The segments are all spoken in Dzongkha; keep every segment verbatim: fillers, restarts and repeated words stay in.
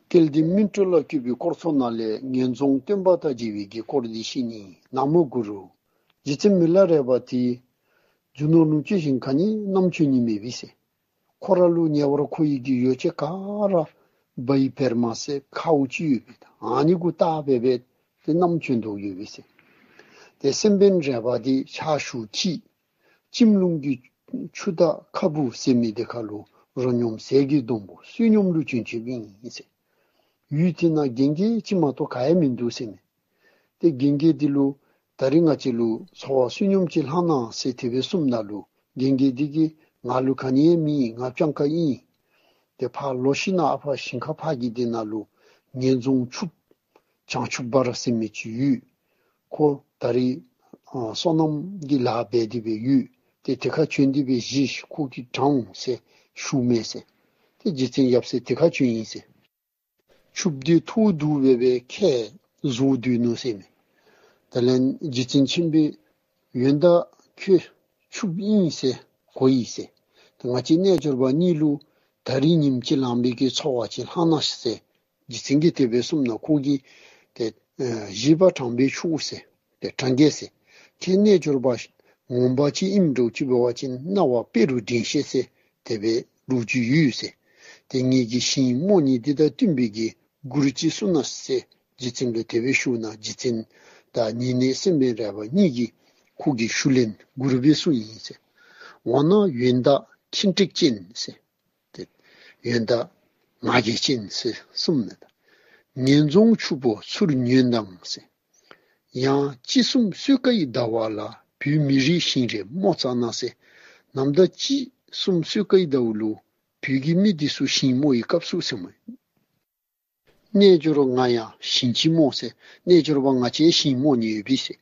སྐལ་ལྡན་སྨིན་གྲོལ་ལ་བཀོད་པའི་སྐོར་ཚོགས་ནང་ལས་ངན་རྫོང་སྟོན་པ་དང་མཇལ་བའི་གི་སྐོར་འདི་བཤད་ནི། ན་མོ་གུ་རུ། རྗེ་བཙུན་མི་ལ་རས་པ་དེ་རྒྱུ་ནོར་ལོངས་སྤྱོད་ཞིང་ག་ནི་བསྣམས་བྱོན་ནི་མེད་པས་ཟེར། ཁོ་ར་ལུ་ཉེ་བར་མཁོ་བའི་གི་ཡོ་བྱད་ག་ར་སྦ་ཡི་བེར་མ་ཟེར་ཁའུ་ཅིག་ཡོད་པས། ཨ་ནི་གུ་བཏགས་སྦེ་སྦེ་ཏེ་བསྣམས་བྱོན་དོ་ཡོད་པས་ཟེར། ཏེ་སེམས་དཔའ་རས་པ་དེ་ཕྱག་ཞུ་ཁྱི་ཁྱིམ་ལུང་གི་ཆུ་དང་ཁ་བུ་ཟེར་མི་དེ་ཁ་ལུ་རོ་སྙོམས་ཟས་ཀྱི་སྡོང་པོ་བསོད་སྙོམས་ལུ་བྱོན་བྱོནམ་ཨིན་ཟེར། ཡུལ་དེ་ནང་རྒན་རྒས་ཅིག་མ་གཏོགས་ག་ཡང་མིན་འདུག་ཟེར་མས། ཏེ་རྒན་རྒས་དེ་ལུ་ད་རིས་ང་བཅས་ལུ་འཚོ་བ་བསོད་སྙོམས་ཅིག་ལྷང་གནང་ཟེར་དེ་སྦེ་གསུངམ་ད་ལུ་རྒན་རྒས་དེ་གིས་ང་ལུ་ག་ནི་ཡང་མེད། ང་སྤྱང་ཀ་ཨིན། ཏེ་ཕར་ལོག་ཞིནམ་ལས་ཨ་ཕར་ཞིང་ཁ་ཕར་གྱི་དེ་ནང་ལུ་ངན་རྫོང་ཕྱུགཔོ་བྱང་ཆུབ་འབར་ཟེར་མི་ཅིག་ཡོད། ཁོ་ད་རིས་ཨ་སོ་ནམ་གྱི་ལཱ་འབད་དེ་སྦེ་ཡོད། ཏེ་དེ་ཁར་བྱོན་ཏེ་སྦེ་བཞེས་ཤིག། ཁོ་གིས་དྲང་འོང་ཟེར་ཞུཝ་མས་ཟེར། ཏེ་རྗེ་བཙུན་ཡབ་སྲས་དེ་ཁར་བྱོན་ཡི་ཟེར། ཕྱུགཔོ་དེ་ཐོག་བསྡུ་སྦེ་སྦེ་ཁ་བཟོ་སྡོད་ནུག་ཟེར་མས། དེ་ལས་རྗེ་བཙུན་ཆེན་པོས་ཡོན་བདག་ཁྱོད་ཕྱུགཔོ་ཨིན་ཟེར་གོ་ཡི་ཟེར། ཏེ་ང་བཅས་རྣལ་འབྱོར་པ་གཉིས་ལུ་ད་རིས་ཉིནམ་གཅིག་ལངས་པའི་གི་འཚོ་བ་ཅིག་ལྷང་གནང་ཤིག་ཟེར་རྗེ་བཙུན་གྱིས་དེ་སྦེ་གསུངམ་ད་ཁོ་གིས་ཏེ་ཨ་བཞེས་པ་དྲང་པས་ཆོག་ཟེར། ཏེ་དྲང་གེ་ཟེར། ཁྱེད་རྣལ་འབྱོར་པ་ངོ་མ་ཅིག་ཨིནམ་འདྲཝ་ཅིག་འབད་བ་ཅིན་རྣ་བ་དཔེ་རུ་འདྲེན་ཤིག་ཟེར་དེ་སྦེ་ལོ་རྒྱུས་ཡོད་ཟེར། ཏེ་ངེ་གི་ཞིང་རྨོ་ནི་འདི་དང་བསྟུན་པའི་གི་མགུར་ཅིག་གསུང་གནང་ཟེར་རྗེ་བཙུན་ལུ་དེ་སྦེ་ཞུཝ་ད་རྗེ་བཙུན་དང་ཉེ་གནས་སེམས་དཔའ་རས་པ་གཉིས་ཀྱིས་ཁོ་གི་ཞུ་ལན་མགུར་སྦེ་གསུངས་ཡི་ཟེར། འོ་ན་ཡོན་བདག་ཁྱི་འབྲེག་ཅན་ཟེར། ཏེ་ཡོན་བདག་ང་རྒྱལ་ཅན་ཟེར་གསུངམ་མས་ད། ངན་རྫོང་ཕྱུག་པོ་ཚུར་ཉོན་དང་ཟེར། ཡང་དཔྱིད་གསུམ་སོས་ཀ་ཡི་ཟླ་བ་ལ་བོད་མི་རིགས་ཞིང་རེ་རྨོ་ཙ་ན་ཟེར། ནམ་ཟླ་དཔྱིད་གསུམ་སོས་ཀ་ཡི་ཟླཝ་ལུ་བོད་ཀྱི་མི་འདི་ཚུ་ཞིང་རྨོ་བའི་སྐབས་སུ་ཟེར་མས། རྣལ་འབྱོར་ང་ཡང་ཞིང་ཅིག་རྨོ་ཟེར། རྣལ་འབྱོར་པ་ང་བཅས་ཞིང་རྨོ་ནི་ཡོད་པས་ཟེར།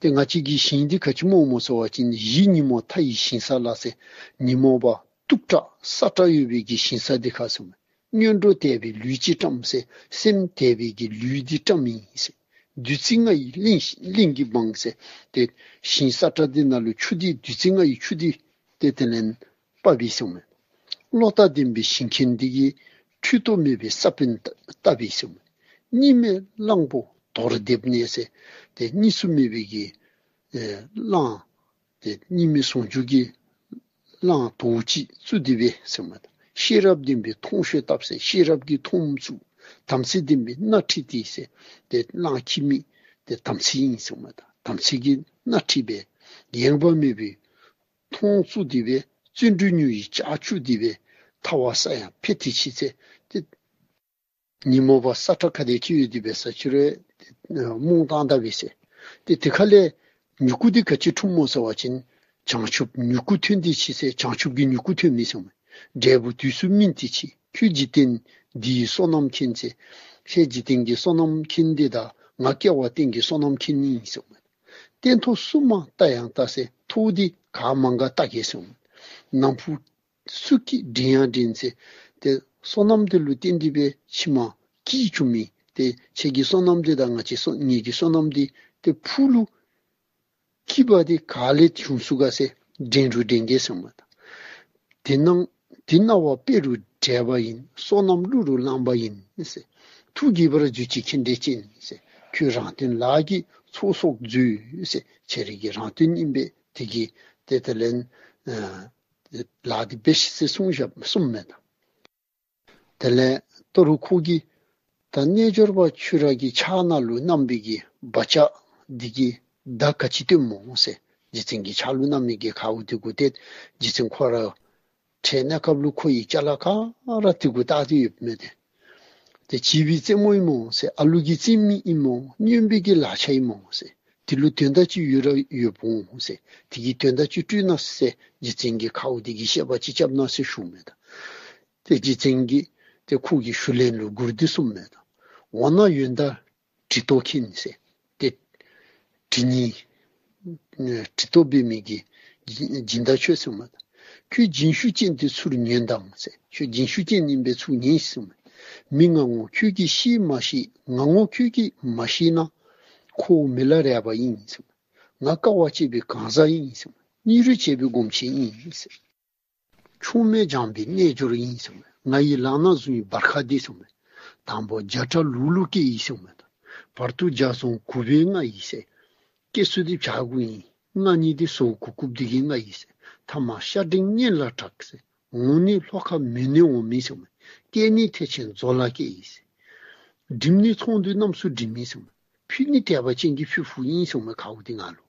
ཏེ་ང་བཅས་ཀྱི་ཞིང་འདི་ག་ཅི་སྨོ་སྨོ་ཟེར་བ་ཅིན་གཞི་ཉིན་མོ་མཐའ་ཡི་ཞིང་ས་ལ་ཟེར། ཉིན་མོ་པ་སྟུག་དྲགས་སྲ་དྲགས་ཡོད་པའི་གི་ཞིང་ས་འདི་ཁར་ཟེར་མས། སྔོན་འགྲོ་དད་པའི་ལུས་ཅིག་བཀྲམ་ཟེར། སེམས་དད་པའི་གི་ལུས་འདི་བཀྲམ་ཡི་ཟེར། བདུད་རྩི་ལྔ་ཡི་གླིང་གླིང་གི་འབངས་ཟེར། ཏེ་ཞིང་ས་དྲགས་འདི་ནང་ལུ་ཆུ་འདི་བདུད་རྩི་ལྔ་ཡི་ཆུ་འདི་ཏེ་དེ་ལས་ཕབ་ཡི་ཟེར་མས། བློ་རྟགས་ལྡན་པའི་ཞིང་མཁན་འདི་གིས་འཁྲུལ་རྟོག་མེད་པའི་ས་བོན་བཏབ་ཡི་ཟེར་མས། གཉིས་མེད་གླང་པོ་དོར་འདེབས་ནས་ཟེར། ཏེ་གཉིས་སུ་མེད་པའི་གི་ཨེ་གླང་ཏེ་གཉིས་མེད་ཟུང་འཇུག་གི་གླང་དོ་ཅིག་བཙུགས་ཏེ་སྦེ་ཟེར་མས་ད། ཤེས་རབ་ལྡན་པའི་མཐོང་ཆོས་བཏབ་ཟེར། ཤེས་རབ་ཀྱི་མཐོངམ་བཙུགས། དམ་ཚིག་ལྡན་པའི་སྣ་ཁྲིད་དེ་ཟེར། ཏེ་གླང་ཁྱི་མེད་ཏེ་དམ་ཚིག་ཨིན་ཟེར་མས་ད། དམ་ཚིག་གི་སྣ་ཁྲིད་སྦེ་ཡེངས་པ་མེད་པའི་མཐོང་བཙུགས་ཏེ་སྦེ་བརྩོན་འགྲུས་མྱུར་བའི་ལྕགས་ཀྱུ་འདི་སྦེ་ཐལ་བ་ས་ཡང་འཕེལ་ཏེ་ཅིག་ཟེར། ཏེ་ཉིན་མོ་པ་སྲ་དྲགས་ཁ་དེ་ཅིག་ཡོད་དེ་སྦེ་ས་ཕྱི་རུ་རྨོངས་བཏང་ད་པས་ཟེར། ཏེ་དེ་ཁ་ལས་མྱུ་གུ་འདི་ག་ཅི་འཁྲུངསམ་སྨོ་ཟེར་བ་ཅིན་བྱང་ཆུབ་མྱུ་གུ་ཐོན་ཏེ་ཅིག་ཟེར། བྱང་ཆུབ་ཀྱི་མྱུ་གུ་ཐོན་མི་ཟེར་མས། འབྲས་བུ་དུས་སུ་སྨིན་ཏེ་ཅིག། ཁྱོད་འཇིག་རྟེན་འདིའི་སོ་ནམ་མཁན་ཟེར། ཁྱེད་འཇིག་རྟེན་གྱི་སོ་ནམ་མཁན་འདི་དང་ང་སྐྱེ་བ་གཏན་གྱི་སོ་ནམ་མཁན་ཨིན་ཟེར་མས། སྟན་ཐོག་སུ་མ་བལྟ་ཡང་བལྟ་ཟེར། ཐོག་འདི་ག་མང་ག་བལྟ་གེ་ཟེར་མས། ནམ་ཕུགས་སུ་གིས་འདྲེན་ཡང་འདྲེན་ཟེར། ཏེ་སོ་ནམ་འདི་ལུ་བརྟེན་ཏེ་སྦེ་ཕྱི་མ་སྐྱིད་བྱུང་མི་ཏེ་ཁྱེད་ཀྱི་སོ་ནམ་འདི་དང་ང་བཅས་སོ་ངེ་གི་སོ་ནམ་འདི་ཏེ་ཕུགས་ལུ་སྐྱིད་པ་འདི་ག་ལས་བྱུང་ཚུགས་ག་ཟེར་འདྲེན་རུང་འདྲེན་གེ་ཟེར་མས་ད། དེ་ནང་དེ་རྣ་བ་དཔེ་རུ་འགྲེལ་པ་ཡིན། སོ་ནམ་གླུ་རུ་བླངས་པ་ཡིན་ཟེར། ཐུགས་དགྱེས་པར་མཛོད་ཅིག་ཁྱེད་འདྲེན་ཅན་ཟེར། ཁྱོད་རང་དོན་ལགས་ཀྱིས་ཚོགས་གསོག་མཛོད་ཟེར། ཁྱེད་རའི་གི་རང་དོན་ཨིན་པས། དེ་གིས་ཏེ་དེ་ལས་ཨ་ལཱ་འདི་འབད་ཤིག་ཟེར་གསུངས་བཞག་གསུངམ་མས་ད། དེ་ལས་ད་རུང་ཁོ་གིས་ད་རྣལ་འབྱོར་པ་ཁྱོད་ར་གི་ཕྱག་ནང་ལུ་བསྣམས་པའི་གི་བ་ཅག་འདི་གིས་བརྡ་ག་ཅི་སྟོནམ་སྨོ་ཟེར། རྗེ་བཙུན་གྱི་ཕྱག་ལུ་བསྣམས་མི་གི་ཁའུ་འདི་གུ་ཏེ་རྗེ་བཙུན་ཁོ་ར་འཕྲལ་གནས་སྐབས་ལུ་ཁོ་ཡི་ཅ་ལ་ག་ར་དེ་གུ་བཏགས་ཏེ་ཡོདཔ་མས་ཏེ། ཏེ་བྱིས་པའི་རྩེད་མོ་ཨིན་སྨོ་ཟེར། ཨ་ལུ་གི་རྩེད་མོ་ཨིན་སྨོ། སྨྱོན་པའི་གི་ལག་ཆ་ཨིན་སྨོ་ཟེར། དེ་ལུ་དོན་དག་ཅིག་ཡོད་ར་ཡོདཔ་འོང་ཟེར། དེ་གི་དོན་དག་ཅིག་སྤྲོད་གནང་ཟེར་རྗེ་བཙུན་གྱི་ཁའུ་འདི་གིས་བཤད་པ་ཅིག་རྐྱབ་གནང་ཟེར་ཞུཝ་མས་ད། ཏེ་རྗེ་བཙུན་གྱིས་ཏེ་ཁོ་གི་ཞུ་ལན་ལུ་མགུར་འདི་གསུངམ་མས་ད། འོ་ན་ཡོན་བདག་གྲི་ཏོ་མཁན་ཟེར། ཏེ་གྲི་ནི་གྲི་ཏོ་འབད་མི་གི་སྦྱིན་སྦྱིན་བདག་ཁྱོད་ཟེར་མས་ད། ཁྱོད་རྗེན་ཤུགས་ཅན་དེ་ཚུར་ཉོན་དང་ཟེར། ཁྱོད་རྗེན་ཤུགས་ཅན་ཨིན་པས་ཚུར་ཉོན་ཟེར་མས། མི་ང་ངོ་ཁྱོད་ཀྱིས་ཤེས་མ་ཤེས། ང་ངོ་ཁྱོད་ཀྱིས་མ་ཤེས་ན་ཁོ་མི་ལ་རས་པ་ཨིན་ཟེར་མས། ང་དཀའ་བ་སྤྱད་པའི་གང་ཟག་ཨིན་ཟེར་མས། སྙིང་རུས་བྱས་པའི་སྒོམ་ཆེན་ཨིན་ཟེར། ཆུང་མས་སྦྱངས་པའི་རྣལ་འབྱོར་ཨིན་ཟེར་མས། ང་ཡི་ལག་ན་བཟུང་བའི་འབར་ཁ་འདི་ཟེར་མས། ད་ དང་པོ་བརྒྱ་ཕྲག་ལུག་ལུག་སྐྱེས་ཡི་ཟེར་མས། བར་དུ་བརྒྱ་སོང་དགུ་པའི་ལྔ་ཡི་ཟེར། སྐྱེ་ས་འདི་བྱག་གུ་ཨིན། ལྔ་གཉིས་འདི་སོ་གུག་གུགཔ་འདི་གི་ལྔ་ཡི་ཟེར། ཐ་མ་ཤ་འབྲིང་གཉན་ལ་གྲགས་ཟེར། འོང་ནི་ལྷོ་ཁ་མོན་ནས་འོངམ་ཨིན་ཟེར་མས། སྐྱེ་ནི་ཐེག་ཆེན་མཛོ་ལ་སྐྱེས་ཡི་ཟེར། འགྲིམ་ནི་ཚོང་འདུས་རྣམ་གསུམ་འགྲིམ་ཨིན་ཟེར་མས། ཕུད་ནི་དད་པ་ཅན་གྱི་ཕུད་ཕུད་ཨིན་ཟེར་མས། ཁཝ་འདི་ང་ལུ།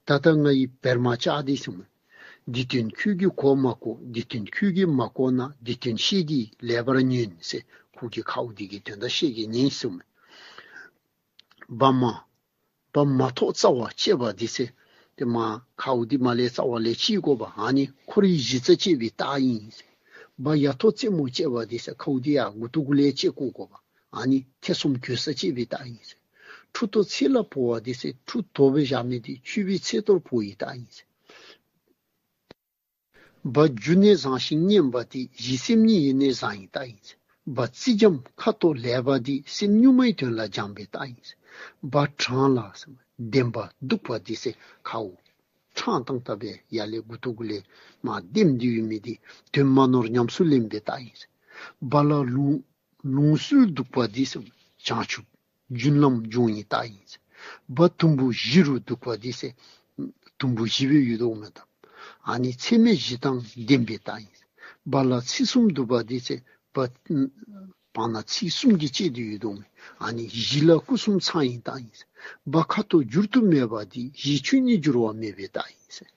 ད་ལྟ་ང་ཡི་བེར་མ་བཅག་སྟེ་ཟེར་མས། འདི་དོན་ཁྱོད་ཀྱིས་གོ་མ་གོ། འདི་དོན་ཁྱོད་ཀྱིས་མ་གོ་ན། འདི་དོན་ཤེས་ཀྱིས་ལེགས་པར་ཉོན་ཟེར། ཁོ་གིས་ཁཝ་འདི་གི་དོན་དག་ཤེས་ཀྱིས་ཉན་ཟེར་མས། བ་མ་བ་མ་ཐོག་རྩ་བ་བཅད་པ་འདི་ཟེར། ཏེ་མ་ཁཝ་འདི་མ་ལས་རྩ་བ་ལས་བཅད་དགོ་པ། ཨ་ནི་འཁོར་བའི་གཞི་རྩ་བཅད་པའི་རྟགས་ཨིན་ཟེར། བ་ཡ་ཐོག་རྩེ་མོ་བཅད་པ་འདི་ཟེར། ཁཝ་འདི་ཡར་མགུ་ཏོ་གུ་ལས་བཅད་བཀོ་དགོ་པ། ཨ་ནི་ཐེ་ཚོམ་གོལ་ས་བཅད་པའི་རྟགས་ཨིན་ཟེར། ཁྲུ་ཐོག་ཚེ་ལ་འཕོ་བ་འདི་ཟེར། ཁྲུ་དོག་སྦེ་བཞག་མི་འདི་འཆི་བའི་ཚེ་ཐོག་འཕོ་བའི་རྟགས་ཨིན་ཟེར། བ་རྒྱུ་ནས་བཟང་ཞིང་མཉེན་པ་འདི། གཞི་སེམས་ཉིད་ཡེ་ནས་བཟང་བའི་རྟགས་ཨིན་ཟེར། བ་རྩི་འཇམ་ཁ་དོག་ལེགས་པ་འདི། སེམས་གཉུག་མའི་དོན་ལ་སྦྱངས་པའི་རྟགས་ཨིན་ཟེར། བ་ཕྲང་ལ་ཟེར་མས། ལྡེམ་པ་འདུག་པ་འདི་ཟེར། ཁཝ་ཕྲང་ཏང་ཏ་སྦེ་ཡར་ལས་མགུ་ཏོ་གུ་ལས་མར་ལྡེམ་སྟེ་ཡོད་མི་འདི་དོན་མ་ནོར་ཉམས་སུ་ལེན་པའི་རྟགས་ཨིན་ཟེར། བ་ལ་ལུང་ལུང་སྲོལ་འདུག་པ་འདི་ཟེར། བྱང་ཆུབ་རྒྱུན་ལམ་སྦྱོང་བའི་རྟགས་ཨིན་ཟེར། བ་དུམ་བུ་བཞི་རུ་འདུག་པ་འདི་ཟེར། དུམ་བུ་བཞི་སྦེ་ཡོད་དོ་མས་ད། ཨ་ནི་ཚད་མེད་བཞི་དང་ལྡན་པའི་རྟགས་ཨིན་ཟེར། བ་ལ་ཚིགས་གསུམ་འདུག་པ་འདི་ཟེར། བ་བར་ན་ཚིགས་གསུམ་གྱིས་བཅད་དེ་ཡོད་དོ་མས། ཨ་ནི་བཞི་ལ་སྐུ་གསུམ་ཚང་བའི་རྟགས་ཨིན་ཟེར། བ་ཁ་དོག་འགྱུར་དུ་མེད་པ་འདི། གཞི་ཆོས་ཉིད་འགྱུར་བ་མེད་པའི་རྟགས་ཨིན་ཟེར།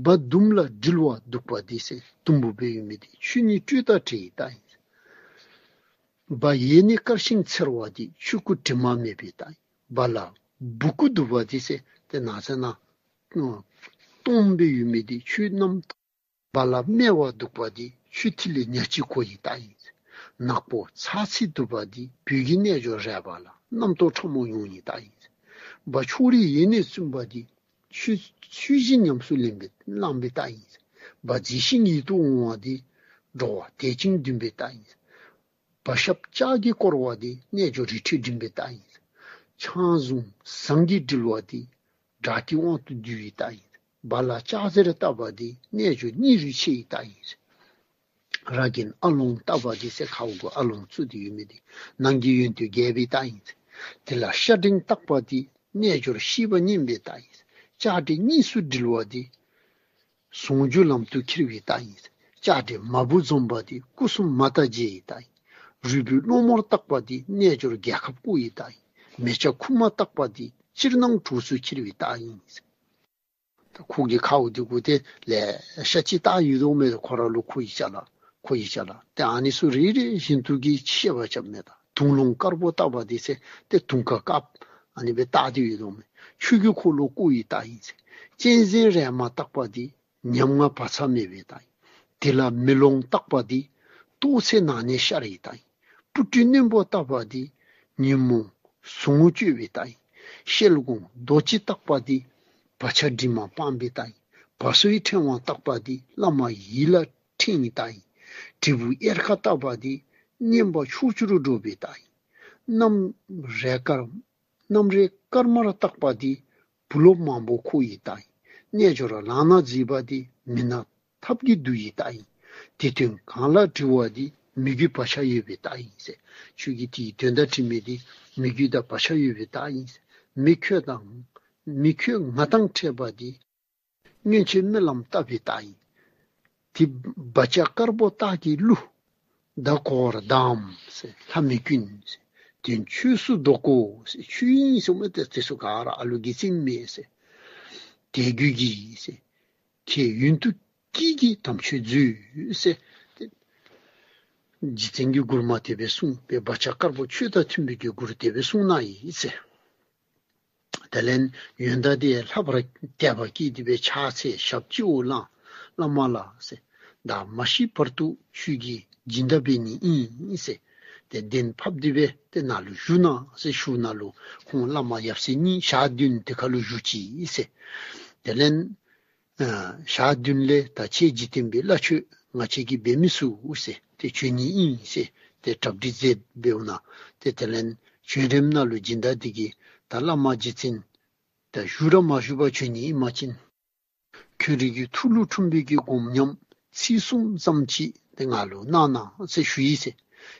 བ་དུམ་ལ་དྲིལ་བ་འདུག་པ་འདི་ཟེར། དུམ་བུ་སྦེ་ཡོད་མི་འདི་ཆོས་ཉིད་སྤྲོས་དང་བྲལ་བའི་རྟགས་ཨིན་ཟེར། བ་ཡལ་ནས་དཀར་ཞིང་འཚེར་བ་འདི། ཆོས་སྐུ་དྲི་མ་མེད་པའི་རྟགས་ཨིན། བ་ལ་སྦུ་གུ་འདུག་པ་འདི་ཟེར། ཏེ་ནགས་ཚལ་ནང་སྟོངམ་སྦེ་ཡོད་མི་འདི་ཆོས་རྣམ། བ་ལ་སྨེ་བ་འདུག་པ་འདི། ཆོས་ཐིག་ལེ་ཉག་གཅིག་གོ་བའི་རྟགས་ཨིན། ནག་པོ་ཚ་ཚི་འདུག་པ་འདི། བོད་ཀྱི་རྣལ་འབྱོར་རས་པ་ལ། རྣམ་རྟོག་ཕྲ་མོ་ཡོང་བའི་རྟགས་ཨིན། བ་ཕྱོགས་རིས་ཡེ་ནས་བཙུན་པ་འདི། ཆོས་ཆོས་བཞིན་ཉམས་སུ་ལེན་པའི་བླང་བའི་རྟགས་ཨིན། བ་མཛེས་ཤིང་ཡིད་དུ་འོང་བ་འདི། འགྲོ་བ་དད་ཅིང་འདུན་པའི་རྟགས་ཨིན། བ་ཞབས་ལྕགས་ཀྱིས་བསྐོར་བ་འདི། རྣལ་འབྱོར་རི་ཁྲོད་འགྲིམ་པའི་རྟགས་ཨིན། ཆང་བཟུང་ཟངས་ཀྱིས་དྲིལ་བ་འདི། དགྲ་བགེགས་དབང་དུ་བསྡུ་བའི་རྟགས་ཨིན། བ་ལ་ལྕགས་གཟེར་བཏགས་པ་འདི། རྣལ་འབྱོར་སྙིང་རུས་ཆེ་བའི་རྟགས་ཨིན། ར་གན་ཨ་ལོང་བཏགས་པ་འདི་ཟེར། ཁཝ་གུ་ཨ་ལོང་བཙུགས་ཏེ་ཡོད་མི་འདི་ནང་གི་ཡོན་ཏན་རྒྱས་པའི་རྟགས་ཨིན། དེ་ལ་ཤ་འབྲིང་བཏགས་པ་འདི། རྣལ་འབྱོར་ཤེས་པ་སྙེམས་པའི་རྟགས་ཨིན། ལྕགས་དྲིལ་གཉིས་སུ་དྲིལ་བ་འདི། ཟུང་འཇུག་ལམ་དུ་འཁྱེར་བའི་རྟགས་ཨིན། ལྕགས་དྲིལ་མ་བུ་འཛོམས་པ་འདི། སྐུ་གསུམ་མ་དང་མཇལ་བའི་རྟགས་ཨིན། རུས་སྦལ་གློག་དམར་བཏགས་པ་འདི། རྣལ་འབྱོར་རྒྱལ་ཁབ་བསྐོར་བའི་རྟགས་ཨིན། མེ་ལྕགས་ཁུག་མ་བཏགས་པ་འདི། ཕྱིར་ནང་གྲོགས་སུ་འཁྱེར་བའི་རྟགས་ཨིན། ད་ཁོ་གི་ཁཝ་འདི་གུ་ཏེ་ལེ་ཤ་ཅིག་བཏགས་ཡོད་དོ་མས། ཁོ་ར་ལུ་ཁོ་ཡི་ཅ་ལ་ཁོ་ཡི་ཅ་ལ། ཏེ་ཨ་ནི་ཚུ་རེ་རེ་བཞིན་དུ་གི་བཤད་པ་རྐྱབ་མས། ད་དུང་ལོང་དཀར་པོ་བཏགས་པ་འདི་ཟེར། ཏེ་དུང་དཀར་དཀརཔོ་ཨ་ནི་སྦེ་བཏགས་ཏེ་ཡོད་དོ་མས། ཆོས་ཀྱི་འཁོར་ལོ་བསྐོར་བའི་རྟགས་ཨིན་ཟེར། གཅན་གཟན་རས་དམར་བཏགས་པ་འདི། ཉམ་ང་བག་ཚ་མེད་པའི་རྟགས་ཨིན། དེ་ལ་མེ་ལོང་བཏགས་པ་འདི། ལྟོགས་ཚད་ནང་ནས་ཤར་བའི་རྟགས་ཨིན། སྤུ་གྲི་རྣོན་པོ་བཏགས་པ་འདི། ཉོན་མོངས་ཟུག་རྔུ་གཅོད་པའི་རྟགས་ཨིན། ཤེལ་སྒོང་རྡོ་རྗེ་བཏགས་པ་འདི། བག་ཆགས་དྲི་མ་སྤངས་པའི་རྟགས་ཨིན། བ་སོའི་ཕྲེང་བ་བཏགས་པ་འདི། བླ་མ་ཡིད་ལ་འཕྲེང་བའི་རྟགས་ཨིན། དྲིལ་བུ་གཡེར་ཁ་བཏགས་པ་འདི། བསྙེན་པ་ཕྱོགས་བཅུར་འགྲོ་བའི་རྟགས་ཨིན། གནམ་རས་དཀར་གནམ་རས་དཀར་དམར་བཏགས་པ་འདི། བུ་སློབ་མང་པོ་འཁོར་བའི་རྟགས་ཨིན། རྣལ་འབྱོར་ལག་ན་མཛེས་པ་འདི། མི་ནག་ཐབས་ཀྱིས་བསྡུ་བའི་རྟགས་ཨིན། དེ་དོན་གང་ལ་དྲིལ་བ་འདི། མོས་གུས་བག་ཆགས་ཡོད་པའི་རྟགས་ཨིན་ཟེར། ཁྱོད་ཀྱིས་དེའི་དོན་དག་དྲི་མི་འདི་མོས་གུས་དང་བག་ཆགས་ཡོད་པའི་རྟགས་ཨིན་ཟེར། མི་ཁྱོད་དང་མི་ཁྱོད་ང་དང་འཕྲད་པ་འདི། སྔོན་ཆད་སྨོན་ལམ་བཏབ་པའི་རྟགས་ཨིན། དེ་བག་ཆགས་དཀར་པོ་རྟགས་ཀྱི་གླུ། ད་གོ་བར་གདའམ་ཟེར། ལྷ་མི་ཀུན་ཟེར། དོན་ཆོས་སུ་འདོགས་དགོ་ཟེར། ཆོས་ཨིན་ཟེར་མས། ཏེ་དེ་ཚུ་ག་ར་ཨ་ལུ་གི་རྩིས་མེད་ཟེར། དད་གུས་ཀྱིས་ཟེར། ཁྱེད་ཡོན་དུ་བསྐྱེད་ཀྱིས་དམ་ཆོས་མཛོད་ཟེར། ཏེ་རྗེ་བཙུན་གྱི་མགུར་མ་དེ་སྦེ་གསུངས་པས། བག་ཆགས་དཀར་པོ་ཆོས་དང་མཐུན་པའི་གི་མགུར་དེ་སྦེ་གསུངས་ནུག་ཟེར། དེ་ལས་ཡོན་བདག་དེ་ལྷག་པར་དད་པ་སྐྱེས་ཏེ་སྦེ་ཕྱག་འཚལ་ཞབས་སྤྱི་བོར་བླངས། བླ་མ་ལགས་ཟེར། བདག་མ་ཤི་བར་དུ་ཁྱོད་ཀྱི་སྦྱིན་བདག་འབད་ནི་ཨིན་ཟེར། ཏེ་གདན་ཕབ་སྟེ་སྦེ་ཏེ་ནཱ་ལུ་བཞུགས་གནང་ཟེར་ཞུ་ནཱ་ལུ་ཁོང་བླ་མ་ཡབ་སྲས་གཉིས་ཞག་བདུན་དེ་ཁ་ལུ་བཞུགས་ཅི་ཟེར། དེ་ལས་ཨ་ཞག་བདུན་ལས་ད་ཁྱེད་འཇིག་རྟེན་པའི་བླ་མཆོད་ང་བཅས་ཀྱིས་འབད་མི་ཚུགས་ཟེར། ཏེ་བྱོན་ནི་ཨིན་ཟེར། ཏེ་གྲ་སྒྲིག་མཛད་འབདཝ་ད་ཏེ་དེ་ལས་བྱོན་རནམ་ནཱ་ལུ་སྦྱིན་བདག་དེ་གིས་ད་བླ་མ་རྗེ་བཙུན་ད་བཞུགས་ར་མ་བཞུགས་པར་བྱོན་ནི་ཨིན་པ་ཅིན་ཁྱོད་རའི་གི་ཐུགས་ལུ་འཁྲུངས་པའི་གི་སྒོམ་ཉམས་ཚིག་གསུམ་ཙམ་ཅིག་ཏེ་ང་ལུ་གནང་གནང་ཟེར་ཞུ་ཡི་ཟེར།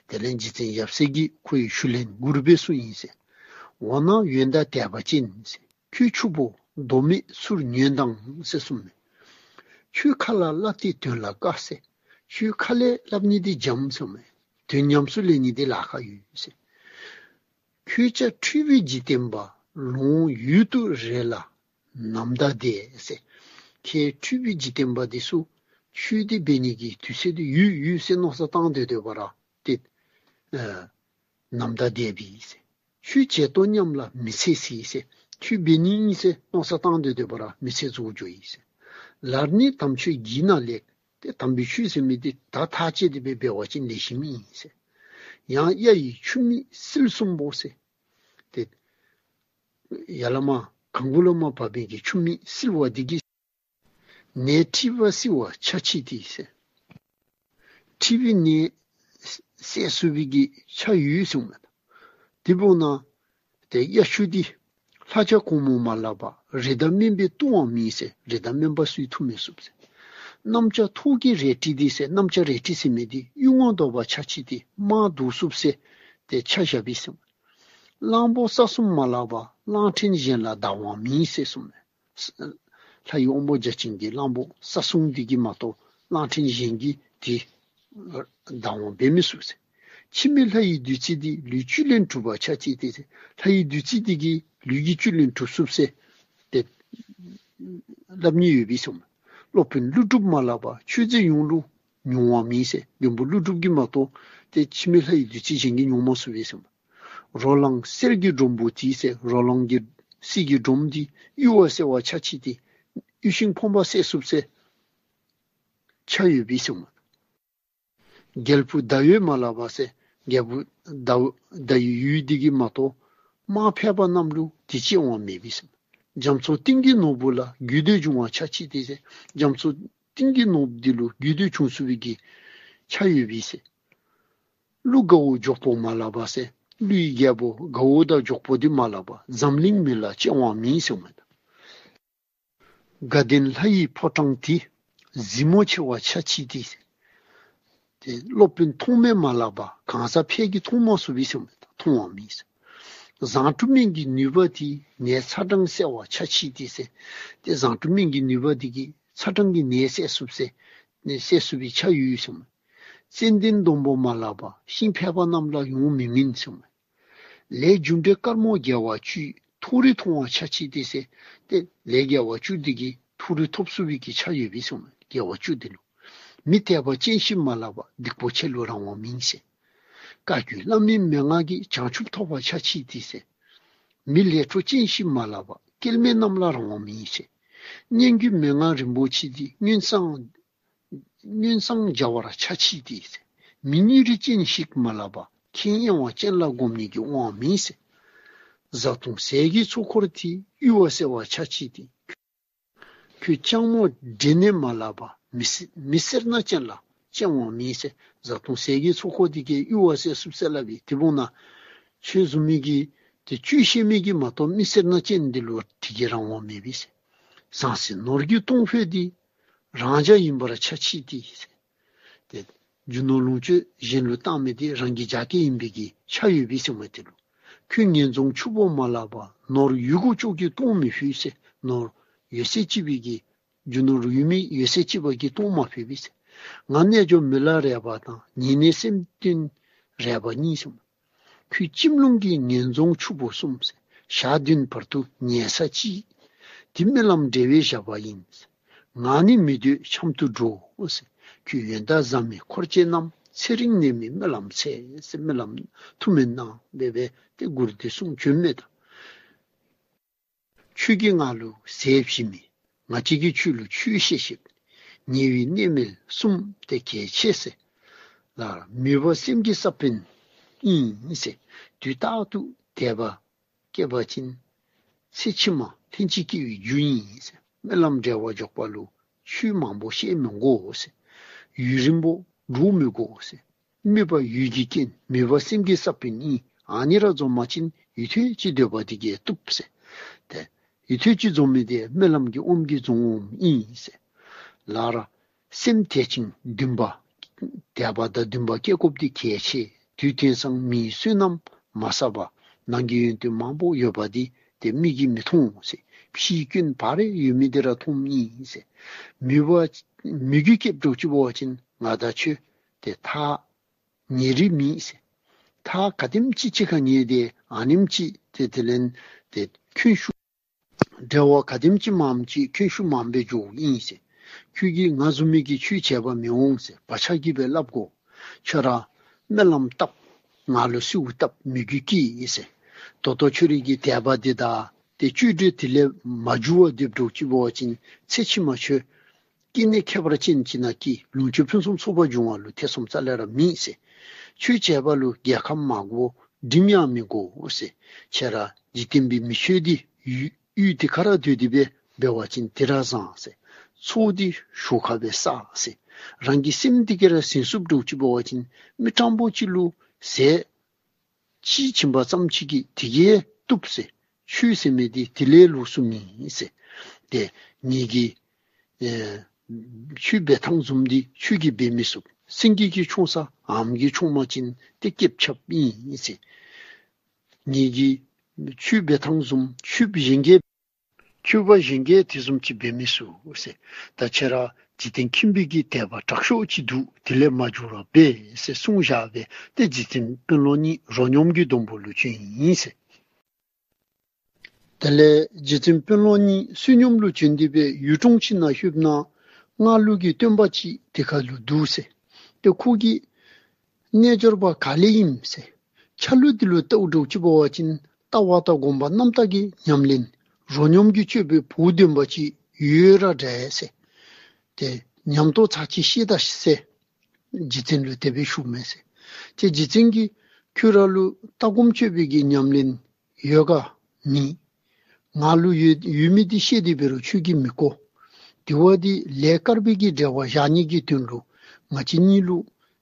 དེ་ལས་རྗེ་བཙུན་ཡབ་སྲས་ཀྱིས་ཁོ་ཡི་ཞུ་ལན་མགུར་སྦེ་གསུངས་ཡི་ཟེར། འོ་ན་ཡོན་བདག་དད་པ་ཅན་ཟེར། ཁྱོད་ཕྱུག་པོ་མདོ་མེད་ཚུར་ཉོན་དང་ཟེར་གསུངས་མས། ཁྱོད་ཁ་ལ་སླབ་སྟེ་དོན་ལ་དཀའ་ཟེར། ཁྱོད་ཁ་ལས་སླབ་ནི་འདི་འཇམ་གསུངས་མས། དོན་ཉམས་སུ་ལེན་ནི་འདི་ལཱ་ཁག་ཡོད་ཟེར། ཁྱོད་ཅག་འཁྲུལ་པའི་འཇིག་རྟེན་པ། ལོང་ཡུན་དུ་རེ་ལ་ནམ་ཟླ་འདས་ཟེར། ཁྱེད་འཁྲུལ་པའི་འཇིག་རྟེན་པ་འདི་ཚུ་ཆོས་འདི་འབད་ནི་གི་དུས་ཚོད་འདི་ཡུན་ཡུན་ཟེར་མནོ་བསམ་བཏང་སྡོད་སྡོད་པ་ར་ཏེ་ཨ་ནམ་ཟླ་འདས་པས་ཟེར། ཆོས་བྱེད་དོ་སྙམ་ལ་མི་ཚེ་ཟད་ཟེར། ཆོས་འབད་ནི་ཨིན་ཟེར་མནོ་བསམ་བཏང་སྡོད་སྡོད་པ་ར་མི་ཚེ་རྫོགས་འགྱོ་ཡི་ཟེར། ལར་ནི་དམ་ཆོས་བགྱིས་ན་ལེགས། ཏེ་དམ་པའི་ཆོས་ཟེར་མི་འདི་ད་ཐག་བཅད་དེ་འབད་འབད་བ་ཅིན་ལེགས་ཤོམ་ཨིན་ཟེར། ཡང་གཡའ་ཡི་ཆུ་མིག་བསིལ་གསུམ་པོ་ཟེར། ཏེ་ཡར་ལས་མར་གངས་གུ་ལས་མར་བབས་པའི་གི་ཆུ་མིག་བསིལ་བ་འདི་གིས་ནད་མཁྲིས་པ་སེལ་བ་ཆ་ཆེ་སྟེ་ཟེར། མཁྲིས་པའི་ནད་སེལ་ཚུགས་པའི་གི་ཆ་ཡོད་གསུངས་མས། དེ་འབདཝ་ད་ཏེ་གཡའ་ཆུ་འདི་ལྷ་བྱ་གོང་མོ་མ་ལགས་པ། རི་དྭགས་སྨན་པས་བཏུང་བ་མིན་ཟེར། རི་དྭགས་སྨན་པ་སུས་འཐུང་མི་ཚུགས་ཟེར། གནམ་ལྕགས་ཐོག་གི་རལ་གྲི་འདི་ཟེར། གནམ་ལྕགས་རལ་གྲི་ཟེར་མི་འདི་གཡུལ་ངོ་བཟློག་པ་ཆ་ཆེ་སྟེ་དམག་བཟློག་ཚུགས་ཟེར་ཏེ་ཆ་བཞག་པས་ཟེར། གླང་པོ་ས་གསུམ་མ་ལགས་པ། གླང་ཕྲན་གཞན་ལ་བདའ་བ་མིན་ཟེར་གསུངས་མས། ལྷ་ཡི་དབང་པོ་བརྒྱ་བྱིན་གྱི་གླང་པོ་ས་གསུམ་འདི་གིས་མ་གཏོགས་གླང་ཕྲན་གཞན་གྱིས་ཏེ་བདའ་བ་འབད་མི་ཚུགས་ཟེར། འཆི་མེད་ལྷ་ཡི་བདུད་རྩི་འདི། ལུས་བཅུད་ལེན་གྲུབ་པ་ཆ་ཆེ་སྟེ་ཟེར། ལྷ་ཡི་བདུད་རྩི་འདི་གིས་ལུས་ཀྱི་བཅུད་ལེན་གྲུབ་ཚུགས་ཟེར་ཏེ་སླབ་ནི་ཡོད་པས་གསུངས་མས། སློབ་དཔོན་ཀླུ་སྒྲུབ་མ་ལགས་པ། ཆོས་མཛད་ཡོངས་ལུ་མྱོང་བ་མིན་ཟེར། མགོན་པོ་ཀླུ་སྒྲུབ་ཀྱིས་མ་གཏོགས་ཏེ་འཆི་མེད་ལྷ་ཡི་བདུད་རྩི་གཞན་གྱིས་མྱོང་མ་ཚུགས་པས་གསུངས་མས། རོ་ལངས་གསེར་གྱི་སྒྲོམ་བུ་དེ་ཟེར། རོ་ལངས་ཀྱི་གསེར་གྱི་སྒྲོམ་འདི་གཡུར་བ་སེལ་བ་ཆ་ཆེ་སྟེ་གཡུར་ཤིང་ཕོངས་པ་སེལ་ཚུགས་ཟེར་ཆ་ཡོད་པས་གསུངས་མས། རྒྱལ་བུ་ཟླ་འོད་མ་ལགས་པ་ཟེར། རྒྱལ་བུ་ཟླ་འོད་ཟླ་འོད་འདི་གིས་མ་གཏོགས་དམག་ཕལ་པ་རྣམས་ལུ་ཏེ་གཅེས་དབང་མེད་པས་གསུངས་མས། རྒྱ་མཚོ་གཏིང་གི་ནོར་བུ་ལ། རྒྱུད་སྡེ་འབྱུང་བ་ཆ་ཆེ་སྟེ་ཟེར། རྒྱ་མཚོ་གཏིང་གི་ནོར་བུ་འདི་ལུ་རྒྱུད་སྡེ་འབྱུང་ཚུགས་པའི་གི་ཆ་ཡོད་པས་ཟེར། ཀླུ་དགའ་བོ་འཇོག་པོ་མ་ལགས་པ་ཟེར། ཀླུའི་རྒྱལ་པོ་དགའ་བོ་དང་འཇོག་པོ་འདི་མ་ལགས་པ། འཛམ་གླིང་མི་ལ་གཅེས་དབང་མིན་གསུངས་མས། དགའ་ལྡན་ལྷ་ཡི་ཕོ་བྲང་འདི། གཟིགས་མོ་ཆེ་བ་ཆ་ཆེ་སྟེ། ཏེ་སློབ་དཔོན་ཐོགས་མེད་མ་ལགས་པ། གང་ཟག་ཕལ་གྱིས་མཐོང་མ་ཚུགས་པས་གསུངས་མས། མཐོང་བ་མིན་ཟེར། བཟང་དྲུག་སྨན་གྱི་ནུས་པ་འདི། ནད་ཚ་གྲང་སེལ་བ་ཆ་ཆེ་སྟེ་ཟེར། ཏེ་བཟང་དྲུག་སྨན་གྱི་ནུས་པ་འདི་གིས་ཚ་གྲང་གི་ནད་སེལ་ཚུགས་ཟེར། ནད་སེལ་ཚུགས་པའི་ཆ་ཡོད་གསུངས་མས། ཙན་དན་སྡོང་པོ་མ་ལགས་པ། ཤིང་ཕལ་པ་རྣམས་ལ་ཡོང་མི་མིན་གསུངས་མས། ལས་རྒྱུ་འབྲས་དཀར་མོ་དགེ་བ་བཅུ། མཐོ་རིས་མཐོང་བ་ཆ་ཆེ་སྟེ་ཟེར། ཏེ་ལས་དགེ་བ་བཅུ་འདི་གིས་མཐོ་རིས་ཐོབ་ཚུགས་པའི་གི་ཆ་ཡོད་པས་གསུངས་མས། དགེ་བ་བཅུ་འདི་ལུ། མི་དད་པ་ཅན་ཞིག་མ་ལགས་པ། སྡིག་པོ་ཆེ་ལུ་རང་དབང་མིན་ཟེར། བཀའ་བརྒྱུད་བླ་མའི་མན་ངག་གིས། བྱང་ཆུབ་ཐོབ་པ་ཆ་ཆེ་སྟེ་ཟེར། མི་ལས་འཕྲོ་ཅན་ཞིག་མ་ལགས་པ། སྐལ་མེད་རྣམས་ལ་རང་དབང་མིན་ཟེར། སྙན་བརྒྱུད་མན་ངག་རིན་པོ་ཆེ་འདི། སྔོན་བསངས་སྔོན་བསངས་བྱ་བར་ཆ་ཆེ་སྟེ་ཟེར། མི་གཉིས་རིགས་ཅན་ཞིག་མ་ལགས་པ། མཁྱེན་གཡེང་བ་ཅན་ལ་སྒོམ་ནི་གི་དབང་མིན་ཟེར། བཟའ་བཏུང་ཟས་ཀྱི་ཚོགས་འཁོར་འདི། གཡུར་བ་སེལ་བ་ཆ་ཆེ་སྟེ། ཁྱོད་སྤྱང་མོ་འདྲེ་ནད་མ་ལགས་པ། མི་སེར་མི་སེར་སྣ་ཅན་ལ་གཅེས་དབང་མིན་ཟེར། བཟའ་བཏུང་ཟས་ཀྱི་ཚོགས་འཁོར་འདི་གིས་གཡུར་བ་སེལ་ཚུགས་ཟེར་སླབ་པས། དེ་འབདཝ་ད་ཁྱོད་བཟུམ་མའི་གི་ཏེ་བཅུད་ཤེས་མི་གིས་མ་གཏོགས་མི་སེར་སྣ་ཅན་འདི་ལུ་དེ་གིས་རང་དབང་མེད་པས་ཟེར། ཟངས་ཟེར་ནོར་གྱི་གཏོང་ཕོད་འདི། རང་རྒྱ་ཡིན་པར་ཆ་ཆེ་སྟེ་ཟེར། ཏེ་རྒྱུ་ནོར་ལོངས་སྤྱོད་གཞན་ལུ་བཏང་མི་འདི་རང་གི་རྒྱ་སྐྱེད་ཨིན་པའི་གི་ཆ་ཡོད་པས་གསུངས་མས། དེ་ལུ། ཁྱོད་ངན་རྫོང་ཕྱུག་པོ་མ་ལགས་པ། ནོར་ཡོད་དགུ་ཅོག་གིས་གཏོང་མི་ཕོད་ཟེར། ནོར་ཡོད་ཚད་ཅིག་པའི་གི་རྒྱུ་ནོར་ཡོད་མི་ཡོད་ཚད་ཅིག་པ་གིས་གཏོང་མ་ཕོད་པས་ཟེར། ང་རྣལ་འབྱོར་མི་ལ་རས་པ་དང་། ཉེ་གནས་སེམས་བདུན་རས་པ་གཉིས་གསུངས་མས། ཁྱོད་ཁྱིམ་ལུང་གི་ངན་རྫོང་ཕྱུག་པོ་གསུམ་ཟེར། ཞག་བདུན་བར་དུ་ཉལ་ས་གཅིག། དེ་སྨོན་ལམ་འབྲེལ་བའི་བཞག་པ་ཡིན། ང་ནི་མི་སྡོད་འཆམ་དུ་འགྲོ་ཟེར། ཁྱོད་ཡོན་བདག་བཟའ་མི་འཁོར་བཅས་རྣམས། ཚེ་རིང་གནས་མི་སྨོན་ལམ་འཚལ་ཟེར། སྨོན་ལམ་ཐུགས་སྨོན་གནང་སྦེ་སྦེ་ཏེ་མགུར་འདི་གསུངས་བྱོན་མས་ད། ཁྱོད་ཀྱིས་ང་ལུ་ཟས་བྱིན་མི། ང་བཅས་ཀྱིས་ཁྱོད་ལུ་ཆོས་བཤད་ཤིག། ཉེ་བའི་གནས་མལ་གསུམ་དེ་གལ་ཆེ་ཟེར། ལར་མོས་པ་སེམས་ཀྱི་ས་བོན་ཨིན་ཟེར། དུས་རྟག་ཏུ་དད་པ་བསྐྱེད་པ་ཅིན། ཚེ་ཕྱི་མ་ལྷན་ཅིག་སྐྱེ་བའི་རྒྱུ་ཨིན་ཟེར། སྨོན་ལམ་འབྲེལ་བ་འཇོག་པ་ལུ་ཆོས་མང་པོ་བཤད་མི་དགོ་ཟེར། ཡུན་རིང་པོ་འགྲོ་མི་དགོ་ཟེར། དམིགས་པ་ཡུལ་གྱི་རྐྱེན། མོས་པ་སེམས་ཀྱི་ས་བོན་ཨིན། ཨ་ནི་ར་འཛོམས་པ་ཅིན་ཡུན་ཐུང་ཅིག་སྡོད་པ་འདི་གིས་བཏུབ་ཟེར། ཏེ་ཡུན་ཐུང་ཅིག་འཛོམས་མི་འདི་སྨོན་ལམ་གྱི་ཨོམ་གྱིས་འཛོམས་འོངམ་ཨིན་ཟེར། ལར་སེམས་དད་ཅིང་འདུན་པ། དད་པ་དང་འདུན་པ་བསྐྱེད་དགོཔ་འདི་གལ་ཆེ། དུས་དེང་སང་མིའི་བསོད་ནམས་མ་བསགས་པར་ནང་གི་ཡོན་ཏན་མང་པོ་ཡོད་པ་འདི་ཏེ་མིག་གིས་མི་མཐོང་ཟེར། ཕྱིའི་སྐྱོན་བག་རེ་ཡོད་མི་འདི་ར་མཐོངམ་ཨིན་ཟེར། མི་བ་མི་རྒྱུད་སྐྱེཝ་འདྲཝ་ཅིག་འབད་བ་ཅིན་ང་དང་ཁྱོད་ཏེ་ཐག་ཉེ་རིང་མེད་ཟེར། ཐག་ག་དེམ་ཅིག་གཅིག་ཁར་ཉེ་སྟེ་ཨ་ནེམ་ཅིག་ཏེ་དེ་ལས་ཏེ་འཁོན་ཤུགས་འབྲེལ་བ་ག་དེམ་ཅིག་མངམ་ཅིག་འཁོན་ཤུགས་མངམ་སྦེ་འགྱོཝ་ཨིན་ཟེར། ཁྱོད་ཀྱིས་ང་བཟུམ་མའི་གི་ཆོས་བྱེད་པར་མི་འོང་ཟེར། བག་ཆགས་ཀྱིས་སྦེ་སླབ་དགོ། ཁྱོད་ར་སྨོན་ལམ་བཏབ། ང་ལུ་གསོལཝ་བཏབ། མི་རྒྱུད་སྐྱེ་ཟེར། ད་ལྟོ་ཁྱོད་རའི་གི་དད་པ་འདི་དང་ཏེ་བཅོས་སྒྲིག་དེ་ལས་མ་འགྱུར་བར་སྡོདཔ་འདྲཝ་ཅིག་འབད་བ་ཅིན་ཚེ་ཕྱི་མ་ཁྱོད་སྐྱེ་གནས་ཁྱད་པར་ཅན་ཅིག་ནང་སྐྱེ། ལོངས་སྤྱོད་ཕུན་སུམ་ཚོགས་པ་འབྱུང་བ་ལུ་ཐེ་ཚོམ་རྩ་ལས་ར་མེད་ཟེར། ཆོས་བྱེད་པ་ལུ་རྒྱལ་ཁམས་མ་དགོ། འབྲིང་ཡང་མི་དགོ་ཟེར། ཁྱོད་ར་འཇིག་རྟེན་པའི་མི་ཆོས་འདི་ཡུལ་ཡུལ་དེ་ཁར་སྡོད་དེ་སྦེ་འབད་བ་ཅིན་དེ་ར་བཟང་ཟེར། ཚོགས་འདི་ཞོར་ཁར་སྦེ་བསགས་ཟེར། རང་གི་སེམས་འདི་གིས་ར་ཟིན་ཚུགསཔ་འདྲཝ་ཅིག་འབད་བ་ཅིན་མི་དྲང་པོ་ཅིག་ལུ་ཟས་གཅིག་བྱིན་པ་ཙམ་ཅིག་གིས་དེ་གིས་བཏུབ་ཟེར། ཆོས་ཟེར་མི་འདི་དེ་ལས་ལོགས་སུ་མེད་ཟེར། ཏེ་ངེ་གི་ཨེ་ཆོས་འབད་ཐངས་བཟུམ་འདི་ཁྱོད་ཀྱིས་འབད་མི་ཚུགས། སེང་གེ་གིས་མཆོང་ས་ཨམ་གིས་མཆོང་པ་ཅིན་ཏེ་སྐེདཔ་ཆགསཔ་ཨིན་ཟེར། ངེ་གི་ཆོས་འབད་ཐངས་བཟུམ་ཆོས་པ་གཞན་གྱིས་ཆོས་པ་གཞན་གྱིས་དེ་བཟུམ་ཅིག་འབད་མི་ཚུགས་ཟེར། ད་ཁྱོད་ར་འཇིག་རྟེན་ཁྱིམ་པའི་གི་དད་པ་དྲག་ཤོས་ཅིག་འདུག། དེ་ལས་མ་འགྱུར་བར་འབད་ཟེར་གསུངས་བཞག་སྦེ་ཏེ་རྗེ་བཙུན་དཔོན་སློབ་གཉིས་རོ་སྙོམས་ཀྱི་སྡོང་པོ་ལུ་བྱོན་ཡི་ཟེར། དེ་ལས་རྗེ་བཙུན་དཔོན་སློབ་གཉིས་བསོད་སྙོམས་ལུ་བྱོན་ཏེ་སྦེ་ཡུལ་གྲོང་ཅིག་ནང་ལྷོདཔ་ད་སྔར་ལུགས་ཀྱི་སྟོན་པ་ཅིག་དེ་ཁར་ལུ་འདུག་ཟེར། ཏེ་ཁོ་གི་རྣལ་འབྱོར་པ་ག་ལས་ཨིནམ་ཟེར། ཆ་ལུགས་འདི་ལུ་བལྟཝ་འདྲཝ་ཅིག་འབད་བ་ཅིན་ལྟ་བ་དང་སྒོམ་པ་རྣམ་དག་གི་ཉམས་ལེན་རོ་སྙོམས་ཀྱི་སྤྱོད་པའི་བོགས་འདོན་པ་ཅིག་ཡོད་ར་འདྲ་ཟེར། ཏེ་ཉམས་རྟོགས་ཚར་གཅིག་ཤེས་ད་ཟེར། རྗེ་བཙུན་ལུ་དེ་སྦེ་ཞུཝ་མས་ཟེར། ཏེ་རྗེ་བཙུན་གྱིས་ཁྱོད་ར་ལུ་ལྟ་སྒོམ་སྤྱོད་པའི་གི་ཉམས་ལེན་ཡོད་ག་མེད། ང་ལུ་ཡོད་ཡོད་མི་འདི་ཤེས་ཏེ་འབད་རུང་ཁྱོད་ཀྱིས་མི་གོ། དེ་བ་འདི་ལས་དཀར་པོའི་གི་འབྲེལ་བ་བཞག་ནི་གི་དོན་ལུ་ང་བཅས་གཉིས་ལུ་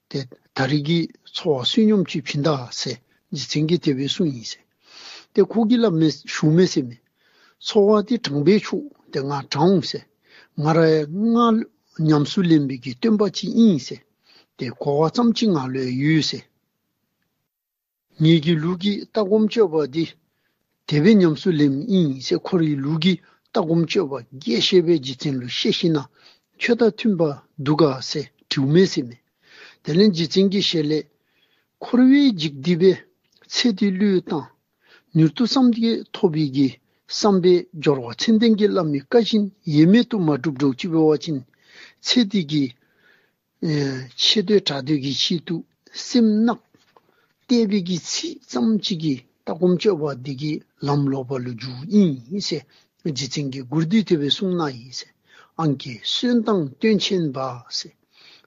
ཏེ་ད་རིས་ཀྱི་འཚོ་བ་བསོད་སྙོམས་ཅིག་བྱིན་ད་ཟེར་རྗེ་བཙུན་གྱིས་དེ་སྦེ་གསུངས་ཡི་ཟེར། ཏེ་ཁོ་གིས་སླབ་མས་ཞུཝ་མས་ཟེར་མས། འཚོ་བ་འདི་དྲང་པས་ཆོག། ཏེ་ང་དྲང་འོང་ཟེར། ང་ར་ཡང་སྔར་ཉམས་སུ་ལེན་པའི་གི་སྟོན་པ་ཅིག་ཨིན་ཟེར། ཏེ་གོ་བ་ཙམ་ཅིག་ང་ལུ་ཡང་ཡོད་ཟེར། ངེ་གི་ལུགས་ཀྱི་ལྟ་སྒོམ་སྤྱོད་པ་འདི་དེ་སྦེ་ཉམས་སུ་ལེནམ་ཨིན་ཟེར། ཁོ་རའི་ལུགས་ཀྱི་ལྟ་སྒོམ་སྤྱོད་པ་རྒྱས་བཤད་སྦེ་རྗེ་བཙུན་ལུ་བཤད་ཞིནམ་ལས་ཁྱོད་དང་མཐུན་པ་འདུག་ག་ཟེར་དྲིཝ་མས་ཟེར་མས། དེ་ལས་རྗེ་བཙུན་གྱི་ཞལ་ལས་འཁོར་བའི་འཇིག་སྟེ་སྦེ་ཚེ་འདི་བློས་བཏང་། མྱུར་དུ་བསམ་གྱིས་ཐོབ་པའི་གི་བསམ་པའི་སྦྱོར་བ་མཚན་ལྡན་གྱི་བླ་མའི་བཀའ་བཞིན་ཡེངས་མེད་དུ་མ་སྒྲུབ་འདྲཝ་ཅིག་འབད་བ་ཅིན་ཚེ་འདི་གི་ཨེ་ཆེ་འདོད་གྲགས་འདོད་ཀྱི་ཆེད་དུ་སེམས་གནགཔོ་བལྟས་པའི་གི་ཚིག་ཙམ་ཅིག་གིས་ལྟ་སྒོམ་སྤྱོད་པ་འདི་གི་ལམ་ལོག་པ་ལུ་འཇུག་ཨིན་ཟེར་རྗེ་བཙུན་གྱིས་མགུར་འདི་དེ་སྦེ་གསུངས་གནང་ཡི་ཟེར། ཨང་ཀི་གསོན་དང་སྟོན་ཆེན་པ་ཟེར།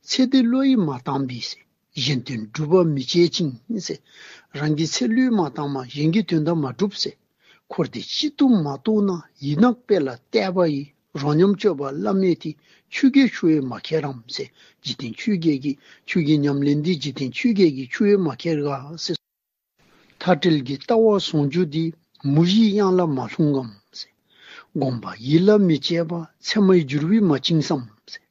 ཚེ་འདི་བློ་ཡིས་མ་བཏང་བས་ཟེར། གཞན་དོན་སྒྲུབ་པར་མི་བྱེད་ཅིང་ཟེར། རང་གི་ཚེ་བློས་མ་བཏངམ་གཞན་གྱི་དོན་དག་མ་སྒྲུབ་ཟེར། འཁོར་འདས་གཅིག་ཏུ་མ་རྟོགས་ན། ཡིད་ནག་དཔེ་ལ་བལྟས་པ་ཡིས། རོ་སྙོམས་སྤྱོད་པ་བླ་མེད་དེ། ཆོས་རྒྱལ་ཁྱོད་ཡང་མ་ཁྱེར་རམ་ཟེར། འཇིག་རྟེན་ཆོས་རྒྱལ་གྱིས་ཁྱོད་ཀྱི་ཉམས་ལེན་འདི་འཇིག་རྟེན་ཆོས་རྒྱལ་གྱིས་ཁྱོད་ཡང་མ་ཁྱེར་ག་ཟེར། མཐའ་བྲལ་གྱི་ལྟ་བ་ཟུང་འཇུག་འདི། མུ་བཞིའི་གཡང་ལ་མ་ལྷུང་ངམ་ཟེར། སྒོམ་པ་ཡིད་ལ་མི་བྱེད་པ། མཚན་མའི་འགྱུར་བས་མ་བཅིངས་སམ་ཟེར།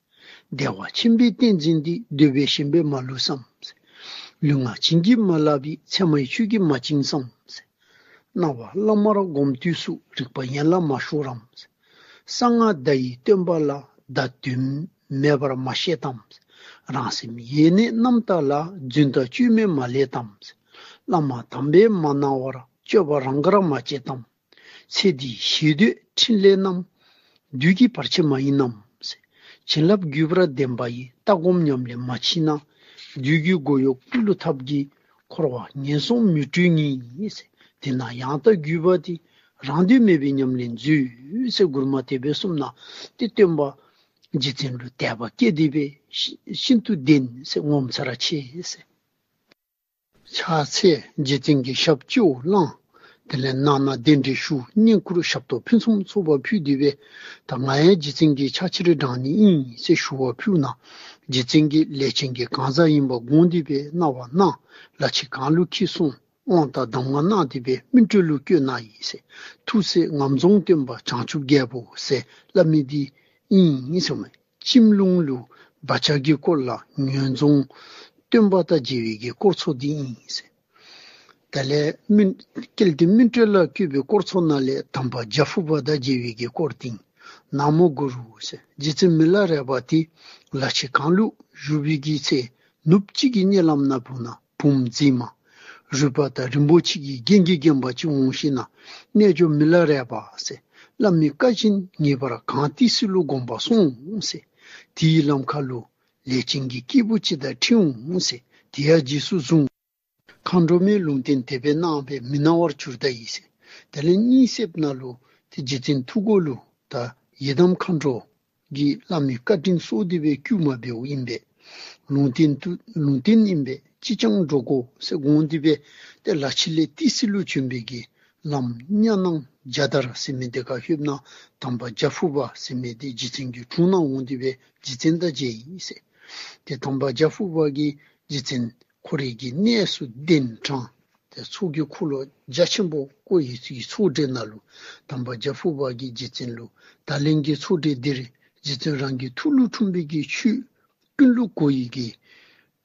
བདེ་བ་ཆེན་པོའི་ཏིང་འཛིན་འདི། འདོད་པས་ཞེན་པས་མ་ལུས་སམ་ཟེར། ལུས་ངག་བྱིན་གྱིས་མ་བརླབས་པའི། མཚན་མའི་ཆོས་ཀྱིས་མ་བཅིངས་སམ་ཟེར། སྣང་བ་བླ་མར་བསྒོམ་དུས་སུ། རིག་པ་ཡན་ལ་མ་ཤོར་རམ་ཟེར། གསང་སྔགས་བརྡ་ཡི་སྟོན་པ་ལ། བརྡ་དོན་མེད་པར་མ་བཤད་དམ་ཟེར། རང་སེམས་ཡེ་ནས་རྣམ་དག་ལ། རྫུན་དང་བཅོས་མས་མ་ལས་དམ་ཟེར། བླ་མ་དམ་པས་མ་གནང་བར། སྤྱོད་པ་རང་དགར་མ་བྱེད་དམ། ཚེ་འདིའི་ཞེ་འདོད་ཕྲིན་ལས་རྣམས། བདུད་ཀྱི་བར་ཆད་མ་ཡིན་ནམ་ཟེར། བྱིན་རླབས་བརྒྱུད་པར་ལྡན་པ་ཡི། ལྟ་སྒོམ་ཉམས་ལེན་མ་བྱས་ན། བདུད་ཀྱི་སྒོ་གཡོགས་ཀུན་ལུ་ཐབས་ཀྱིས། འཁོར་བ་ངན་སོང་མི་འཁྲུལ་ཉིད་ཟེར། དེས་ན་ཡང་དག་བརྒྱུད་པ་འདི། རང་འདོད་མེད་པའི་ཉམས་ལེན་མཛོད་ཟེར། མགུར་མ་དེ་སྦེ་གསུངམ་ད་ཏེ་སྟོན་པ་རྗེ་བཙུན་ལུ་དད་པ་སྐྱེས་ཏེ་སྦེ་ཤིན་ཤིན་ཏུ་བདེན་ཟེར། ངོ་མཚར་ཆེ་ཟེར། ཕྱག་འཚལ་རྗེ་བཙུན་གྱི་ཞབས་སྤྱི་བོར་བླངས། དེ་ལས་ནང་ན་གདན་འདྲེན་ཞུ། བསྙེན་བཀུར་ཞབས་ཏོག་ཕུན་སུམ་ཚོགས་པ་ཕུལ་ཏེ་སྦེ་ད་ང་ཡང་རྗེ་བཙུན་གྱི་ཕྱག་ཕྱིར་འབྲང་ནི་ཨིན་ཟེར་ཞུ་བ་ཕུལཝ་ད་རྗེ་བཙུན་གྱིས་ལས་ཅན་གྱི་གང་ཟག་ཡིན་པ་དགོངས་ཏེ་སྦེ་གནང་བ་གནང་། ལ་ཕྱི་གང་ལུ་འཁྱིད་སོང་། དབང་དང་གདམས་ངག་གནང་སྟེ་སྦེ་སྨིན་གྲོལ་ལུ་བཀོད་གནང་ཡི་ཟེར། ཐུགས་སྲས་ངམ་རྫོང་སྟོན་པ་བྱང་ཆུབ་རྒྱལ་པོ་ཟེར་སླབ་མི་འདི་ཨིན་ཟེར་མས། ཁྱིམ་ལུང་ལུ་བག་ཆགས་ཀྱི་སྐོར་ལ་ངོས་རྫོང་ སྟོན་པ་དང་མཇལ་བའི་གི་སྐོར་ཚོགས་འདི་ཨིན་ཟེར། དེ་ལས་སྨིན་སྐལ་ལྡན་སྨིན་གྲོལ་ལ་བཀོད་པའི་སྐོར་ཚོགས་ནང་ལས་དམ་པ་རྒྱ་ཕུབ་པ་དང་མཇལ་བའི་གི་སྐོར་འདི་ཨིན། ན་མོ་གུ་རུ་ཟེར། རྗེ་བཙུན་མི་ལ་རས་པ་འདི་ལ་ཕྱི་གངས་ལུ་བཞུགས་པའི་གི་ཚེ་ནུབ་གཅིག་གི་གཉིད་ལམ་ནང་བུམོ་ན་བུམོ་མཛེས་མ་རུས་པ་དང་རིན་པོ་ཆེ་གིས་བརྒྱན་གྱིས་བརྒྱན་པ་ཅིག་འོང་ཞིནམ་ན་རྣལ་འབྱོར་མི་ལ་རས་པ་ཟེར་བླ་མའི་བཀའ་བཞིན་ངེས་པར་གངས་ཏི་སེ་ལུ་དགོངས་པ་སོང་ཟེར། དེའི་ལམ་ཁ་ལུ་ལས་ཅན་གྱི་སྐྱེས་བུ་ཅིག་དང་འཕྲད་འོང་ཟེར། དེ་ཡང་རྗེས་སུ་བཟུང་། མཁའ་འགྲོ་མའི་ལུང་བསྟན་དེ་སྦེ་གནང་བས་མི་སྣང་བར་གྱུར་ད་ཡི་ཟེར། དེ་ལས་གཉིད་སད་པ་ནང་ལུ་ཏེ་རྗེ་བཙུན་ཐུགས་ཀ་ལུ་ད་ཡི་དམ་མཁའ་འགྲོ་གིས་བླ་མའི་བཀའ་དྲིན་གསོ་སྟེ་སྦེ་བསྐུལ་མ་འབདཝ་ཨིན་པས། ལུང་བསྟན་དུ་ལུང་བསྟན་ཨིན་པས། ཅིས་ཀྱང་འགྲོ་དགོ་ཟེར་དགོངས་ཏེ་སྦེ་ཏེ་ལ་ཕྱི་ལས་ཏི་སེ་ལུ་བྱོན་པའི་གི་ལམ་གཉའ་ནང་རྒྱ་དར་ཟེར་མི་དེ་ཁར་ལྷོདཔ་ད་དམ་པ་རྒྱ་ཕུབ་པ་ཟེར་མི་དེ་རྗེ་བཙུན་གྱི་དྲུང་ནང་འོང་སྟེ་སྦེ་རྗེ་བཙུན་དང་མཇལ་ཡི་ཟེར། ཏེ་དམ་པ་རྒྱ་ཕུབ་པ་གིས་རྗེ་བཙུན་ཁོ་རའི་གི་གནས་སུ་གདན་དྲངས། ཏེ་ཚོགས་ཀྱི་འཁོར་ལོ་རྒྱ་ཆེན་པོ་བསྐོར་བའི་ཚོགས་གྲལ་ནང་ལུ་དམ་པ་རྒྱ་ཕུབ་པ་གིས་རྗེ་བཙུན་ལུ་ད་ལན་གྱི་ཚོགས་གྲལ་འདིར་རྗེ་བཙུན་རང་གི་ཐུགས་ལུ་འཁྲུངས་པའི་གི་ཆོས་ཀུན་ལུ་གོ་བའི་གི་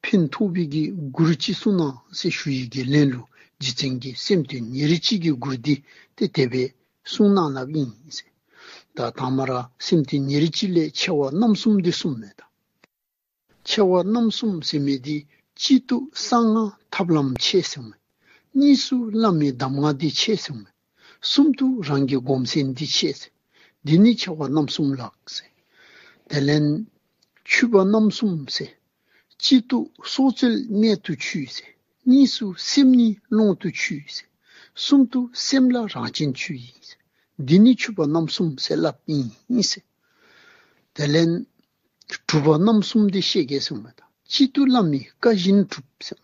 ཕན་ཐོགས་པའི་གི་མགུར་ཅིག་གསུང་གནང་ཟེར་ཞུ་བའི་གི་ལན་ལུ་རྗེ་བཙུན་གྱིས་སེམས་དོན་ཉེར་གཅིག་གི་མགུར་འདི་ཏེ་དེ་སྦེ་གསུང་གནང་གནངམ་ཨིན་ཟེར། ད་དང་པ་ར་སེམས་དོན་ཉེར་གཅིག་ལས་ཆེ་བ་རྣམ་གསུམ་འདི་གསུངམ་མས་ད། ཆེ་བ་རྣམ་གསུམ་ཟེར་མི་འདི་གཅིག་ཏུ་གསང་སྔགས་ཐབས་ལམ་ཆེ་ཟེརཝ་མས། གཉིས་སུ་བླ་མའི་གདམས་ངག་འདི་ཆེ་ཟེརཝ་མས། གསུམ་དུ་རང་གི་སྒོམ་ཆེན་འདི་ཆེ་ཟེར། འདི་ནི་ཆེ་བ་རྣམ་གསུམ་ལགས་ཟེར། དེ་ལས་ཆུད་པ་རྣམ་གསུམ་ཟེར། གཅིག་ཏུ་སྲོག་རྩོལ་གནད་དུ་ཆུད་ཟེར། གཉིས་སུ་སེམས་ཉིད་ཀློང་དུ་ཆུད་ཟེར། གསུམ་དུ་སེམས་ལ་རང་སྤྱན་ཆུད་ཡི་ཟེར། འདི་ནི་ཆུད་པ་རྣམ་གསུམ་ཟེར་སླབ་ཨིན་ཟེར། དེ་ལས་གྲུབ་པ་རྣམ་གསུམ་འདི་བཤད་གེ་ཟེརཝ་མས་ད། གཅིག་ཏུ་བླ་མའི་བཀའ་བཞིན་གྲུབ་ཟེར།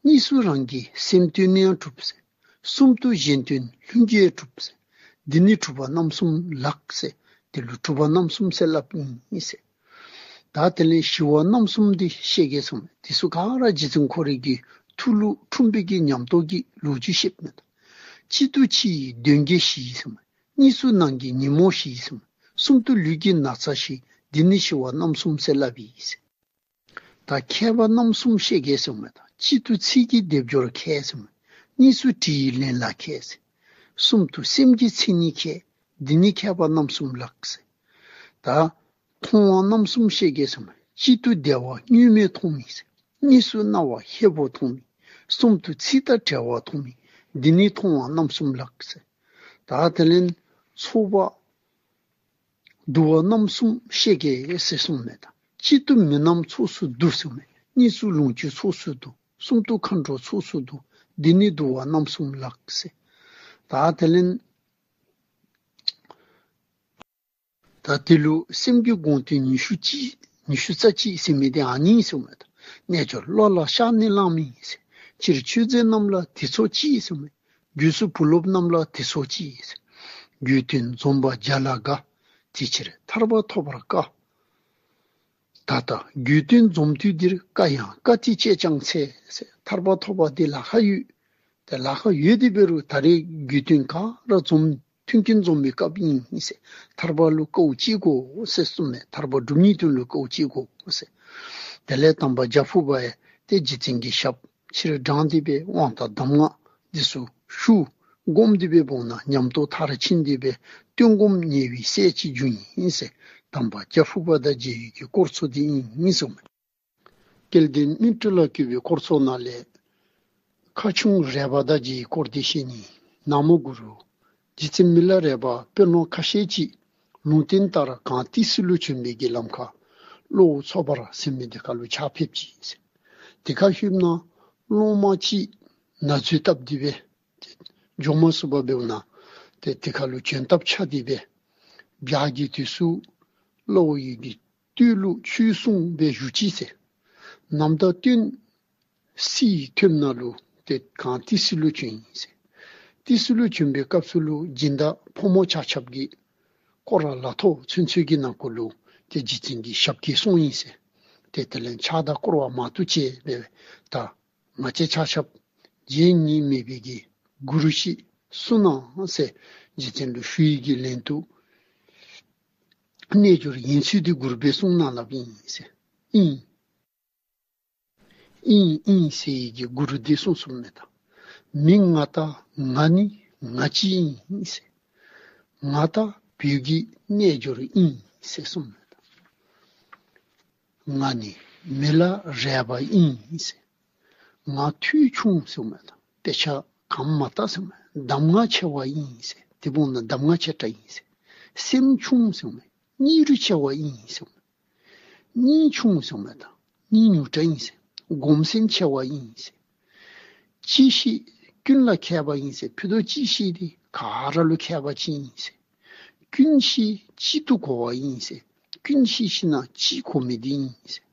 གཉིས་སུ་རང་གི་སེམས་དོན་ནི་ཡང་གྲུབ་ཟེར། གསུམ་དུ་གཞན་དོན་ལྷུན་གྱིས་གྲུབ་ཟེར། འདི་ནི་གྲུབ་པ་རྣམ་གསུམ་ལགས་ཟེར། དེ་ལུ་གྲུབ་པ་རྣམ་གསུམ་ཟེར་སླབ་ཨིན་ཟེར། ད་དེ་ལས་ཞི་བ་རྣམ་གསུམ་འདི་བཤད་གེ་ཟེརཝ་མས། དེ་ཚུ་ག་ར་རྗེ་བཙུན་ཁོ་རའི་གི་ཐུགས་ལུ་འཁྲུངས་པའི་གི་ཉམས་རྟོགས་ཀྱི་ལོ་རྒྱུས་བཤདཔ་མས་ད། གཅིག་ཏུ་ཕྱི་ཡི་གདོན་བགེགས་ཞི་ཟེརཝ་མས། གཉིས་སུ་ནང་གི་ཉོན་མོངས་ཞི་ཟེརཝ་མས། གསུམ་དུ་ལུས་ཀྱི་ན་ཚ་ཞི། འདི་ནི་ཞི་བ་རྣམ་གསུམ་ཟེར་སླབ་ཨིན་ཟེར། ད་མཁས་པ་རྣམ་གསུམ་བཤད་གེ་ཟེརཝ་མས་ད། གཅིག་ཏུ་ཚིག་གི་སྡེབ་སྦྱོར་མཁས་ཟེརཝ་མས། གཉིས་སུ་དྲི་ཡི་ལན་ལ་མཁས་ཟེར། གསུམ་དུ་སེམས་ཀྱི་མཚན་ཉིད་མཁས། འདི་ནི་མཁས་པ་རྣམ་གསུམ་ལགས་ཟེར། ད་མཐོང་བ་རྣམ་གསུམ་བཤད་གེ་ཟེརཝ་མས། གཅིག་ཏུ་བདེ་བ་གཉུག་མས་མཐོང་མི་ཟེར། གཉིས་སུ་སྣང་བ་ཧས་པོ་མཐོང་མི། གསུམ་དུ་ཚིག་དང་བྲལ་བ་མཐོང་མི། འདི་ནི་མཐོང་བ་རྣམ་གསུམ་ལགས་ཟེར། ད་དེ་ལས་ཚོར་བ་འདུ་བ་རྣམ་གསུམ་བཤད་གེ་ཟེར་གསུངམ་མས་ད། གཅིག་ཏུ་མི་རྣམས་ཚོགས་སུ་འདུ་ཟེརཝ་མས། གཉིས་སུ་ལོངས་སྤྱོད་ཚོགས་སུ་འདུ། གསུམ་དུ་མཁའ་འགྲོ་ཚོགས་སུ་འདུ། འདི་ནི་འདུ་བ་རྣམ་གསུམ་ལགས་ཟེར། ད་དེ་ལས་ད་དེ་ལུ་སེམས་ཀྱི་དགོངས་དོན་ཉི་ཤུ་གཅིག་ཉི་ཤུ་རྩ་གཅིག་ཟེར་མི་དེ་ཨ་ནི་ཨིན་ཟེརཝ་མས་ད། རྣལ་འབྱོར་བློ་ལ་ཤར་ནས་བླང་མི་ཟེར། སྤྱིར་ཆོས་མཛད་རྣམས་ལ་དེ་ཚོགས་གཅིག་ཟེརཝ་མས། རྒྱུད་སྲོལ་བུ་སློབ་རྣམས་ལ་དེ་ཚོགས་གཅིག་ཟེར། རྒྱུད་དོན་འཛོམས་པ་བརྒྱ་ལ་དགའ། དེ་ཕྱིར་ཐར་པ་ཐོབ་པར་དཀའ། ད་ལྟ་རྒྱུད་དོན་འཛོམས་དུས་འདིར། དཀའ་ཡང་དཀའ་སྟེ་སྤྱད་ཀྱང་འཚལ་ཟེར། ཐར་པ་ཐོབ་པ་འདི་ལཱ་ཁག་ཡོད། ཏེ་ལཱ་ཁག་ཡོད་དེ་འབད་རུང་ད་རེས་རྒྱུད་དོན་ག་ར་འཛོམས་མཐུན་རྐྱེན་འཛོམས་པའི་སྐབས་ཨིན་ཟེར། ཐར་པ་ལུ་དཀའཝ་སྤྱད་དགོ་ཟེར་གསུངམ་མས། ཐར་པ་སྒྲུབ་ནིའི་དོན་ལུ་དཀའཝ་སྤྱད་དགོ་ཟེར། དེ་ལས་དམ་པ་རྒྱ་ཕུབ་པ་ཡང་ཏེ་རྗེ་བཙུན་གྱི་ཞབས་ཕྱི་རུ་འབྲངས་ཏེ་སྦེ་དབང་དང་གདམས་ངག་འདི་ཚུ་ཞུ་སྒོམ་སྟེ་སྦེ་འབདཝ་ད་ཉམས་རྟོགས་མཐར་ཕྱིན་ཏེ་སྦེ་སྟོན་སྒོམ་ཉེ་བའི་སྲས་ཅིག་བྱུང་ཡི་ཟེར། དམ་པ་རྒྱ་ཕུབ་པ་དང་མཇལ་བའི་གི་སྐོར་ཚུ་འདི་ཨིན་གསུངམ་མས། སྐལ་ལྡན་སྨིན་གྲོལ་ལ་བཀོད་པའི་སྐོར་ཚོགས་ནང་ལས་ཁ་ཆུང་རས་པ་དང་མཇལ་བའི་སྐོར་འདི་བཤད་ནི། ན་མོ་གུ་རུ། རྗེ་བཙུན་མི་ལ་རས་པ་དཔོན་སློབ་ཁ་ཤས་ཅིག་ལུང་བསྟན་ལྟར་གངས་ཏི་སེ་ལུ་བྱོན་པའི་གི་ལམ་ཁར་གློ་བོ་མཚོ་པར་ཟེར་མི་དེ་ཁར་ལུ་ཕྱག་ཕེབས་ཅི་ཟེར། དེ་ཁར་ལྷོདཔ་ད་སློབ་མ་ཅིག་ན་ཚོད་བཏབ་སྟེ་སྦེ་འགྱོ་མ་ཚུགས་པར་འབདཝ་ད་ཏེ་དེ་ཁར་ལུ་བྱོན་ཐབས་ཆགས་ཏེ་སྦེ་བྱག་གི་དུས་སུ་གློ་བོ་གི་སྟོད་ལུ་ཆོས་གསུངས་སྦེ་བཞུགས་ཅི་ཟེར། ནམ་ཟླ་སྟོན་སི་ཐོནམ་ནང་ལུ་ཏེ་གངས་ཏི་སེ་ལུ་བྱོན་ཡི་ཟེར། ཏི་སེ་ལུ་བྱོན་པའི་སྐབས་སུ་ལུ་སྦྱིན་བདག་ཕོ་མོ་ཆ་ཁྱབ་ཀྱིས་སྐོར་ར་ལ་ཐོག་ཚུན་ཚོད་ཀྱི་ནང་འཁོད་ལུ་ཏེ་རྗེ་བཙུན་གྱི་ཞབས་སྐྱེལ་སོང་ཡི་ཟེར། ཏེ་དེ་ལས་ཕྱག་དང་སྐོར་བ་མང་དུ་བྱས་སྦེ་ད་ང་བཅས་ཆ་ཁྱབ་རྗེ་ཉིད་མེད་པའི་གི་གུ་རུ་ཞིག་གསུངས་གནང་ཟེར་རྗེ་བཙུན་ལུ་ཞུ་ཡི་གི་ལན་དུ་རྣལ་འབྱོར་ཡིན་ཚུལ་འདི་མགུར་སྦེ་གསུངས་གནང་ལགས་ཨིན་ཟེར། ཨིན། ཨིན་ཨིན་ཟེར་བའི་གི་གུ་རུ་འདི་གསུངས་གསུངསམ་མས་ད། མི་ང་ད་ང་ནི་ང་གཅིག་ཨིན་ཟེར། ང་ད་བོད་ཀྱི་རྣལ་འབྱོར་ཨིན་ཟེར་གསུངསམ་མས་ད། ང་ནི་མི་ལ་རས་པ་ཨིན་ཟེར། ང་མཐུ་ཆུང་ཟེརཝ་མས་ད། དཔེ་ཆ་གང་མ་བལྟ་ཟེརཝ་མས། གདམས་ངག་ཆེ་བ་ཨིན་ཟེར། དེ་འབདཝ་ད་གདམས་ངག་ཆེ་དྲགས་ཨིན་ཟེར། སེམས་ཆུང་ཟེརཝ་མས། སྙིང་རུས་ཆེ་བ་ཨིན་ཟེརཝ་མས། སྙིང་ཆུང་ཟེརཝ་མས་ད། སྙིང་ཉུང་དྲགས་ཨིན་ཟེར། སྒོམ་སེམས་ཆེ་བ་ཨིན་ཟེར། གཅེས་ཤེས་ཀུན་ལ་མཁས་པ་ཨིན་ཟེར། ཕུད་རྡོག་གཅེས་ཤེས་འདི་ག་ར་ལུ་མཁས་པ་ཅིག་ཨིན་ཟེར། ཀུན་ཤེས་གཅིག་ཏུ་གོ་བ་ཨིན་ཟེར། ཀུན་ཤེས་ཤིག་ན་གཅིག་གོ་མི་འདི་ཨིན་ཟེར།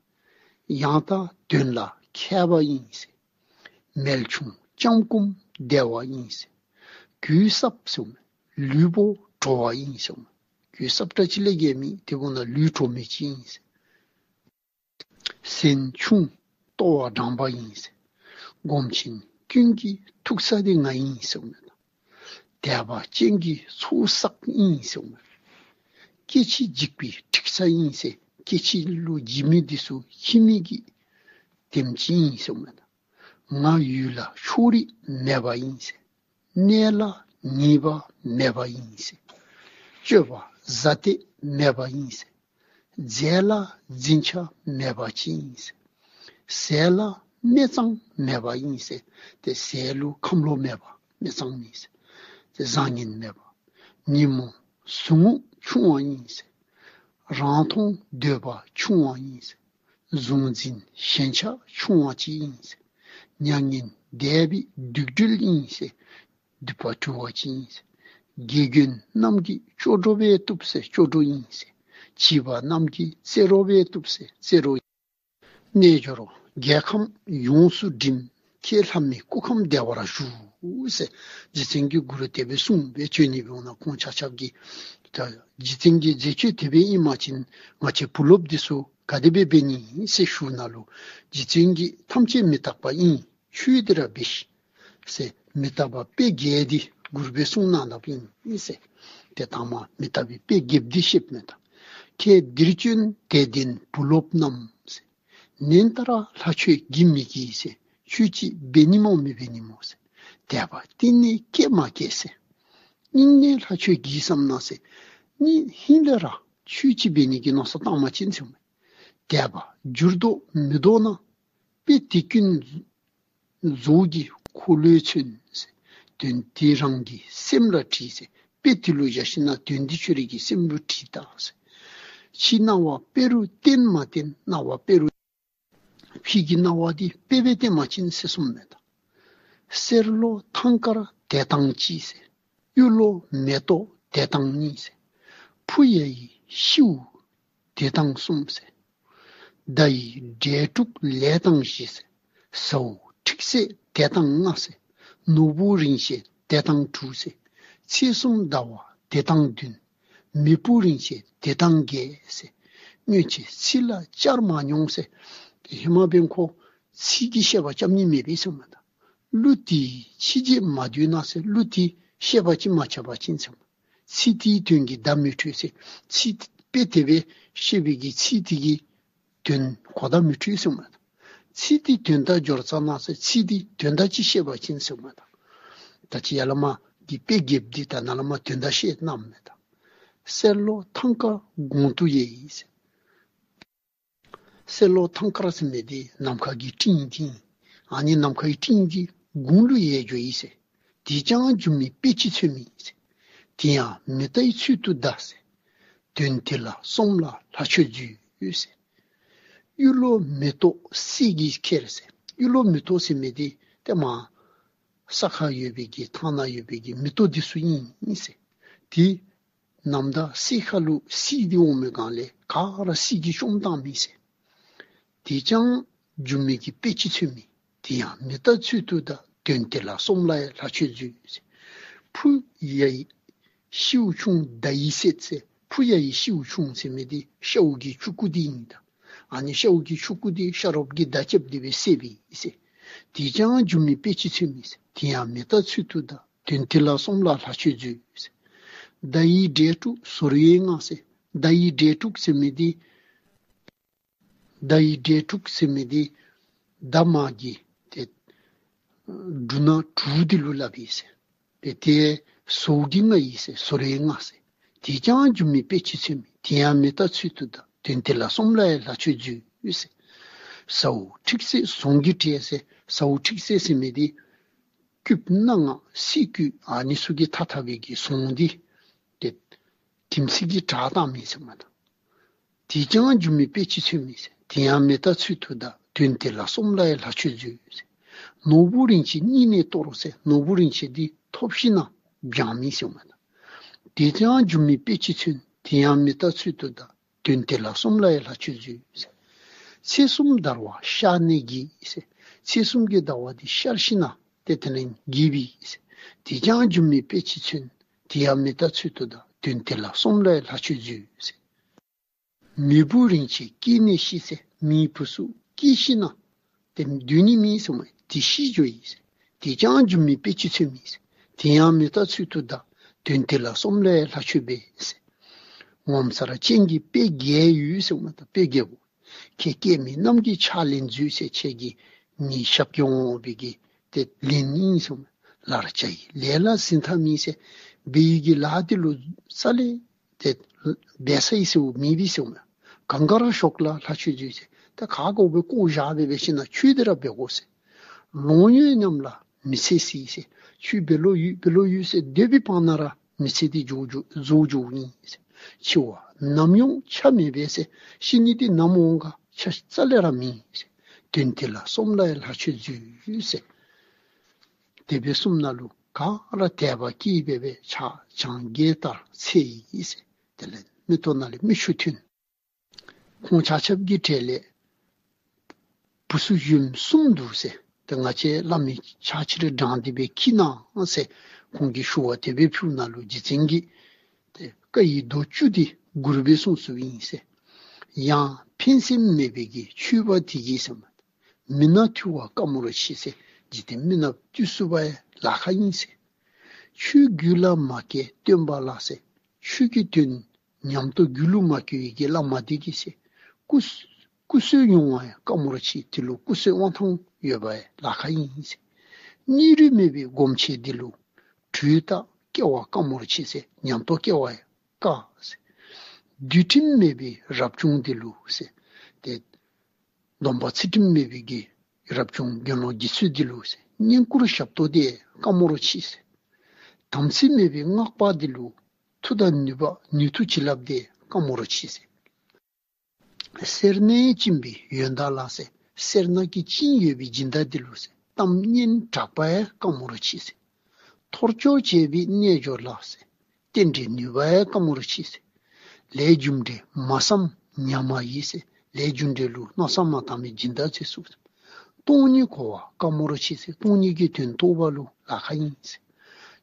ཡང་དག་དོན་ལ་མཁས་པ་ཨིན་ཟེར། མལ་ཆུང་ལྕམ་སྐུམ་བདེ་བ་ཨིན་ཟེར། གོས་སྲབ་ཟེརཝ་མས། ལུས་པོ་དྲོ་བ་ཨིན་ཟེརཝ་མས། གོས་སྲབ་དྲགས་ཅིག་ལས་ག་མེད། དེ་འབདཝ་ད་ལུས་དྲོ་མི་ཅིག་ཨིན་ཟེར། སེམས་ཆུང་ལྟོ་བ་དྲང་པ་ཨིན་ཟེར། སྒོམ་ཆེན་ཀུན་གྱི་ཐུག་ས་འདི་ང་ཨིན་ཟེརཝ་མས། དད་པ་ཅན་གྱི་ཚོགས་བསགས་ཨིན་ཟེརཝ་མས། སྐྱེ་འཆི་འཇིག་པའི་འཁྲིག་ས་ཨིན་ཟེར། སྐྱེ་འཆི་ལུ་འཇིགས་མི་འདི་ཚུ་འཁྱིད་མི་གི་དེམ་ཅིག་ཨིན་ཟེརཝ་མས། ང་ཡུལ་ལ་ཕྱོགས་རིས་མེད་པ་ཨིན་ཟེར། གནས་ལ་ངེས་པ་མེད་པ་ཨིན་ཟེར། སྤྱོད་པ་གཟའ་གཏད་མེད་པ་ཨིན་ཟེར། རྫས་ལ་འཛིན་ཆགས་མེད་པ་ཅིག་ཨིན་ཟེར། ཟས་ལ་སྨད་གཙང་མེད་པ་ཨིན་ཟེར། ཏེ་ཟས་ལུ་ཁམས་ལོག་མེད་པ། སྨད་གཙང་མེད་ཟེར། ཏེ་བཟང་ངན་མེད་པ། ཉོན་མོངས་ཟུག་རྔུ་ཆུང་བ་ཨིན་ཟེར། རང་མཐོང་འདོད་པ་ཆུང་བ་ཨིན་ཟེར། གཟུང་འཛིན་ཞེན་ཆགས་ཆུང་བ་ཅིག་ཨིན་ཟེར། མྱ་ངན་འདས་པའི་དུག་སྦྲུལ་ཨིན་ཟེར། སྡིག་པ་འཁྲུ་བ་ཅིག་ཨིན་ཟེར། དགེ་སྐྱོན་རྣམས་ཀྱིས་སྐྱོ་གྲོགས་སྦེ་བཏུབ་ཟེར། སྐྱོ་གྲོགས་ཨིན་ཟེར། བྱིས་པ་རྣམས་ཀྱིས་རྩེད་རོགས་སྦེ་བཏུབ་ཟེར། རྩེད་རོགས། རྣལ་འབྱོར་རྒྱལ་ཁམས་ཡོངས་སུ་འགྲིམ། ཁྱེད་ལྷ་མིའི་སྐུ་ཁམས་བདེ་བར་བཞུགས་ཟེར། རྗེ་བཙུན་གྱི་གུ་རུ་དེ་སྦེ་གསུངས་སྦེ་བྱོན་ནི་འབདཝ་ད་ཁོང་ཆ་ཁྱབ་ཀྱིས་ད་རྗེ་བཙུན་གྱི་མཛད་སྤྱོད་དེ་སྦེ་ཨིན་པ་ཅིན་ང་བཅས་བུ་སློབ་འདི་ཚུ་ག་དེ་སྦེ་འབད་ནི་ཨིན་ཟེར་ཞུཝ་ད་ལུ་རྗེ་བཙུན་གྱིས་ཐམས་ཅད་མི་རྟག་པ་ཨིན། ཆོས་འདི་ར་འབད་ཤིག་ཟེར། མི་རྟག་པ་དཔེ་བརྒྱད་འདི་མགུར་སྦེ་གསུངས་གནང་དཔ་ཨིན་ཟེར། ཏེ་དང་པ་མི་རྟག་པའི་དཔེ་བརྒྱད་འདི་བཤདཔ་མས་ད། ཁྱེད་འདིར་བྱོན་དད་ལྡན་བུ་སློབ་རྣམས་ཟེར། ནན་ཏན་ར་ལྷ་ཆོས་བགྱིད་མི་བགྱིད་ཟེར། ཆོས་ཅིག་འབད་ནི་སྨོ་མི་འབད་ནི་སྨོ་ཟེར། དད་པ་གཏིང་ནས་སྐྱེས་མ་སྐྱེས་ཟེར། སྙིང་ནས་ལྷ་ཆོས་བགྱིད་བསམ་ན་ཟེར། སྙིང་ཧིང་ལས་ར་ཆོས་ཅིག་འབད་ནི་གི་མནོ་བསམ་བཏང་པ་ཅིན་ཟེར། དད་པ་འགྱུར་ལྡོག་མི་ལྡོག་ན། དཔེ་དེ་ཀུན་རྫོགས་ཀྱི་འཁོར་ལོས་མཚོན་ཟེར། དོན་དེ་རང་གི་སེམས་ལ་དྲིས་ཟེར། དཔེ་དེ་ལུ་བཞག་ཞིན་ན་དོན་འདི་ཁྱོད་རའི་གི་སེམས་ལུ་དྲིས་ད་ཟེར། ཕྱི་སྣང་བ་དཔེ་རུ་བསྟན་མ་བསྟན། སྣང་བ་དཔེ་རུ། ཕྱི་གི་སྣང་བ་འདི་དཔེ་སྦེ་བསྟན་པ་ཅིན་ཟེར་གསུངསམ་མས་ད། གསེར་ལོ་ཐང་དཀར་དད་སྟངས་གཅིག་ཟེར། གཡུ་ལོ་མེ་ཏོག་དད་སྟངས་གཉིས་ཟེར། ཕུ་ཡ་ཡི་ཤིའུ་དད་སྟངས་གསུམ་ཟེར། མདའ་ཡི་འབྲས་དྲུག་ལས་སྟངས་བཞི་ཟེར། ཟ་འོག་ཁྲིག་སེ་དད་སྟངས་ལྔ་ཟེར། ནོར་བུ་རིན་ཆེན་དད་སྟངས་དྲུག་ཟེར། ཚེས་གསུམ་ཟླ་བ་དད་སྟངས་བདུན། མེ་ཕུ་རིན་ཆེན་དད་སྟངས་བརྒྱད་ཟེར། སྔོན་ཆད་ཚིག་ལ་བཅར་མ་མྱོང་ཟེར། ཏེ་ཧེ་མ་འབདན་ཁོ་ཚིག་གི་བཤད་པ་རྐྱབ་ནི་མེད་པས་ཟེརཝ་མས་ད། གླུ་དེ་ཕྱི་རྗེས་མ་འདུས་ན་ཟེར། གླུ་དེ་བཤད་པ་ཅིག་མ་རྐྱབ་པ་ཅིན་ཟེར། ཚིག་དེའི་དོན་གྱི་བརྡ་མི་འཕྲོད་ཟེར། ཚིག་དཔེ་དེ་སྦེ་བཤད་པའི་གི་ཚིག་དེ་གི་དོན་གོ་བརྡ་མི་འཕྲོད་ཟེརཝ་མས་ད། ཚིག་དེ་དོན་དག་འབྱོར་ཙ་ན་ཟེར། ཚིག་དེ་དོན་དག་ཅིག་བཤད་པ་ཅིན་ཟེརཝ་མས་ད། ད་ཅི་ཡར་ལས་མར་གྱི་དཔེ་བརྒྱད་འདི་ད་ནཱ་ལས་མར་དོན་དག་བཤད་གནངམ་མས་ད། གསེར་ལོ་ཐང་དཀར་གུང་དུ་ཡལ་ཡི་ཟེར། གསེར་ལོ་ཐང་དཀར་ཟེར་མི་འདི་ནམ་མཁའ་གི་སྤྲིན་འདི་ཨིན། ཨ་ནི་ནམ་མཁའི་སྤྲིན་འདི་གུང་ལུ་ཡལ་འགྱོ་ཡི་ཟེར། དེ་ཀྱང་སྒྱུ་མའི་དཔེ་ཅིག་མཚོན་མི་ཟེར། དེ་ཡང་མི་རྟག་པའི་ཚུལ་དུ་གདའ་ཟེར། དོན་དེ་ལ་སོམས་ལ་ལྷ་ཆོས་མཛོད་ཟེར། གཡུ་ལོ་མེ་ཏོག་གསེར་གྱིས་ཁྱེར་ཟེར། གཡུ་ལོ་མེ་ཏོག་ཟེར་མི་འདི་ཏེ་མར་ས་ཁར་ཡོད་པའི་གི་ཐང་ན་ཡོད་པའི་གི་མེ་ཏོག་འདི་ཚུ་ཨིན་ཟེར། དེ་ནམ་ཟླ་གསེར་ཁ་ལུ་གསེར་འདི་འོང་མི་སྒང་ལས་ག་ར་གསེར་གྱིས་བཅོམ་བཏང་མི་ཟེར། དེ་ཀྱང་སྒྱུ་མའི་གི་དཔེ་ཅིག་མཚོན་མི། དེ་ཡང་མི་རྟག་པའི་ཚུལ་དུ་གདའ། དོན་དེ་ལ་སོམས་ལ་ཡང་ལྷ་ཆོས་མཛོད་ཟེར། ཕུ་ཡ་ཡི་ཤིའུ་ཆུང་མདའ་ཡི་གསེར་ཟེར། ཕུ་ཡ་ཡི་ཤིའུ་ཆུང་ཟེར་མི་འདི་ཤཝ་གི་ཆུང་ཀུ་འདི་ཨིན་ད། ཨ་ནི་ཤཝ་གི་ཆུང་ཀུ་འདི་ཤ་རོགསཔ་གིས་མདའ་རྐྱབ་སྟེ་སྦེ་བསད་པས་ཟེར། དེ་ཀྱང་སྒྱུ་མའི་དཔེ་ཅིག་མཚོན་མི་ཟེར། དེ་ཡང་མི་རྟག་པའི་ཚུལ་དུ་གདའ། དོན་དེ་ལ་སོམས་ལ་ལྷ་ཆོས་མཛོད་ཟེར། མདའ་ཡི་འབྲས་དྲུག་ཟོར་ཡང་ལྔ་ཟེར། མདའ་ཡི་འབྲས་དྲུག་ཟེར་མི་འདི་མདའ་ཡི་འབྲས་དྲུག་ཟེར་མི་འདི་ ད་མ་གི་ཏེ་འབྲུ་སྣ་དྲུག་འདི་ལུ་སླབ་ཨིན་ཟེར། ཏེ་ཏེ་ཟོ་གི་རྔ་ཨིན་ཟེར། ཟོ་རེ་རྔ་ཟེར། དེས་ཀྱང་སྒྱུ་མའི་དཔེ་ཅིག་མཚོན་མི། དེ་ཡང་མི་རྟག་ཚུལ་དུ་གདའ། དོན་དེ་ལ་སོམས་ལ་ཡང་ལྷ་ཆོས་འཛོལ་ཟེར། ཟ་འོག་ཁྲིག་སེ་ཟོང་གི་གྲས་ཟེར། ཟ་འོག་ཁྲིག་སེ་ཟེར་མི་འདི་རྐུདཔ་སྣ་ལྔ་སེ་རྐུ་ཨ་ནི་ཚུ་གིས་ཐ་ཐ་བའི་གི་ཟོང་འདི་ཏེ་དིམ་སི་གི་དྲག་བཏང་མི་ཟེར་མ་ད། དེས་ཀྱང་སྒྱུ་མའི་དཔེ་ཅིག་མཚོན་མི་ཟེར། དེ་ཡང་མི་རྟག་ཚུལ་དུ་གདའ། དོན་དེ་ལ་སོམས་ལ་ཡང་ལྷ་ཆོས་འཛོལ་ཟེར། ནོར་བུ་རིན་ཆེན་སྙིང་ནས་གཏོར་ཟེར། ནོར་བུ་རིན་ཆེན་འདི་ཐོབ་ཞིན་ན་བྱང་མི་ཟེར་མ་ད། དེས་ཀྱང་སྒྱུ་མའི་དཔེ་ཅིག་མཚོན། དེ་ཡང་མི་རྟག་ཚུལ་དུ་གདའ། དོན་དེ་ལ་སོམས་ལ་ཡང་ལྷ་ཆོས་འཛོལ་ཟེར། ཚེས་གསུམ་འདར་བ་ཤར་ནས་འགྱེལ་ཟེར། ཚེས་གསུམ་གྱི་འདར་བ་འདི་ཤར་ཞིན་ན་ཏེ་དེ་ལས་འགྱེལ་བས་ཟེར། དེས་ཀྱང་སྒྱུ་མའི་དཔེ་ཅིག་མཚོན། དེ་ཡང་མི་རྟག་ཚུལ་དུ་གདའ། དོན་དེ་ལ་སོམས་ལ་ཡང་ལྷ་ཆོས་འཛོལ་ཟེར། མེ་བུ་རིན་ཆེན་སྐྱེས་ནས་ཤི་ཟེར། མེ་བུ་ཚུ་སྐྱེས་ཞིན་ན་ཏེ་སྡོད་ནི་མེད་ཟེར་མས། དེ་ཤི་འགྱོཝ་ཨིན་ཟེར། དེས་ཀྱང་སྒྱུ་མའི་དཔེ་ཅིག་མཚོན་མི་ཟེར། དེ་ཡང་མི་རྟག་ཚུལ་དུ་གདའ། དོན་དེ་ལ་སོམས་ལ་ཡང་ལྷ་ཆོས་འབད་ཟེར། ངོ་མཚར་ཅན་གྱི་དཔེ་བརྒྱད་ཡོད་ཟེར་མ་ད། དཔེ་བརྒྱད་པོ། ཁྱེད་སྐྱེ་མེད་གནམ་གྱི་ཆར་ལས་འཛོལ་ཟེར། ཁྱེད་ཀྱི་ནི་ཞབས་ཀྱིས་འོང་བའི་གི་ཏེ་ལན་ཨིན་ཟེར་མས། ལར་བྱ་ཡི་ལས་ལ་གཟིགས་མཐའ་མེད་ཟེར། འབད་ཡི་གི་ལཱ་འདི་ལུ་རྩ་ལས་ཏེ་འབད་ས་ཡི་ཟེརཝ་མེད་པས་ཟེར་མས། གངས་དཀར་ཞོགས་ལ་ལྷ་ཆོས་འཛོལ་ཟེར། ད་ག་གོ་བའི་བཀོ་བཞག་སྦེ་འབད་ཞིན་ན་ཁྱོད་འདི་ར་འབད་དགོ་ཟེར། ལོང་ཡོད་སྙམ་ལ་མི་ཚེ་ཟད་ཟེར། ཁྱོད་འབད་ལོང་ཡོད་འབད་ལོང་ཡོད་ཟེར་སྡོད་པའི་བར་ན་ར་མི་ཚེ་འདི་འགྱོ་འགྱོ་རྫོགས་འགྱོཝ་ཨིན་ཟེར། འཆི་བ་ནམ་ཡོང་ཆ་མེད་པས་ཟེར། ཤི་ནི་འདི་ནམ་འོང་ག་ཆ་རྩ་ལས་ར་མེད་ཟེར། དོན་དེ་ལ་སོམས་ལ་ཡང་ལྷ་ཆོས་འཛོལ་ཟེར། དེ་སྦེ་གསུངམ་ད་ལུ་ག་ར་དད་པ་སྐྱེས་སྦེ་སྦེ་ཕྱག་བརྐྱངས་དགྱེས་ལྟར་འཚལ་ཡི་ཟེར། དེ་ལས་མིག་ཏོ་ནང་ལས་མིག་ཆུ་ཐོན། ཁོང་ཆ་ཁྱབ་ཀྱི་གྲལ་ལས་བུ་ཚུ་གཞོནམ་གསུམ་འདུག་ཟེར། ཏེ་ང་བཅས་བླ་མའི་ཕྱག་ཕྱིར་དྲངས་ཏེ་སྦེ་འཁྱིད་གནང་ཟེར་ཁོང་གིས་ཞུ་བ་དེ་སྦེ་ཕུལཝ་ད་ལུ་རྗེ་བཙུན་གྱིས་ཏེ་བཀའ་ཡི་མདོ་བཅུ་འདི་མགུར་སྦེ་གསུངས་གསུངསམ་ཨིན་ཟེར། ཡང་ཕན་སེམས་མེད་པའི་གི་ཆོས་པ་དེ་གིས་ཟེར་མ་མི་ནག་འཐུ་བ་དཀའ་མོ་ར་ཆེ་ཟེར། འཇིག་རྟེན་མི་ནག་འཐུ་ཚུགས་པ་ཡང་ལཱ་ཁག་ཨིན་ཟེར། ཆོས་རྒྱུད་ལ་མ་སྐྱེས་སྟོན་པ་ལགས་ཟེར། ཆོས་ཀྱི་དོན་ཉམས་རྟོགས་རྒྱུད་ལུ་མ་སྐྱེས་པའི་གི་བླ་མ་དེ་གིས་ཟེར། སྐུ་སྐུ་གསོན་ཡོང་བ་ཡང་དཀའ་མོ་ར་ཆེ། དེ་ལུ་སྐུ་གསོན་དབང་ཐང་ཡོད་པ་ཡང་ལཱ་ཁག་ཨིན་ཟེར། སྙིང་རུས་མེད་པའི་སྒོམ་ཆེན་དེ་ལུ་དྲོད་རྟགས་སྐྱེ་བ་དཀའ་མོ་ར་ཆེ་ཟེར། ཉམས་རྟོགས་སྐྱེ་བ་ཡང་དཀའ་ཟེར། འདུལ་ཁྲིམས་མེད་པའི་རབ་བྱུང་དེ་ལུ་ཟེར། ཏེ་སྡོམ་པ་ཚུལ་ཁྲིམས་མེད་པའི་གི་རབ་བྱུང་དགེ་སློང་དགེ་ཚུལ་དེ་ལུ་ཟེར། བསྙེན་བཀུར་ཞབས་ཏོག་དེ་དཀའ་མོ་ར་ཆེ་ཟེར། དམ་ཚིག་མེད་པའི་སྔགས་པ་དེ་ལུ་མཐུ་དང་ནུས་པ་ནུས་མཐུ་བྱིན་རླབས་དེ་དཀའ་མོ་ར་ཆེ་ཟེར། སེར་སྣས་བཅིངས་པའི་ཡོན་བདག་ལགས་ཟེར། སེར་སྣ་གིས་བཅིངས་ཡོད་པའི་སྦྱིན་བདག་དེ་ལུ་ཟེར། གཏམ་སྙན་གྲགས་པ་ཡང་དཀའ་མོ་ར་ཆེ་ཟེར། ཐོར་ཅོག་བྱས་པའི་རྣལ་འབྱོར་ལགས་ཟེར། རྟེན་འབྲེལ་ནུས་པ་ཡང་དཀའ་མོ་ར་ཆེ་ཟེར། ལས་རྒྱུ་འབྲས་མ་བསམ་ཉམས་པ་ཡིས་ཟེར། ལས་རྒྱུ་འབྲས་ལུ་མནོ་བསམ་མ་བཏང་བའི་སྦྱིན་བདག་ཚུ་ཟེར། སྟོང་ཉིད་གོ་བ་དཀའ་མོ་ར་ཆེ་ཟེར། སྟོང་ཉིད་ཀྱི་དོན་རྟོགས་པ་ལུ་ལཱ་ཁག་ཨིན་ཟེར།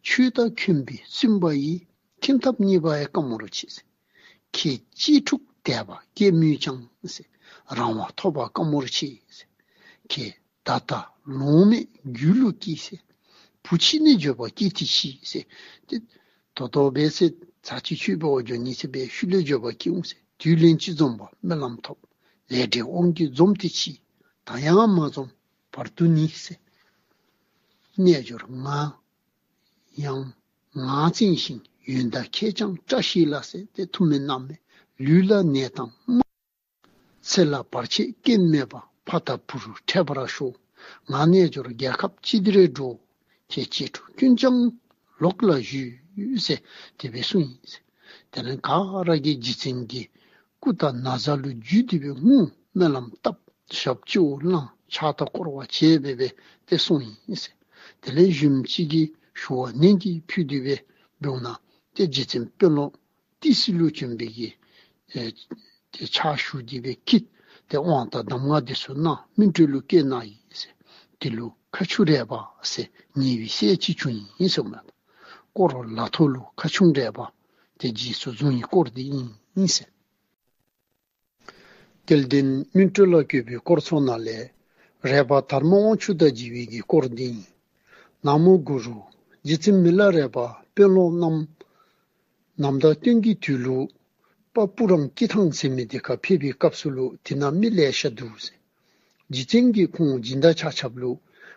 ཆོས་དང་མཁྱེན་པའི་བཙུན་པ་ཡིས། ཁྱིམ་ཐབ་རྙེད་པ་ཡང་དཀའ་མོ་ར་ཆེ་ཟེར། ཁྱེད་གཅེས་ཕྲུག་དད་པ་སྐྱེ་མོད་ཀྱང་ཟེར། རང་དབང་ཐོབ་པ་དཀའ་མོ་ར་ཆེ་ཟེར། ཁྱེད་ད་ལྟ་ལོང་མེད་རྒྱུད་ལུ་སྐྱེས་ཟེར། བུ་ཕྱི་ནས་འབྱོར་པ་སྐྱེས་ཏེ་འཆི་ཟེར། ཏེ་ད་ལྟོ་འབད་ཟེར་ཚར་གཅིག་ཆོས་འབད་བར་འགྱོ་ནི་ཟེར་སྦེ་ཤུལ་ལས་འབྱོར་པ་སྐྱེ་འོང་ཟེར། དུས་ལན་གཅིག་འཛོམས་པ་སྨོན་ལམ་ཐོབ། ལས་འབྲས་དབང་གིས་འཛོམས་ཏེ་འཆི། ད་ཡང་མ་འཛོམས་བར་དུ་ནི་ཟེར། རྣལ་འབྱོར་ང་ཡང་ངར་འཛིན་ཞིང་། ཡོན་བདག་ཁྱེད་ཀྱང་བཀྲ་ཤིས་ལ་ཟེར། ཏེ་ཐུགས་སྨོན་གནངམ་མས། ལུས་ལ་ནད་དང་རྨ། ཚེ་ལ་བར་ཆད་རྐྱེན་མེད་པ། ཕ་དང་བུ་རུ་འཕྲད་པར་ཤོག། ང་རྣལ་འབྱོར་རྒྱལ་ཁབ་ཅི་བདེར་འགྲོ། ཁྱེད་གཅེས་ཕྲུག་ཀུན་ཀྱང་ལོག་ལ་བཞུད་ཟེར་དེ་སྦེ་གསུངས་ཡི་ཟེར། དེ་ལས་ག་ར་གིས་རྗེ་བཙུན་གྱི་སྐུ་དང་ན་བཟའ་ལུ་འཇུས་ཏེ་སྦེ་ངུ། སྨོན་ལམ་བཏབ། ཞབས་སྤྱི་བོར་བླངས། ཕྱག་དང་བསྐོར་བ་བྱས་སྦེ་སྦེ་ཏེ་སོང་ཡི་ཟེར། དེ་ལས་གཞོནམ་ཅིག་གིས་ཞུ་བ་ནན་གྱིས་ཕུལ་ཏེ་སྦེ་འབདཝ་ད་ཏེ་རྗེ་བཙུན་དཔོན་སློབ་ཏི་སེ་ལུ་བྱོན་པའི་གི་ཨེ་ཏེ་ཕྱག་ཞུ་སྟེ་སྦེ་འཁྱིད། ཏེ་དབང་དང་གདམས་ངག་དེ་ཚུ་གནང་། སྨིན་གྲོལ་ལུ་བསྐྱལ་གནང་ཡི་ཟེར། དེ་ལུ་མཁའ་ཆུ་རལ་པ་ཟེར་ཉེ་བའི་སྲས་ཅིག་བྱུང་ཡི་ཟེར་མས། སྐོར་ལ་ཐོག་ལུ་མཁའ་ཆུ་རལ་པ་ཏེ་རྗེས་སུ་བཟུང་ཡི་སྐོར་འདི་ཨིན་ཟེར། དེ་ལས་ཏེ་སྨིན་གྲོལ་ལ་བཀོད་པའི་སྐོར་ཚུ་ནང་ལས་རལ་པ་དར་མ་དབང་ཕྱུག་དང་མཇལ་བའི་གི་སྐོར་འདི་ཨིན། ན་མོ་གུ་རུ། རྗེ་བཙུན་མི་ལ་རས་པ་དཔོན་སློབ་རྣམས་ནམ་ཟླ་སྟོན་གྱི་དུས་ལུ་དཔའ་སྤུ་རངས་སྐྱིད་ཐང་ཟེར་མི་དེ་ཁར་ཕེབས་པའི་སྐབས་སུ་ལུ་དེ་ནང་མི་ལེ་ཤ་འདུག་ཟེར། རྗེ་བཙུན་གྱིས་ཁོང་སྦྱིན་བདག་ཆ་ཁྱབ་ལུ་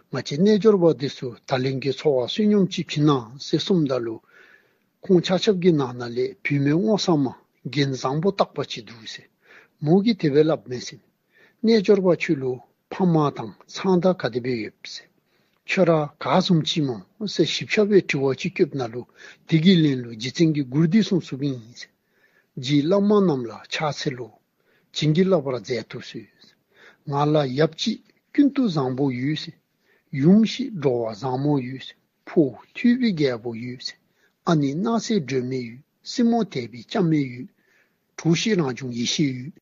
ང་བཅས་རྣལ་འབྱོར་པ་འདི་ཚུ་ད་ལན་གྱི་འཚོ་བ་བསོད་སྙོམས་ཅིག་བྱིན་གནང་ཟེར་གསུངམ་ད་ལུ་ཁོང་ཆ་ཁྱབ་ཀྱི་ནང་ན་ལས་བུད་མེད་སྔོ་བསངས་མ་རྒྱན་བཟང་པོ་བཏགས་པ་ཅིག་འདུག་ཟེར། མོ་གིས་དེ་སྦེ་སླབ་མས་ཟེར། རྣལ་འབྱོར་པ་ཁྱོད་ལུ་ཕམ་དང་ཚང་དང་ག་དེ་སྦེ་ཡོད་ཟེར། ཁྱོད་ར་ག་བཟུམ་ཅིག་སྨོ་ཟེར་ཞིབ་ཆ་སྦེ་དྲི་བ་ཅིག་བཀོདཔ་ད་ལུ་དེ་གི་ལན་ལུ་རྗེ་བཙུན་གྱིས་མགུར་འདི་གསུངས་གསུངསམ་ཨིན་ཟེར། རྗེ་བླ་མ་རྣམས་ལ་ཕྱག་འཚལ་ལོ། བྱིན་གྱིས་བརླབ་པར་མཛད་དུ་གསོལ། ང་ལ་ཡབ་གཅིག་ཀུན་ཏུ་བཟང་པོ་ཡོད་ཟེར། ཡུམ་བཞི་འགྲོ་བ་བཟང་མོ་ཡོད་ཟེར། ཕོ་ཐོས་པའི་རྒྱལ་པོ་ཡོད་ཟེར། ཨ་ནེ་སྣང་གསལ་སྒྲོན་མེ་ཡོད། སྲིང་མོ་དད་པའི་ལྕམ་མོ་ཡོད། གྲོགས་ཤིག་རང་བྱུང་ཡེ་ཤེས་ཡོད།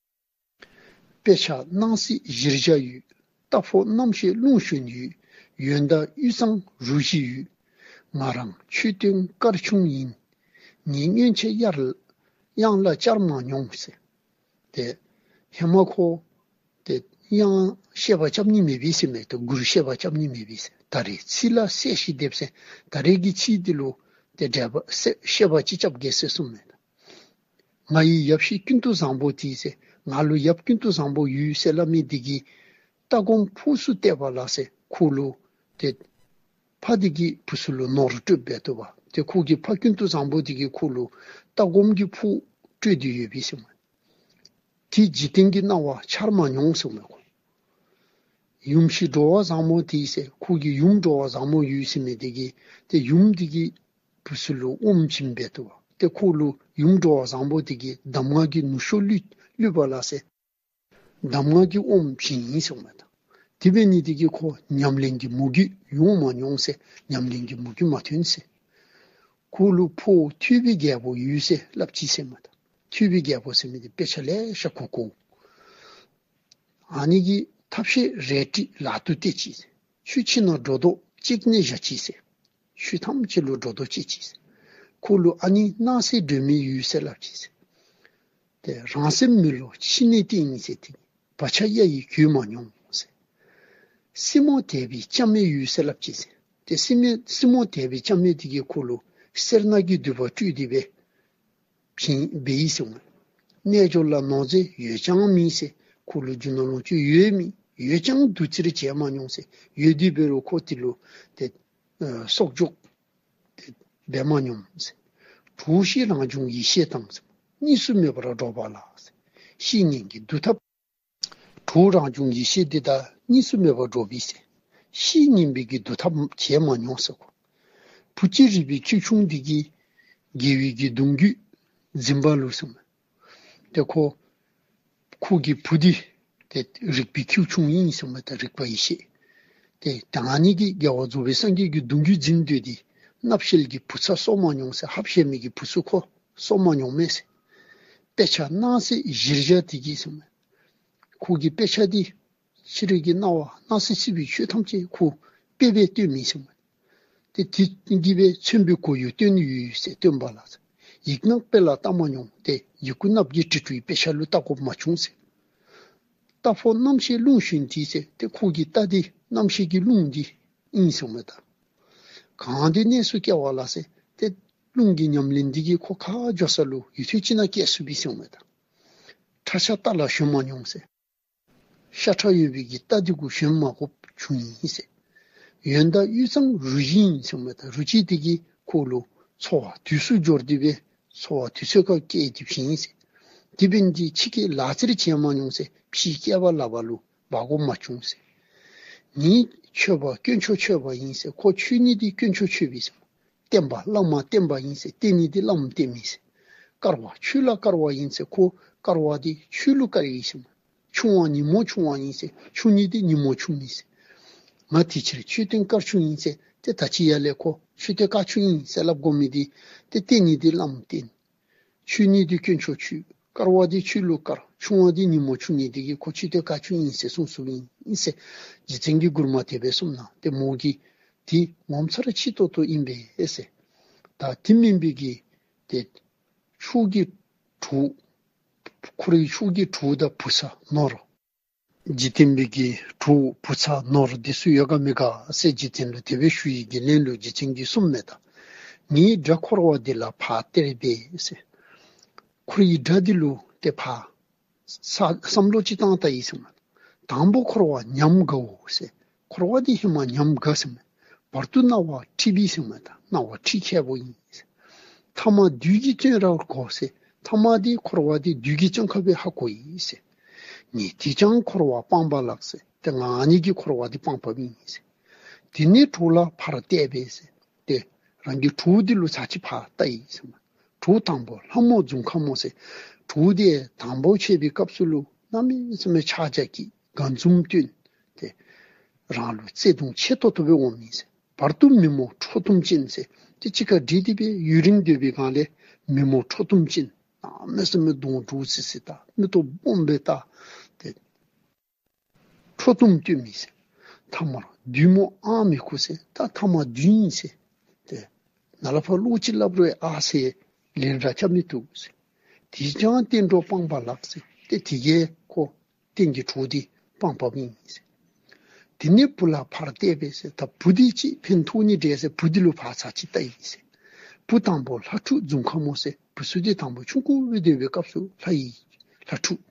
དཔེ་ཆ་སྣང་སྲིད་གཞིར་བཞག་ཡོད། རྟ་ཕོ་རྣམ་ཤེས་རླུང་ཞོན་ཡོད། ཡོན་བདག་དབུས་གཙང་རུ་བཞི་ཡོད། ང་རང་མཆོད་རྟེན་དཀར་ཆུང་ཡིན། ངས་སྔོན་ཆད་དབྱངས་ལ་བཅར་མ་མྱོང་ཟེར། ཏེ་ཧེ་མ་ཁོ་ཏེ་དབྱངས་ཤེས་པ་རྐྱབ་ནི་མེད་པས་ཟེར་མས། ཏེ་མགུར་ཤེས་པ་རྐྱབ་ནི་མེད་པས་ཟེར། ད་རེས་ཚིག་ལ་གསལ་ཞིང་བསྡེབས་ཟེར། ད་རེས་ཀྱི་ཚིག་འདི་ལུ་ཏེ་འགྲེལ་པ་གསལ་ཤེས་པ་ཅིག་རྐྱབ་གེ་ཟེར་གསུངམ་མས། ང་ཡི་ཡབ་གཞིས་ཀུན་ཏུ་བཟང་པོ་དེ་ཟེར། ང་ལུ་ཡབ་ཀུན་ཏུ་བཟང་པོ་ཡོད་ཟེར་སླབ་མི་དེ་གིས་ལྟ་སྒོམ་ཕུགས་སུ་གཏད་པ་ལ་ཟེར་ཁོ་ལུ་ཏེ་ཕ་དེ་གིས་བུ་ཚུ་ལུ་ནོར་སྤྲོད་འབད་དོ་བ། ཏེ་ཁོ་གི་ཕ་ཀུན་ཏུ་བཟང་པོ་དེ་གིས་ཁོ་ལུ་ལྟ་སྒོམ་གྱི་ཕུགས་སྤྲོད་དེ་ཡོད་པས་ཟེར་མས། དེ་འཇིག་རྟེན་གྱི་སྣང་བ་འཆར་མ་མྱོང་ཟེར་མས་ཁོ། ཡུམ་བཞི་འགྲོ་བ་བཟང་མོ་དེ་ཟེར། ཁོ་གི་ཡུམ་འགྲོ་བ་བཟང་མོ་ཡོད་ཟེར་མི་དེ་གིས་ཏེ་ཡུམ་དེ་གིས་བུ་ཚུ་ལུ་དབངམ་བྱིན་འབད་དོ་བ། ཏེ་ཁོ་ལུ་ཡུམ་འགྲོ་བ་བཟང་པོ་དེ་གིས་གདམས་ངག་གི་ནུ་ཞོ་བླུད་བླུད་པ་ལ་ཟེར་གདམས་ངག་གི་དབངམ་བྱིན་ཡི་ཟེར་མས་ད། དེ་འབད་ནི་དེ་གིས་ཁོ་ཉམས་ལེན་གྱི་མུ་གེ་ཡོང་མ་མྱོང་ཟེར། ཉམས་ལེན་གྱི་མུ་གེ་མ་ཐོན་ཟེར། ཁོ་ལུ་ཕོ་ཐོས་པའི་རྒྱལ་པོ་ཡོད་ཟེར་སླབ་ཅི་ཟེར་མས་ད། ཐོས་པའི་རྒྱལ་པོ་ཟེར་མི་དེ་དཔེ་ཆ་ལེ་ཤ་གོ་གོཝ། ཨ་ནི་གིས་ཐབས་ཤེས་རལ་གྲི་ལག་ཏུ་གཏད་ཅི་ཟེར། ཆོས་ཕྱི་ནང་སྒྲོ་འདོགས་གཅིག་ནས་བཞག་ཅི་ཟེར། ཆོས་ཐམས་ཅད་ལུ་སྒྲོ་འདོགས་གཅོད་ཅི་ཟེར། ཁོ་ལུ་ཨ་ནེ་སྣང་གསལ་སྒྲོན་མེ་ཡོད་ཟེར་སླབ་ཅི་ཟེར། ཏེ་རང་སེམས་མི་སླུ་ཕྱི་ནས་བསྟན་ཡི་ཟེར། ཏེ་བག་ཆགས་གཡའ་ཡིས་གོས་མ་མྱོང་ཟེར། སྲིང་མོ་དད་པའི་ལྕམ་མོ་ཡོད་ཟེར་སླབ་ཅི་ཟེར། ཏེ་སྲིང་མོ་སྲིང་མོ་དད་པའི་ལྕམ་མོ་དེ་གིས་ཁོ་ལུ་སེར་སྣ་གི་མདུད་པ་དཀྲོལ་ཏེ་སྦེ་བྱིན་འབད་ཡི་ཟེར་མས། རྣལ་འབྱོར་ལ་ནོར་རྫས་ཡོད་ཀྱང་མེད་ཟེར། ཁོ་ལུ་རྒྱུ་ནོར་ལོངས་སྤྱོད་ཡོད་མེད་ཡོད་ཀྱང་བདུད་རྩིར་བྱེད་མ་མྱོང་ཟེར། ཡོད་དེ་འབད་རུང་ཁོ་དེ་ལུ་ཏེ་ཨ་གསོག་འཇོག་ཏེ་འབད་མ་མྱོང་ཟེར། གྲོགས་ཤིག་རང་བྱུང་ཡེ་ཤེས་དང་ཟེར། གཉིས་སུ་མེད་པར་འགྲོགས་པ་ལ་ཟེར། བཤེས་གཉེན་གྱི་སྡུག་ཐབས། གྲོགས་རང་བྱུང་ཡེ་ཤེས་འདི་དང་གཉིས་སུ་མེད་པར་འགྲོགས་པས་ཟེར། བཤེས་གཉེན་པའི་གི་སྡུག་ཐབས་བྱེད་མ་མྱོང་ཟེར་ཁོ། བུ་གཅིག་རིག་པའི་ཁྱེའུ་ཆུང་འདི་གིས་རྒྱལ་བའི་གི་གདུང་རྒྱུད་འཛིན་པ་ལུ་ཟེར་མས། ཏེ་ཁོ་ཁོ་གི་བུ་འདི་ཏེ་རིག་པའི་ཁྱེའུ་ཆུང་ཨིན་ཟེར་མས། ཏེ་རིག་པ་ཡེ་ཤེས། ཏེ་ད་ཨ་ནི་གིས་རྒྱལ་བ་རྫོགས་པའི་སངས་རྒྱས་ཀྱི་གདུང་རྒྱུད་འཛིན་སྡོད་དེ་རྣམ་ཤེས་ཀྱི་བུ་ཚ་གསོ་མ་མྱོང་ཟེར། ཧབ་བཤད་མི་གི་བུ་ཚུ་ཁོ་གསོ་མ་མྱོང་མས་ཟེར། དཔེ་ཆ་སྣང་སྲིད་གཞིར་བཞག་དེ་གིས་ཟེར་མས། ཁོ་གི་དཔེ་ཆ་འདི་ཕྱི་རོལ་གྱི་སྣང་བ་སྣང་སྲིད་སྲིད་པའི་ཆོས་ཐམས་ཅད་ཁོ་དཔེ་སྦེ་སྟོན་མི་ཟེར་མས། ཏེ་དེ་གིས་སྦེ་མཚོན་པའི་གོ་ཡུ་སྟོན་ཡུལ་ཟེར་སྟོན་པ་ལ་ཟེར། ཡིག་ནག་དཔེ་ལ་བལྟ་མ་མྱོང་། ཏེ་ཡི་གུ་ནགཔོ་གི་བྲིས་བྲིས་དཔེ་ཆ་ལུ་བལྟ་དགོཔ་མ་བྱུང་ཟེར། རྟ་ཕོ་རྣམ་ཤེས་རླུང་ཞོན་དེ་ཟེར། ཏེ་ཁོ་གི་རྟ་འདི་རྣམ་ཤེས་ཀྱི་རླུང་འདི་ཨིན་ཟེར་མས་ད། གང་དེ་གནས་སུ་སྐྱེ་བ་ལ་ཟེར། ཏེ་རླུང་གི་ཉམས་ལེན་འདི་གིས་ཁོ་ག་འགྱོ་ས་ལུ་ཡུན་ཐུང་ཅིག་ནང་སྐྱེ་ཚུགས་པས་ཟེར་མས་ད། ཁྲ་ཆག་རྟ་ལ་ཞོན་མ་མྱོང་ཟེར། ཤ་ཁྲག་ཡོད་པའི་གི་རྟ་འདི་གུ་ཞོན་མ་དགོཔ་བྱུང་ཡི་ཟེར། ཡོན་བདག་དབུས་གཙང་རུ་བཞི་ཡིན་ཟེར་མས་ད། རུ་བཞི་འདི་གིས་ཁོ་ལུ་འཚོ་བ་དུས་སུ་འབྱོར་ཏེ་སྦེ་འཚོ་བ་དུས་ཚོད་ཁར་བསྐྱལ་ཏེ་བྱིན་ཟེར། དེ་འབད་ནི་འདི་ཕྱི་ཁའི་ལག་རྩལ་བྱེད་མ་མྱོང་ཟེར། ཕྱིའི་སྐྱེས་པ་ལག་པ་ལུ་འབག་དགོཔ་མ་བྱུང་ཟེར། ངེད་ཆོས་པ་དཀོན་མཆོག་མཆོད་པ་ཡིན་ཟེར། ཁོ་མཆོད་ནི་འདི་དཀོན་མཆོག་མཆོད་པས་ཟེར། བསྟེན་པ་བླ་མ་བསྟེན་པ་ཡིན་ཟེར། བསྟེན་ནི་འདི་བླ་མ་བསྟེན་མི་ཟེར། དཀར་བ་ཆོས་ལ་དཀར་བ་ཡིན་ཟེར། ཁོ་དཀར་བ་འདི་ཆོས་ལུ་དཀར་ཡི་ཟེར། ཆུང་བ་ཉོན་མོངས་ཆུང་བ་ཡིན་ཟེར། ཆུང་ནི་འདི་ཉོན་མོངས་ཆུང་ནི་ཟེར། ང་དེ་ཕྱིར་མཆོད་རྟེན་དཀར་ཆུང་ཡིན་ཟེར། ཏེ་ད་ཅི་ཡར་ལས་ཁོ་མཆོད་རྟེན་དཀར་ཆུང་ཡིན་ཟེར་སླབ་དགོ་མི་འདི་ཏེ་བསྟེན་ནི་འདི་བླ་མ་བསྟེན། མཆོད་ནི་འདི་དཀོན་མཆོག་མཆོད། དཀར་བ་འདི་ཆོས་ལུ་དཀར། ཆུང་བ་འདི་ཉོན་མོངས་ཆུང་ནི་འདི་གིས་ཁོ་མཆོད་རྟེན་དཀར་ཆུང་ཡིན་ཟེར་གསུངས་གསུངསམ་ཨིན་ཟེར། རྗེ་བཙུན་གྱིས་མགུར་མ་དེ་སྦེ་གསུངམ་ད་ཏེ་མོ་གིས་འདི་ངོ་མཚར་ཆེ་ཏོག་ཏོ་ཨིན་པས་ཟེར། ད་དེ་མེན་པའི་གི་ཏེ་ཕྱོགས་ཀྱི་གྲོགས་ཁོ་རའི་ཕྱོགས་ཀྱི་གྲོགས་དང་བུ་ཚ་ནོར། འཇིག་རྟེན་པའི་གི་གྲོགས་བུ་ཚ་ནོར་འདི་ཚུ་ཡོད་ག་མེད་ག་ཟེར་རྗེ་བཙུན་ལུ་དེ་སྦེ་ཞུ་ཡི་གི་ལན་ལུ་རྗེ་བཙུན་གྱིས་གསུངམ་མས་ད། ངའི་དགྲ་འཁོར་བ་འདི་ལ་ཕར་སྟེར་བས་ཟེར། ཁོ་རའི་དགྲ་འདི་ལུ་ཏེ་ཕར་ས་བསམ་བློ་ཅིག་བཏང་ད་ཡི་ཟེར་མས། དང་པོ་འཁོར་བ་ཉམས་དགའོ་ཟེར། འཁོར་བ་འདི་ཧེ་མ་ཉམས་དགའ་ཟེར་མས། བར་དུ་སྣང་བ་འཁྲིད་པའི་ཟེར་མས། ད་སྣང་བ་འཁྲིད་མཁས་པོ་ཨིན་ཟེར། ཐ་མ་བདུད་ཀྱིས་བཙོན་རར་བཀོད་ཟེར། ཐ་མ་འདི་འཁོར་བ་འདི་བདུད་ཀྱི་བཙོན་ཁང་སྦེ་ཧ་གོ་ཡི་ཟེར། ངས་དེས་ཀྱང་འཁོར་བ་སྤངས་པ་ལགས་ཟེར། ཏེ་ང་ཨ་ནི་གིས་འཁོར་བ་འདི་སྤངས་པ་ཨིན་ཟེར། དེ་ནས་གྲོགས་ལ་ཕར་བལྟས་པས་ཟེར། ཏེ་རང་གི་གྲོགས་འདི་ལུ་ཚར་གཅིག་ཕར་བལྟ་ཡི་ཟེར་མས། གྲོགས་དང་པོ་ལྷ་མོ་འཛུམ་དཀར་མོ་ཟེར། གྲོགས་འདི་དང་པོ་ཕྱད་པའི་སྐབས་སུ་ལུ་གནམ་མེད་ས་མེད་ཕྱག་རྒྱ་སྐྱིད་དགའ་འཛུམ་སྟོན། ཏེ་རང་ལུ་བརྩེ་གདུང་ཆེ་ཏོག་ཏོ་སྦེ་འོང་མི་ཟེར། བར་དུ་མི་མོ་ཁྲོ་གཏུམ་ཅན་ཟེར། ཏེ་གཅིག་ཁར་སྒྲིག་སྟེ་སྦེ་ཡུན་རིང་སྡོད་པའི་སྒང་ལས་མི་མོ་ཁྲོ་གཏུམ་ཅན། གནམ་མེད་ས་མེད་གདོང་འདྲོག་སི་སི་ལྟ། མིག་ཏོ་སྦོམ་སྦེ་ལྟ། ཏེ་ཁྲོ་གཏུམ་སྟོན་མི་ཟེར། ཐ་མར་བདུད་མོ་ཨང་མི་ཁུག་ཟེར། ད་ཐ་མ་བདུད་ཨིན་ཟེར། ཏེ་ནཱ་ལས་ཕར་ལོག་ཅིག་སླབ་རུང་ཨ་ཟེར་ལན་ར་རྐྱབ་མི་བཏུབ་ཟེར། དེས་ཀྱང་གཏན་གྲོགས་སྤངས་པ་ལགས་ཟེར། ཏེ་དེ་གིས་ཁོ་གཏན་གྱི་གྲོགས་འདི་སྤངས་པ་ཨིན་ཟེར། དེ་ནས་བུ་ལ་ཕར་བལྟས་པས་ཟེར། ད་བུ་འདི་ཅིག་ཕན་ཐོགས་ནི་འདྲས་ཟེར། བུ་འདི་ལུ་ཕར་ཚར་གཅིག་བལྟ་ཡི་ཟེར། བུ་དང་པོ་ལྷ་ཕྲུག་འཛུམ་དཀར་མོ་ཟེར། བུ་ཚུ་འདི་དང་པོ་ཆུང་ཀུ་སྦེ་སྡོད་པའི་སྐབས་སུ་ལྷ་ཡི་ལྷ་ཕྲུག།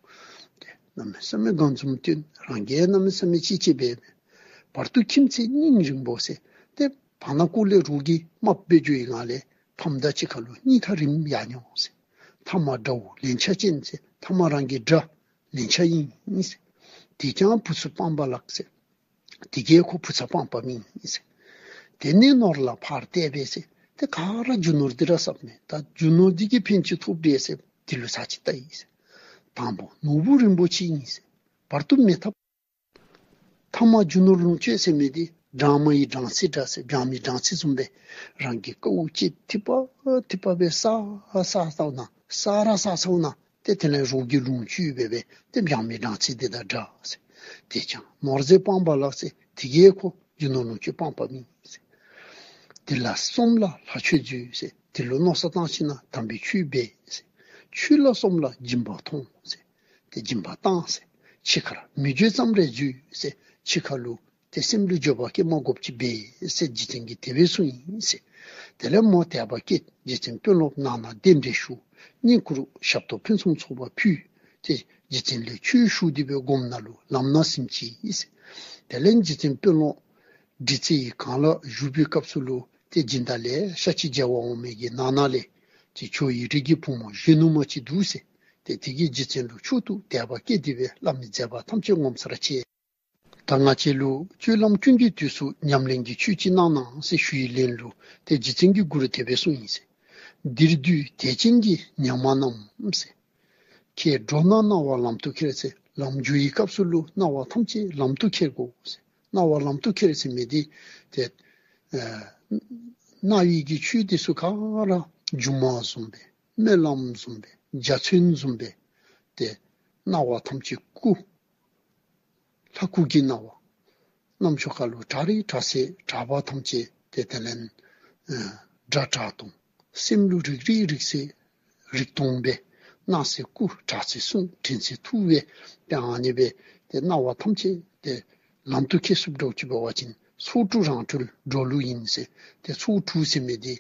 ཏེ་གནམ་མེད་ས་མེད་དགའ་འཛུམ་སྟོན། རང་གིས་གནམ་མེད་ས་མེད་ཅིག་ཅིག་འབད། བར་དུ་ཁྱིམ་མཚེས་སྙིང་རིང་པོ་ཟེར། ཏེ་བར་ན་ཀོ་ལས་རོགས་ཀྱིས་དམའ་སྦེ་འགྱོ་བའི་སྒང་ལས་ཕམ་དང་གཅིག་ཁར་ལུ་སྙིང་ཐག་རིངམོ་ཡར་འགྱོ་ཟེར། ཐ་མ་དགྲ་བོ་ལན་ཆགས་ཅན་ཟེར། ཐ་མ་རང་གི་དགྲ་ལན་ཆགས་ཨིན་ཟེར། དེས་ཀྱང་བུ་ཚུ་སྤངས་པ་ལགས་ཟེར། དེ་གིས་ཁོ་བུ་ཚ་སྤངས་པ་ཨིན་ཟེར། དེ་ནས་ནོར་ལ་ཕར་བལྟས་པས་ཟེར། ཏེ་ག་ར་རྒྱུ་ནོར་འདི་ར་བསགས་མས། ད་རྒྱུ་ནོར་འདི་གིས་ཕན་ཅིག་ཐོགས་འདྲས་ཟེར། དེ་ལུ་ཚར་གཅིག་བལྟ་ཡི་ཟེར། དང་པོ་ནོར་བུ་རིན་པོ་ཆེ་ཨིན་ཟེར། བར་དུ་མེ་ཐབ། ཐ་མ་རྒྱུ་ནོར་ལོངས་སྤྱོད་ཟེར་མི་འདི་སྦྲང་མ་ཡི་སྦྲང་རྩི་འདྲ་ཟེར། སྦྲང་མའི་སྦྲང་རྩི་བཟུམ་སྦེ་རང་གི་ཀཝ་ཅིག་ཐིབས་པ་ཐིབས་པ་སྦེ་བསག་བསག་ཚརཝ་ན་བསག་ར་བསག་ཚརཝ་ན་ཏེ་དེ་ལས་རོགས་ཀྱིས་ལོངས་སྤྱོད་འབད་སྦེ་ཏེ་སྦྲང་མའི་སྦྲང་རྩི་འདི་དང་འདྲ་ཟེར། དེས་ཀྱང་ནོར་རྫས་སྤངས་པ་ལགས་ཟེར། དེ་གིས་ཁོ་རྒྱུ་ནོར་ལོངས་སྤྱོད་སྤངས་པ་ཨིན་ཟེར། དེ་ལ་སོམས་ལ་ལྷ་ཆོས་མཛོད་ཟེར། དེ་ལུ་མནོ་བསམ་བཏང་ཞིནམ་ན་དམ་པའི་ཆོས་འབད་ཟེར། ཆོས་ལ་སོམས་ལ་སྦྱིན་པ་ཐོངས་ཟེར། ཏེ་སྦྱིན་པ་བཏང་ཟེར། འཆི་ཁར་མི་འགྱོད་ཙམ་རེ་མཛོད་ཟེར། འཆི་ཁ་ལུ་ཏེ་སེམས་ལུ་འགྱོད་པ་སྐྱེ་མ་དགོཔ་ཅིག་འབད་ཟེར་རྗེ་བཙུན་གྱིས་དེ་སྦེ་གསུངས་ཡི་ཟེར། དེ་ལས་མོ་དད་པ་སྐྱེས། རྗེ་བཙུན་དཔོན་སློབ་ནང་ན་གདན་འདྲེན་ཞུ། བསྙེན་བཀུར་ཞབས་ཏོག་ཕུན་སུམ་ཚོགས་པ་ཕུལ། ཏེ་རྗེ་བཙུན་ལས་ཆོས་ཞུ་སྟེ་སྦེ་སྒོམ་ནང་ལུ་ལམ་སྣ་ཟིན་ཅི་ཟེར། དེ་ལས་རྗེ་བཙུན་དཔོན་སློབ་དྲི་ཚེ་ཡི་གངས་ལ་བཞུགས་པའི་སྐབས་སུ་ལུ་ཏེ་སྦྱིན་བདག་ལེ་ཤ་ཅིག་མཇལ་བར་འོང་མི་གི་ནང་ན་ལས་ཏེ་ཇོ་ཡི་རིགས་ཀྱི་བུ་མོ་གཞོན་ནུ་མ་ཅིག་འདུག་ཟེར། ཏེ་དེ་གིས་རྗེ་བཙུན་ལུ་མཆོག་ཏུ་དད་པ་སྐྱེས་ཏེ་སྦེ་བླ་མའི་མཛད་པ་ཐམས་ཅད་ངོ་མཚར་ཆེ། ད་ང་བཅས་ལུ་སྤྱོད་ལམ་ཀུན་གྱི་དུས་སུ་ཉམས་ལེན་གྱི་ཆོས་ཅིག་གནང་གནང་ཟེར་ཞུ་བའི་ལན་ལུ་ཏེ་རྗེ་བཙུན་གྱི་མགུར་དེ་སྦེ་གསུངས་ཡི་ཟེར། འདིར་འདུས་དད་ཅན་གྱི་ཉ་མ་རྣམས་ཟེར། ཁྱེད་འགྲོ་ན་སྣང་བ་ལམ་དུ་ཁྱེར་ཟེར། ལམ་འགྱོ་བའི་སྐབས་སུ་ལུ་སྣང་བ་ཐམས་ཅད་ལམ་དུ་ཁྱེར་དགོ་ཟེར། སྣང་བ་ལམ་དུ་ཁྱེར་ཟེར་མི་འདི་ཏེ་ཨེ་སྣང་བའི་གི་ཆོས་འདི་ཚུ་ག་ར་སྒྱུ་མ་བཟུམ་སྦེ་རྨི་ལམ་བཟུམ་སྦེ་འཇའ་ཚོན་བཟུམ་སྦེ་ཏེ་སྣང་བ་ཐམས་ཅད་སྐུ་ལྷ་སྐུ་གི་སྣང་བ། རྣམ་ཅོག་ཁ་ལུ་གྲ་རིགས་གྲ་སེ་གྲ་པ་ཐམས་ཅད་ཏེ་དེ་ལས་ཨེ་སྒྲ་གྲགས་སྟོང་། སེམས་ལུ་རིག་རིག་རིག་སེ་རིག་སྟོང་སྦེ། སྣང་སེ་སྐུ་གྲགས་སེ་གསུང་དྲན་སེ་ཐུགས་སྦེ་ཏེ་ཨ་ནི་སྦེ་ཏེ་སྣང་བ་ཐམས་ཅད་ཏེ་ལམ་དུ་ཁྱེར་ཚུགསཔ་འདྲཝ་ཅིག་འབད་བ་ཅིན་ཚོགས་དྲུག་རང་གྲོལ་འགྲོ་ལུགས་ཨིན་ཟེར། ཏེ་ཚོགས་དྲུག་ཟེར་མི་འདི་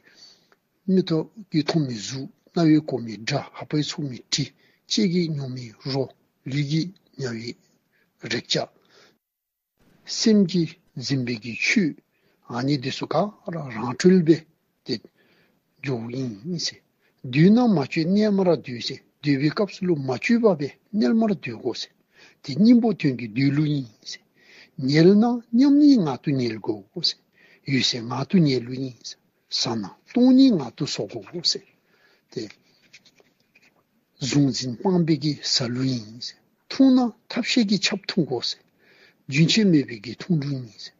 མིག་ཏོ་གིས་མཐོང་མི་གཟུགས། རྣ་བས་གོ་མི་སྒྲ། ལྷ་པས་ཚོར་མི་དྲི། ལྕེ་གིས་མྱོང་མི་རོ། ལུས་ཀྱིས་མྱང་བའི་རེག་བྱ། སེམས་ཀྱིས་འཛིན་པའི་གི་ཆོས། ཨ་ནི་འདི་ཚུ་ག་ར་རང་གྲོལ་སྦེ་ཏེ་འགྱོཝ་ཨིན་ཟེར། སྡོད་ན་མ་བཅོས་མནལ་མར་སྡོད་ཟེར། སྡོད་པའི་སྐབས་སུ་ལུ་མ་བཅོས་པར་སྦེ་མནལ་མར་སྡོད་དགོ་ཟེར། ཏེ་སྙིང་པོ་དོན་གྱི་སྡོད་ལུགས་ཨིན་ཟེར། ཉལ་ན་མཉམ་ཉིད་ངང་དུ་ཉལ་དགོ་ཟེར། འོད་གསལ་ངང་དུ་ཉལ་ལུགས་ཨིན་ཟེར། བཟའ་ན་སྟོང་ཉིད་ངང་དུ་ཟ་དགོ་ཟེར། ཏེ་གཟུང་འཛིན་སྤངས་པའི་གི་བཟའ་ལུགས་ཨིན་ཟེར། འཐུང་ན་ཐབས་ཤེས་ཀྱིས་ཆབ་འཐུང་དགོ་ཟེར། རྒྱུན་ཆད་མེད་པའི་གི་འཐུང་ལུགས་ཨིན་ཟེར།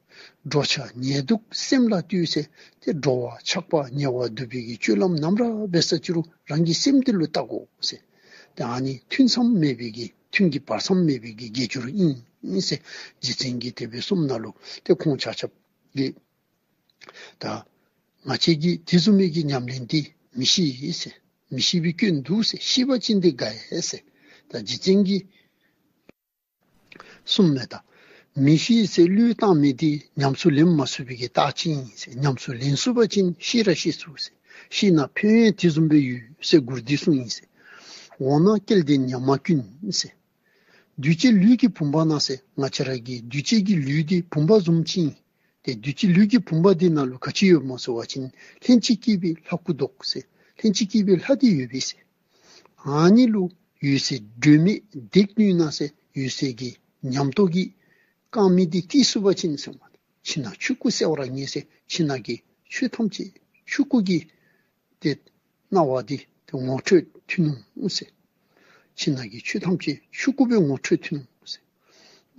འགྲོ་འཆག་ཉལ་འདུག་སེམས་ལ་ལྟོས་ཟེར། ཏེ་འགྲོ་བ་འཆག་པ་ཉལ་བ་འདུག་པའི་གི་སྤྱོད་ལམ་ནམ་ར་འབད་ས་ཅི་རུང་རང་གི་སེམས་འདི་ལུ་བལྟ་དགོ་ཟེར། ཏེ་ཨ་ནི་ཐུན་མཚམས་མེད་པའི་གི་ཐུན་གྱི་བར་མཚམས་མེད་པའི་གི་དགེ་སྦྱོར་ཨིན་ཟེར་རྗེ་བཙུན་གྱིས་དེ་སྦེ་གསུངམ་ད་ལུ་ཏེ་ཁོང་ཆ་ཁྱབ་ཀྱིས་ད་ང་བཅས་ཀྱིས་དེ་བཟུམ་མའི་གི་ཉམས་ལེན་འདི་མི་ཤེས་ཟེར། མི་ཤེས་པའི་སྐྱོན་འདུག་ཟེར། ཤེས་པ་ཅིན་དེ་དགའ་ཡི་ཟེར། ད་རྗེ་བཙུན་གྱིས་གསུངམ་མས། ད་མི་ཤེས་ཟེར་བློས་བཏང་མི་འདི་ཉམས་སུ་ལེན་མ་ཚུགས་པའི་གི་རྟགས་ཅིག་ཨིན་ཟེར། ཉམས་སུ་ལེན་ཚུགས་པ་ཅིན་ཤེས་ར་ཤེས་ཚུགས་ཟེར། ཤེས་ན་ཕན་ཡོན་དེ་བཟུམ་སྦེ་ཡོད་ཟེར་མགུར་འདི་གསུངས་ཡི་ཟེར། འོ་ན་སྐལ་ལྡན་ཉ་མ་ཀུན་ཟེར། འདུས་བྱས་ལུས་ཀྱི་བུམ་པ་ནང་ཟེར་ང་བཅས་ར་གི་འདུས་བྱས་ཀྱི་ལུས་འདི་བུམ་པ་བཟུམ་ཅིག་ཨིན། ཏེ་འདུས་བྱས་ལུས་ཀྱི་བུམ་པ་འདི་ནང་ལུ་ག་ཅི་ཡོདཔ་སྨོ་ཟེར་བ་ཅིན་ལྷན་ཅིག་སྐྱེས་པའི་ལྷ་སྐུ་མདོག་ཟེར་ལྷན་ཅིག་སྐྱེས་པའི་ལྷ་འདི་ཡོད་པས་ཟེར། ཨ་ནི་ལུ་འོད་གསལ་སྒྲོན་མེ་བརྡེག་ནུག་ན་ཟེར་འོད་གསལ་གྱི་ཉམས་རྟོགས་ཀྱི་དཀར་མེ་འདི་བཏེག་ཚུགས་པ་ཅིན་ཟེར་མས། ཕྱི་ནང་ཆོས་སྐུ་གསལ་བར་ངེས་ཟེར། ཕྱི་ནང་གི་ཆོས་ཐམས་ཅད་ཆོས་སྐུ་གི་ཏེ་སྣང་བ་འདི་ཏེ་ངོ་འཕྲོད་ཐོན་ནུག་ཟེར། ཕྱི་ནང་གི་ཆོས་ཐམས་ཅད་ཆོས་སྐུ་སྦེ་ངོ་འཕྲོད་ཐོན་ནུག་ཟེར།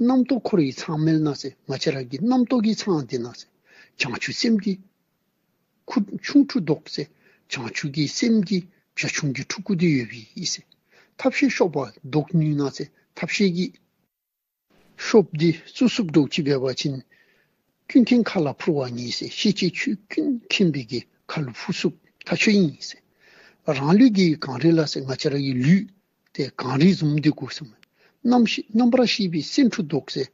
རྣམ་རྟོག་འཁོར་བའི་ཚང་མལ་ན་ཟེར་ང་བཅས་ར་གི་རྣམ་རྟོག་གི་ཚང་འདི་ན་ཟེར་བྱང་ཆུབ་སེམས་ཀྱི་ཁུ་ཁྱུང་འབྲུག་མདོག་ཟེར་བྱང་ཆུབ་ཀྱི་སེམས་ཀྱི་བྱ་ཁྱུང་གི་ཕྲུ་གུ་འདི་ཡོད་པས་ཟེར། ཐབས་ཤེས་གཤོག་པ་མདོག་ནུག་ན་ཟེར་ཐབས་ཤེས་ཀྱི་གཤོགཔ་འདི་བཙུགས་ཚུགསཔ་འདྲཝ་ཅིག་འབད་བ་ཅིན་ཀུན་མཁྱེན་མཁའ་ལ་འཕུར་བར་ངེས་ཟེར། ཤེས་བྱའི་ཆོས་ཀུན་མཁྱེན་པའི་གི་མཁའ་ལུ་འཕུར་ཚུགསཔ་ཐག་ཆོད་ཨིན་ཟེར། རང་ལུས་ཀྱི་གངས་རི་ལ་ཟེར་ང་བཅས་ར་གི་ལུས་ཏེ་གངས་རི་བཟུམ་འདི་གུ་ཟེར་མས། རྣམ་ཤེས་རྣམ་པར་ཤེས་པའི་སེང་ཕྲུག་མདོག་ཟེར་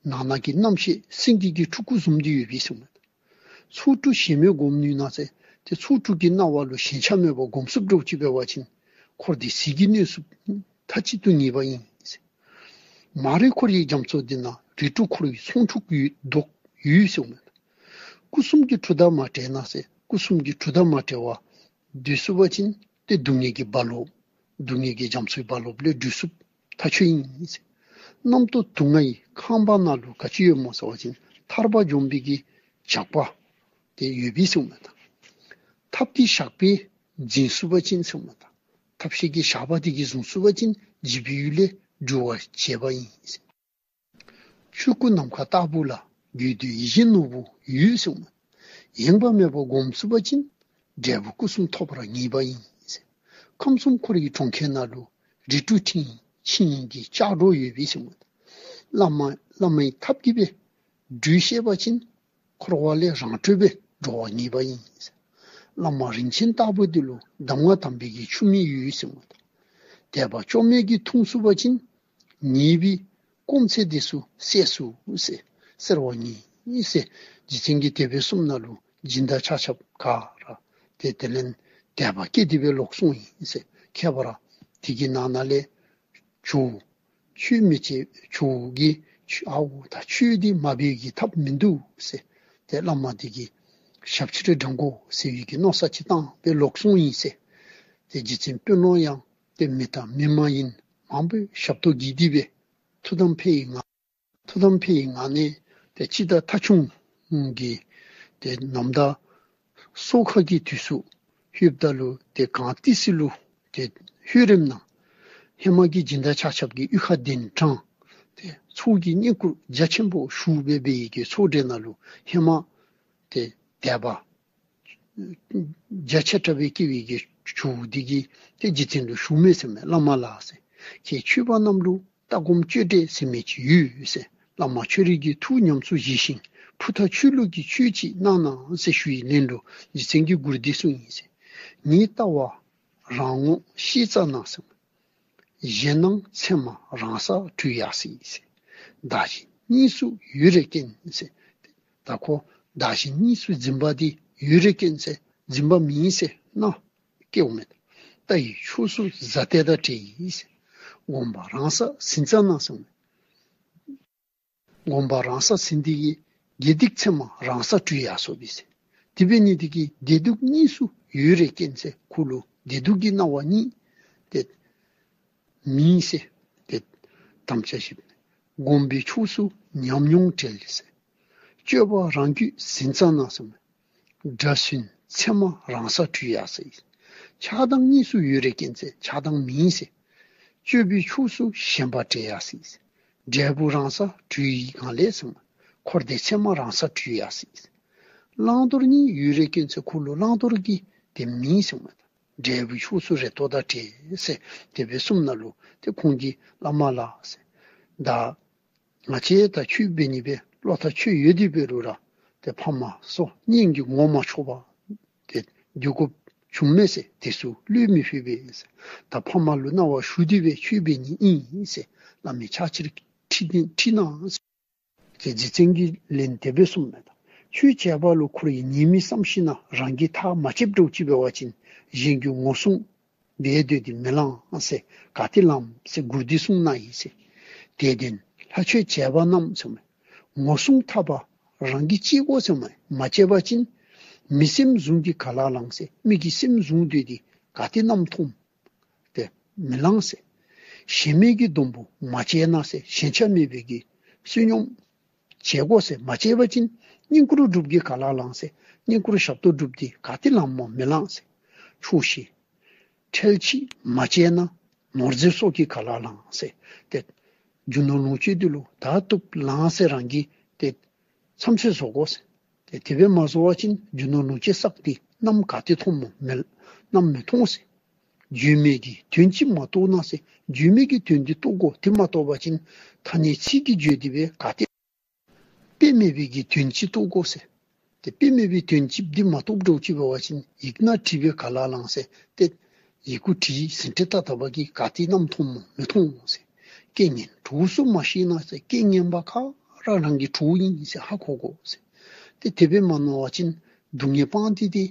ནང་ན་གི་རྣམ་ཤེས་སེང་གེ་གི་ཕྲུ་གུ་བཟུམ་འདི་ཡོད་པས་ཟེར་མས། ཚོགས་དྲུག་ཞེན་མེད་བསྒོམ་ནུག་ན་ཟེར་ཏེ་ཚོགས་དྲུག་གི་སྣང་བ་ལུ་ཞེན་ཆགས་མེད་པར་བསྒོམ་ཚུགསཔ་འདྲཝ་ཅིག་འབད་བ་ཅིན་འཁོར་འདས་ཟིལ་གྱིས་གནོན་ཚུགསཔ་མཐའ་གཅིག་ཏུ་ངེས་པ་ཨིན་ཟེར། མ་རིག་འཁོར་བའི་རྒྱ་མཚོ་འདི་ན་རིགས་དྲུག་འཁོར་བའི་ཚོགས་དྲུག་ཡོད་མདོག་ཡོད་ཟེར་མས། སྐུ་གསུམ་གྱི་གྲུ་དང་མ་བྲལ་ན་ཟེར་སྐུ་གསུམ་གྱི་གྲུ་དང་མ་བྲལ་བར་སྡོད་ཚུགས་པ་ཅིན་ཏེ་སྡུག་བསྔལ་གྱི་རྦ་རླབས་སྡུག་བསྔལ་གྱི་རྒྱ་མཚོའི་རྦ་རླབས་ལས་གྲོལ་ཚུགསཔ་ཐག་ཆོད་ཨིན་ཟེར། རྣམ་རྟོག་དུག་ལྔའི་ཁང་པ་ནང་ལུ་ག་ཅི་ཡོདཔ་སྨོ་ཟེར་བ་ཅིན་ཐར་པ་འཇོམས་པའི་གི་ཇག་པ་ཏེ་ཡོད་པས་ཟེར་མས། ཐབས་ཀྱི་ཞགས་པས་འཛིན་ཚུགས་པ་ཅིན་ཟེར་མས། ཐབས་ཤེས་ཀྱི་ཞགས་པ་འདི་གིས་བཟུང་ཚུགས་པ་ཅིན་འཇིགས་པའི་ཡུལ་ལས་སྒྲོལ་བར་བྱེད་པ་ཨིན་ཟེར། ཆོས་སྐུ་ནམ་མཁའ་ལྟ་བུ་ལ་རྒྱུད་དུ་ཡིད་བཞིན་ནོར་བུ་ཡོད་ཟེར་མས། ཡེངས་པ་མེད་པར་བསྒོམ་ཚུགས་པ་ཅིན་འབྲས་བུ་སྐུ་གསུམ་ཐོབ་པར་ངེས་པ་ཨིན་ཟེར། ཁམས་གསུམ་འཁོར་བའི་གྲོང་ཁྱེར་ནང་ལུ་རིགས་དྲུག་ཕྲིན་ཕྱིན་གྱི་ལྕགས་སྒྲོག་ཡོད་པས་ཟེར་མས། བླ་མ་བླ་མའི་ཐབས་ཀྱིས་སྦེ་སྒྲོལ་ཤེས་པ་ཅིན་འཁོར་བ་ལས་རང་གྲོལ་སྦེ་འགྲོ་བར་ངེས་པ་ཨིན། བླ་མ་རིན་ཆེན་ལྟ་བུ་འདི་ལུ་གདམས་ངག་དམ་པའི་གི་ཆུ་མིག་ཡོད་ཟེར་མས། དད་པ་བཅོས་མའི་གིས་འཐུང་ཚུགས་པ་ཅིན་ཉེས་པའི་སྐོམ་ཚད་འདི་ཚུ་བསལ་ཚུགས་ཟེར། སེལ་བར་ངེས་ཟེར། རྗེ་བཙུན་གྱིས་དེ་སྦེ་གསུངམ་ད་ལུ་སྦྱིན་བདག་ཆ་ཁྱབ་ག་ར་ཏེ་དེ་ལས་དད་པ་སྐྱེས་ཏེ་སྦེ་ལོག་སོང་ཡི་ཟེར། ཁྱད་པར་དེ་གི་ནང་ན་ལས་ཇོ་བོ་ཁྱོད་མི་བྱེད་ཇོ་བོ་གིས་ཁྱོད་ཨའོ་ད་ཁྱོད་འདི་མ་འབད་བའི་གི་ཐབས་མིན་འདུག་ཟེར། ཏེ་བླ་མ་འདི་གིས་ཞབས་ཕྱི་རེ་འདྲེན་དགོ་ཟེར་བའི་གི་མནོ་བསམ་ཅིག་བཏང་སྦེ་ལོག་སོང་ཡི་ཟེར། ཏེ་རྗེ་བཙུན་དཔོན་སློབ་ཡང་ཏེ་མི་དང་མི་མ་ཡིན་མང་པོའི་ཞབས་ཏོག་བགྱིས་ཏེ་སྦེ་ཐུགས་དམ་འཕེལ་བའི་ངང་ཐུགས་དམ་འཕེལ་བའི་ངང་ནས་ཏེ་སྤྱི་ཟླ་ཐ་ཆུང་གི་ཏེ་ནམ་ཟླ་སོ་ཁ་གི་དུས་སུ་ལྷོདཔ་ད་ལུ་ཏེ་གངས་ཏི་སེ་ལུ་ཏེ་ལྷོད་རནམ་ན་ཧེ་མ་གི་སྦྱིན་བདག་ཆ་ཁྱབ་ཀྱིས་གཡུས་ཁ་གདན་དྲངས་ཏེ་ཚོགས་ཀྱི་བསྙེན་བཀུར་རྒྱ་ཆེན་པོ་ཞུ་སྦེ་འབད་བའི་གི་ཚོགས་གྲལ་ནང་ལུ་ཧེ་མ་ཏེ་དད་པ་རྒྱ་ཆེ་དྲགས་སྦེ་སྐྱེ་བའི་གི་ཇོ་བོ་འདི་གིས་ཏེ་རྗེ་བཙུན་ལུ་ཞུཝ་མས་ཟེར་མས། བླ་མ་ལགས་ཟེར། ཁྱེད་ཆོས་པ་རྣམས་ལུ་ལྟ་སྒོམ་སྤྱོད་འབྲས་ཟེར་མི་ཅིག་ཡོད་ཟེར། བླ་མ་ཁྱོད་རའི་གི་ཐུགས་ཉམས་སུ་བཞེས་ཤིང་ཕུ་ཐག་ཆོད་ལུགས་ཀྱི་ཆོས་ཅིག་གནང་གནང་ཟེར་ཞུ་བའི་ལན་ལུ་རྗེ་བཙུན་གྱིས་མགུར་འདི་གསུངས་ཡི་ཟེར། ངའི་ལྟ་བ་རང་ངོ་ཤེས་ཙ་ན་ཟེར། གཞན་སྣང་མཚན་མ་རང་སར་གྲོལ་ཡར་སོ་ཡི་ཟེར། བདག་གཞན་གཉིས་སུ་ཡུལ་རེ་སྐྱེན་ཟེར། ད་ཁོ་བདག་གཞན་གཉིས་སུ་འཛིན་པ་འདི་ཡུལ་རེ་སྐྱེན་ཟེར་འཛིན་པ་མེད་ཟེར་མནོ་སྐྱེཝ་མས། ལྟ་བའི་ཕྱོགས་སུ་གཟའ་གཏད་དང་བྲལ་ཡི་ཟེར། སྒོམ་པ་རང་སར་ཟིན་ཙ་ན་ཟེར། སྒོམ་པ་རང་སར་ཟིན་ཏེ་གི་དགེ་སྡིག་མཚན་མ་རང་སར་གྲོལ་ཡར་སོ་ཡི་ཟེར། དེ་འབད་ནི་འདི་གིས་བདེ་སྡུག་གཉིས་སུ་ཡུལ་རེ་སྐྱེན་ཟེར། ཁོ་ལུ་བདེ་སྡུག་གི་སྣང་བ་གཉིས་ཏེ་མེད་ཟེར་ཏེ་དམ་བཅའ་བཞེས། སྒོམ་པའི་ཕྱོགས་སུ་ཉམས་མྱོང་བྲལ་ཟེར། སྤྱོད་པ་རང་རྒྱུད་ཟིན་ཙ་ན་ཟེར། དགྲ་ཟིན་མཚན་མ་རང་སར་གྲོལ་ཡར་སོ་ཡི། ཆགས་སྡང་གཉིས་སུ་ཡུལ་རེ་སྐྱེན་ཟེར། ཆགས་སྡང་མེད་ཟེར། སྤྱོད་པའི་ཕྱོགས་སུ་ཞེན་པ་བྲལ་ཡར་སོ་ཡི། འབྲས་བུ་རང་སར་གྲོལ་བའི་ངང་ལས་ཟེར། འཁོར་འདས་མཚན་མ་རང་སར་གྲོལ་ཡར་སོ་ཡི། བླང་དོར་གཉིས་ཡུལ་རེ་སྐྱེན་ཟེར། ཁོ་ལུ་བླང་དོར་གྱི་དེ་མེད་ཟེར། འབྲས་བུའི་ཕྱོགས་སུ་རེ་དོགས་དང་བྲལ་ཟེར་དེ་སྦེ་གསུངམ་ད་ལུ་ཏེ་ཁོང་གིས་བླ་མ་ལགས་ཟེར། ད་ང་བཅས་ད་ཁྱོད་འབད་ནི་སྦེ་བློ་ཐག་ཆོད་ཡོད་དེ་འབད་རུང་ར་ཏེ་ཕ་མ་སོགས་གཉེན་གྱིས་ངོ་མ་ཆོག་པར་ཏེ་སྡོད་དགོཔ་བྱུངམ་མས་ཟེར། དེ་ཚུ་བློས་མི་ཕེབས་པས་ཟེར། ད་ཕ་མ་ལུ་གནང་བ་ཞུ་སྟེ་སྦེ་ཁྱོད་འབད་ནི་ཨིན་ཟེར། བླ་མའི་ཕྱག་ཕྱིར་ཁྲིད་ཁྲིད་གནང་ཟེར། ཏེ་རྗེ་བཙུན་གྱིས་ལན་དེ་སྦེ་གསུངམ་མས། ད་ཆོས་བྱེད་པ་ལུ་འཁོར་བའི་ཉེས་དམིགས་བསམ་ཤེས་ན་རང་གིས་ཐག་མ་བཅདཔ་འདྲཝ་ཅིག་འབད་བ་ཅིན་གཞན་གྱི་ངོ་སྲུང་འབད་སྡོད་དེ་མི་ལང་ཟེར་ག་ཏེ་ལངམ་ཟེར་མགུར་འདི་གསུངས་གནང་ཡི་ཟེར། དད་ལྡན་ལྷ་ཆོས་བྱེད་པ་རྣམས་ཟེར་མས། ངོ་སྲུང་འཐབ་པ་རང་གིས་བྱེད་དགོ་ཟེར་མས། མ་བྱས་པ་ཅིན་མི་སེམས་བཟུང་གིས་ག་ལ་ལང་ཟེར། མི་གི་སེམས་བཟུང་སྟེ་འདི་ག་ཏེ་རྣམ་མཐོང་ཏེ་མི་ལང་ཟེར། ཞེན་མེད་ཀྱི་སྡོང་པོ་མ་བཅད་ན་ཟེར། ཞེན་ཆགས་མེད་པའི་གི་བསོད་སྙོམས་བྱེད་དགོ་ཟེར། མ་བྱས་པ་ཅིན་བསྙེན་བཀུར་སྒྲུབ་ཀྱིས་ག་ལ་ལང་ཟེར། བསྙེན་བཀུར་ཞབས་ཏོག་སྒྲུབ་སྟེ་ག་ཏེ་ལངམ་སྨོ། མི་ལང་ཟེར། ཆོག་ཤེས་ཁྲེལ་ཆེས་མ་བྱས་ན་ནོར་རྫས་སོགས་ཀྱིས་ག་ལ་ལང་ཟེར། ཏེ་རྒྱུ་ནོར་ལོངས་སྤྱོད་འདི་ལུ་ད་བཏུབ་ལང་ཟེར། རང་གིས་ཏེ་བསམ་ཚོད་བཟོ་དགོ་ཟེར། ཏེ་དེ་སྦེ་མ་བཟོ་བ་ཅིན་རྒྱུ་ནོར་ལོངས་སྤྱོད་བསགས་ཏེ་རྣམ་ག་ཏེ་མཐོངམ་སྨོ། མི་རྣམ་མི་མཐོང་ཟེར། བརྗོད་མེད་ཀྱིས་དོན་ཅིག་མ་རྟོགས་ན་ཟེར། བརྗོད་མེད་ཀྱིས་དོན་འདི་རྟོགས་དགོ། དེ་མ་རྟོགས་པ་ཅིན་ཐ་སྙད་ཚིག་གིས་བརྗོད་དེ་སྦེ་ག་ཏེ་དཔེ་མེད་པའི་གི་དོན་ཅིག་རྟོགས་དགོ་ཟེར། ཏེ་དཔེ་མེད་པའི་དོན་ཅིག་འདི་མ་རྟོགས་འགྱོ་ཅི་འབད་བ་ཅིན་ཡིག་ནང་བྲིས་པས་ག་ལ་ལང་ཟེར། ཏེ་ཡི་གུ་བྲིས་ཟིན་བྲིས་བཏབ་བཏབ་པ་གིས་ག་ཏེ་རྣམ་མཐོངམ་སྨོ། མི་མཐོང་ཟེར། རྐྱེན་ངན་གྲོགས་སུ་མ་ཤེས་ན་ཟེར། རྐྱེན་ངན་པ་ག་ར་རང་གི་གྲོགས་ཨིན་ཟེར་ཧ་གོ་དགོ་ཟེར། ཏེ་དེ་སྦེ་མ་མནོ་བ་ཅིན་སྡུག་བསྔལ་སྤངས་ཏེ་ཏེ་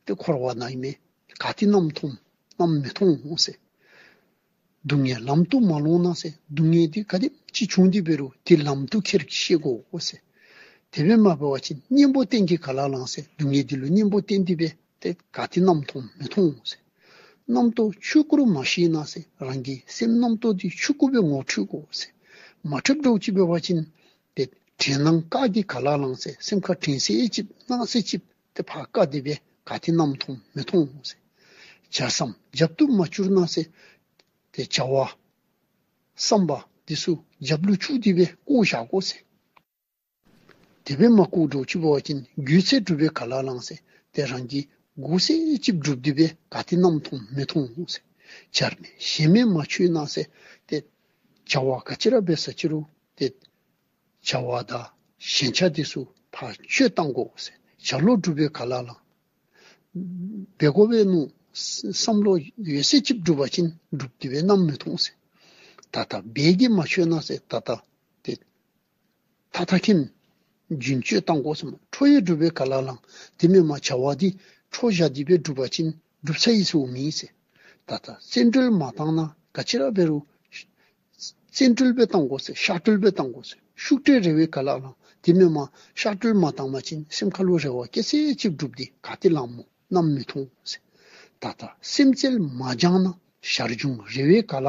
ཏེ་འཁོར་བ་ནང་ཨིན་མས། ག་ཏེ་རྣམ་མཐོངམ་སྨོ། རྣམ་མི་མཐོང་ཟེར། སྡུག་བསྔལ་ལམ་དུ་མ་ལྷོང་ན་ཟེར། སྡུག་བསྔལ་འདི་ག་དེམ་ཅིག་བྱུང་སྟེ་འབད་རུང་དེ་ལམ་དུ་ཁྱེར་ཤེས་དགོ་ཟེར། དེ་སྦེ་མ་འབད་བ་ཅིན་གཉེན་པོ་བསྟེན་གྱིས་ག་ལ་ལང་ཟེར། སྡུག་བསྔལ་འདི་ལུ་གཉེན་པོ་བསྟེན་ཏེ་སྦེ་ཏེ་ག་ཏེ་རྣམ་མཐོངམ་མི་མཐོང་ཟེར། རྣམ་རྟོག་ཆོས་སྐུར་མ་ཤེས་ན་ཟེར། རང་གི་སེམས་རྣམ་རྟོག་འདི་ཆོས་སྐུ་སྦེ་ངོ་འཕྲོད་དགོ་ཟེར། མ་འཕྲོད་འགྱོ་ཅི་འབད་བ་ཅིན་ཏེ་དྲན་སྣང་བཀག་གིས་ག་ལ་ལང་ཟེར། སེམས་ཁར་དྲན་ཚད་ཅིག་སྣང་ཚད་ཅིག་ཏེ་ཕར་བཀག་སྟེ་སྦེ་ག་ཏེ་རྣམ་མཐོངམ་མི་མཐོང་ཟེར། བྱ་བསམ་རྒྱབ་ཏུ་མ་བསྐྱུར་ན་ཟེར། ཏེ་བྱ་བ་བསམ་པ་འདི་ཚུ་རྒྱབ་ལུ་བསྐྱུར་ཏེ་སྦེ་བཀོ་བཞག་དགོ་ཟེར། དེ་སྦེ་མ་བཀོ་འགྱོ་ཅི་འབད་བ་ཅིན་དགོས་ཚད་སྒྲུབ་པས་ག་ལ་ལང་ཟེར། ཏེ་རང་གིས་དགོས་ཚད་ཅིག་བསྒྲུབས་ཏེ་སྦེ་ག་ཏེ་རྣམ་མཐོངམ་མི་མཐོང་ཟེར། བྱར་མེད་ཞེན་མེད་མ་ཆོད་ན་ཟེར། ཏེ་བྱ་བ་ག་ཅི་ར་འབད་ས་ཅི་རུང་ཏེ་བྱ་བ་དང་ཞེན་ཆགས་འདི་ཚུ་ཕར་བཅད་བཏང་དགོ་ཟེར། བྱ་བློ་སྒྲུབ་པས་ག་ལ་ལང་། འབད་དགོ་པས་མནོ་བསམ་བློ་ཡོད་ཚད་ཅིག་བསྒྲུབ་པ་ཅིན་སྒྲུབ་སྟེ་སྦེ་རྣམ་མི་མཐོང་ཟེར། ད་ལྟ་འབད་གིས་མ་ཆོད་ན་ཟེར། ད་ལྟ་ཏེ་ཐ་ཐ་ཁེམ་རྒྱུན་བཅད་བཏང་དགོ་ཟེར་མས། ཁྲོ་བས་སྒྲུབ་པས་ག་ལ་ལང་། དེ་མེན་མ་བྱ་བ་འདི་ཁྲོ་བཞག་སྟེ་སྦེ་སྒྲུབ་པ་ཅིན་སྒྲུབ་ས་ཡོད་ས་མེད་ཟེར། ད་ལྟ་བཙན་གྲོལ་མ་བཏང་ན་ག་ཅི་ར་འབད་རུང་བཙན་གྲོལ་སྦེ་བཏང་དགོ་ཟེར། གཤགས་གྲོལ་སྦེ་བཏང་དགོ་ཟེར། ཤུགས་སྤྲོད་རེ་བས་ག་ལ་ལང་། དེ་མེན་མ་གཤགས་གྲོལ་མ་བཏང་པ་ཅིན་སེམས་ཁ་ལུ་རེ་བ་སྐྱེས་ཚད་ཅིག་བསྒྲུབས་ཏེ་ག་ཏེ་ལངམ་སྨོ། རྣམ་མི་མཐོང་ཟེར། ད་ལྟ་སེམས་རྩལ་མ་སྦྱངས་ན་ཞར་བྱུང་རེ་བས་ག་ལ་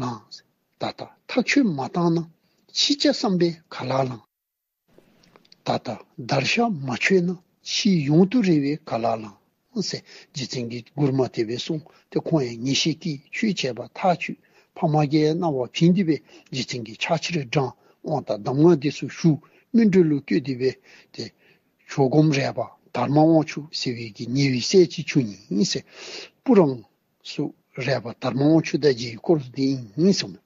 ལང་ཟེར། ད་ལྟ་ཐག་ཆོད་མ་བཏང་ན་འཆི་བྱ་བསམ་པས་ག་ལ་ལང་། ད་ལྟ་བདར་ཤ་མ་ཆོད་ན་འཆི་ཡོང་དུ་རེ་བས་ག་ལ་ལང་ཟེར། རྗེ་བཙུན་གྱིས་མགུར་མ་དེ་སྦེ་གསུངས། ཏེ་ཁོང་ཡང་ངེས་ཤེས་ཀྱིས་ཆོས་བྱས་པ་ཐག་ཆོད། ཕ་མ་གིས་རྣ་བ་བྱིན་ཏེ་སྦེ་རྗེ་བཙུན་གྱི་ཕྱག་ཕྱིར་འབྲངས། དབང་དང་གདམས་ངག་འདི་ཚུ་ཞུ། སྨིན་གྲོལ་ལུ་བཀོད་དེ་སྦེ་ཏེ་བྱོག་སྒོམ་རས་པ་དར་མ་དབང་ཕྱུག་ཟེར་བའི་གི་ཉེ་བའི་སྲས་ཅིག་བྱུང་ཡི་ཟེར། སྤུ་རངས་སུ་རས་པ་དར་མ་དབང་ཕྱུག་དང་མཇལ་བའི་སྐོར་འདི་ཨིན་གསུངས།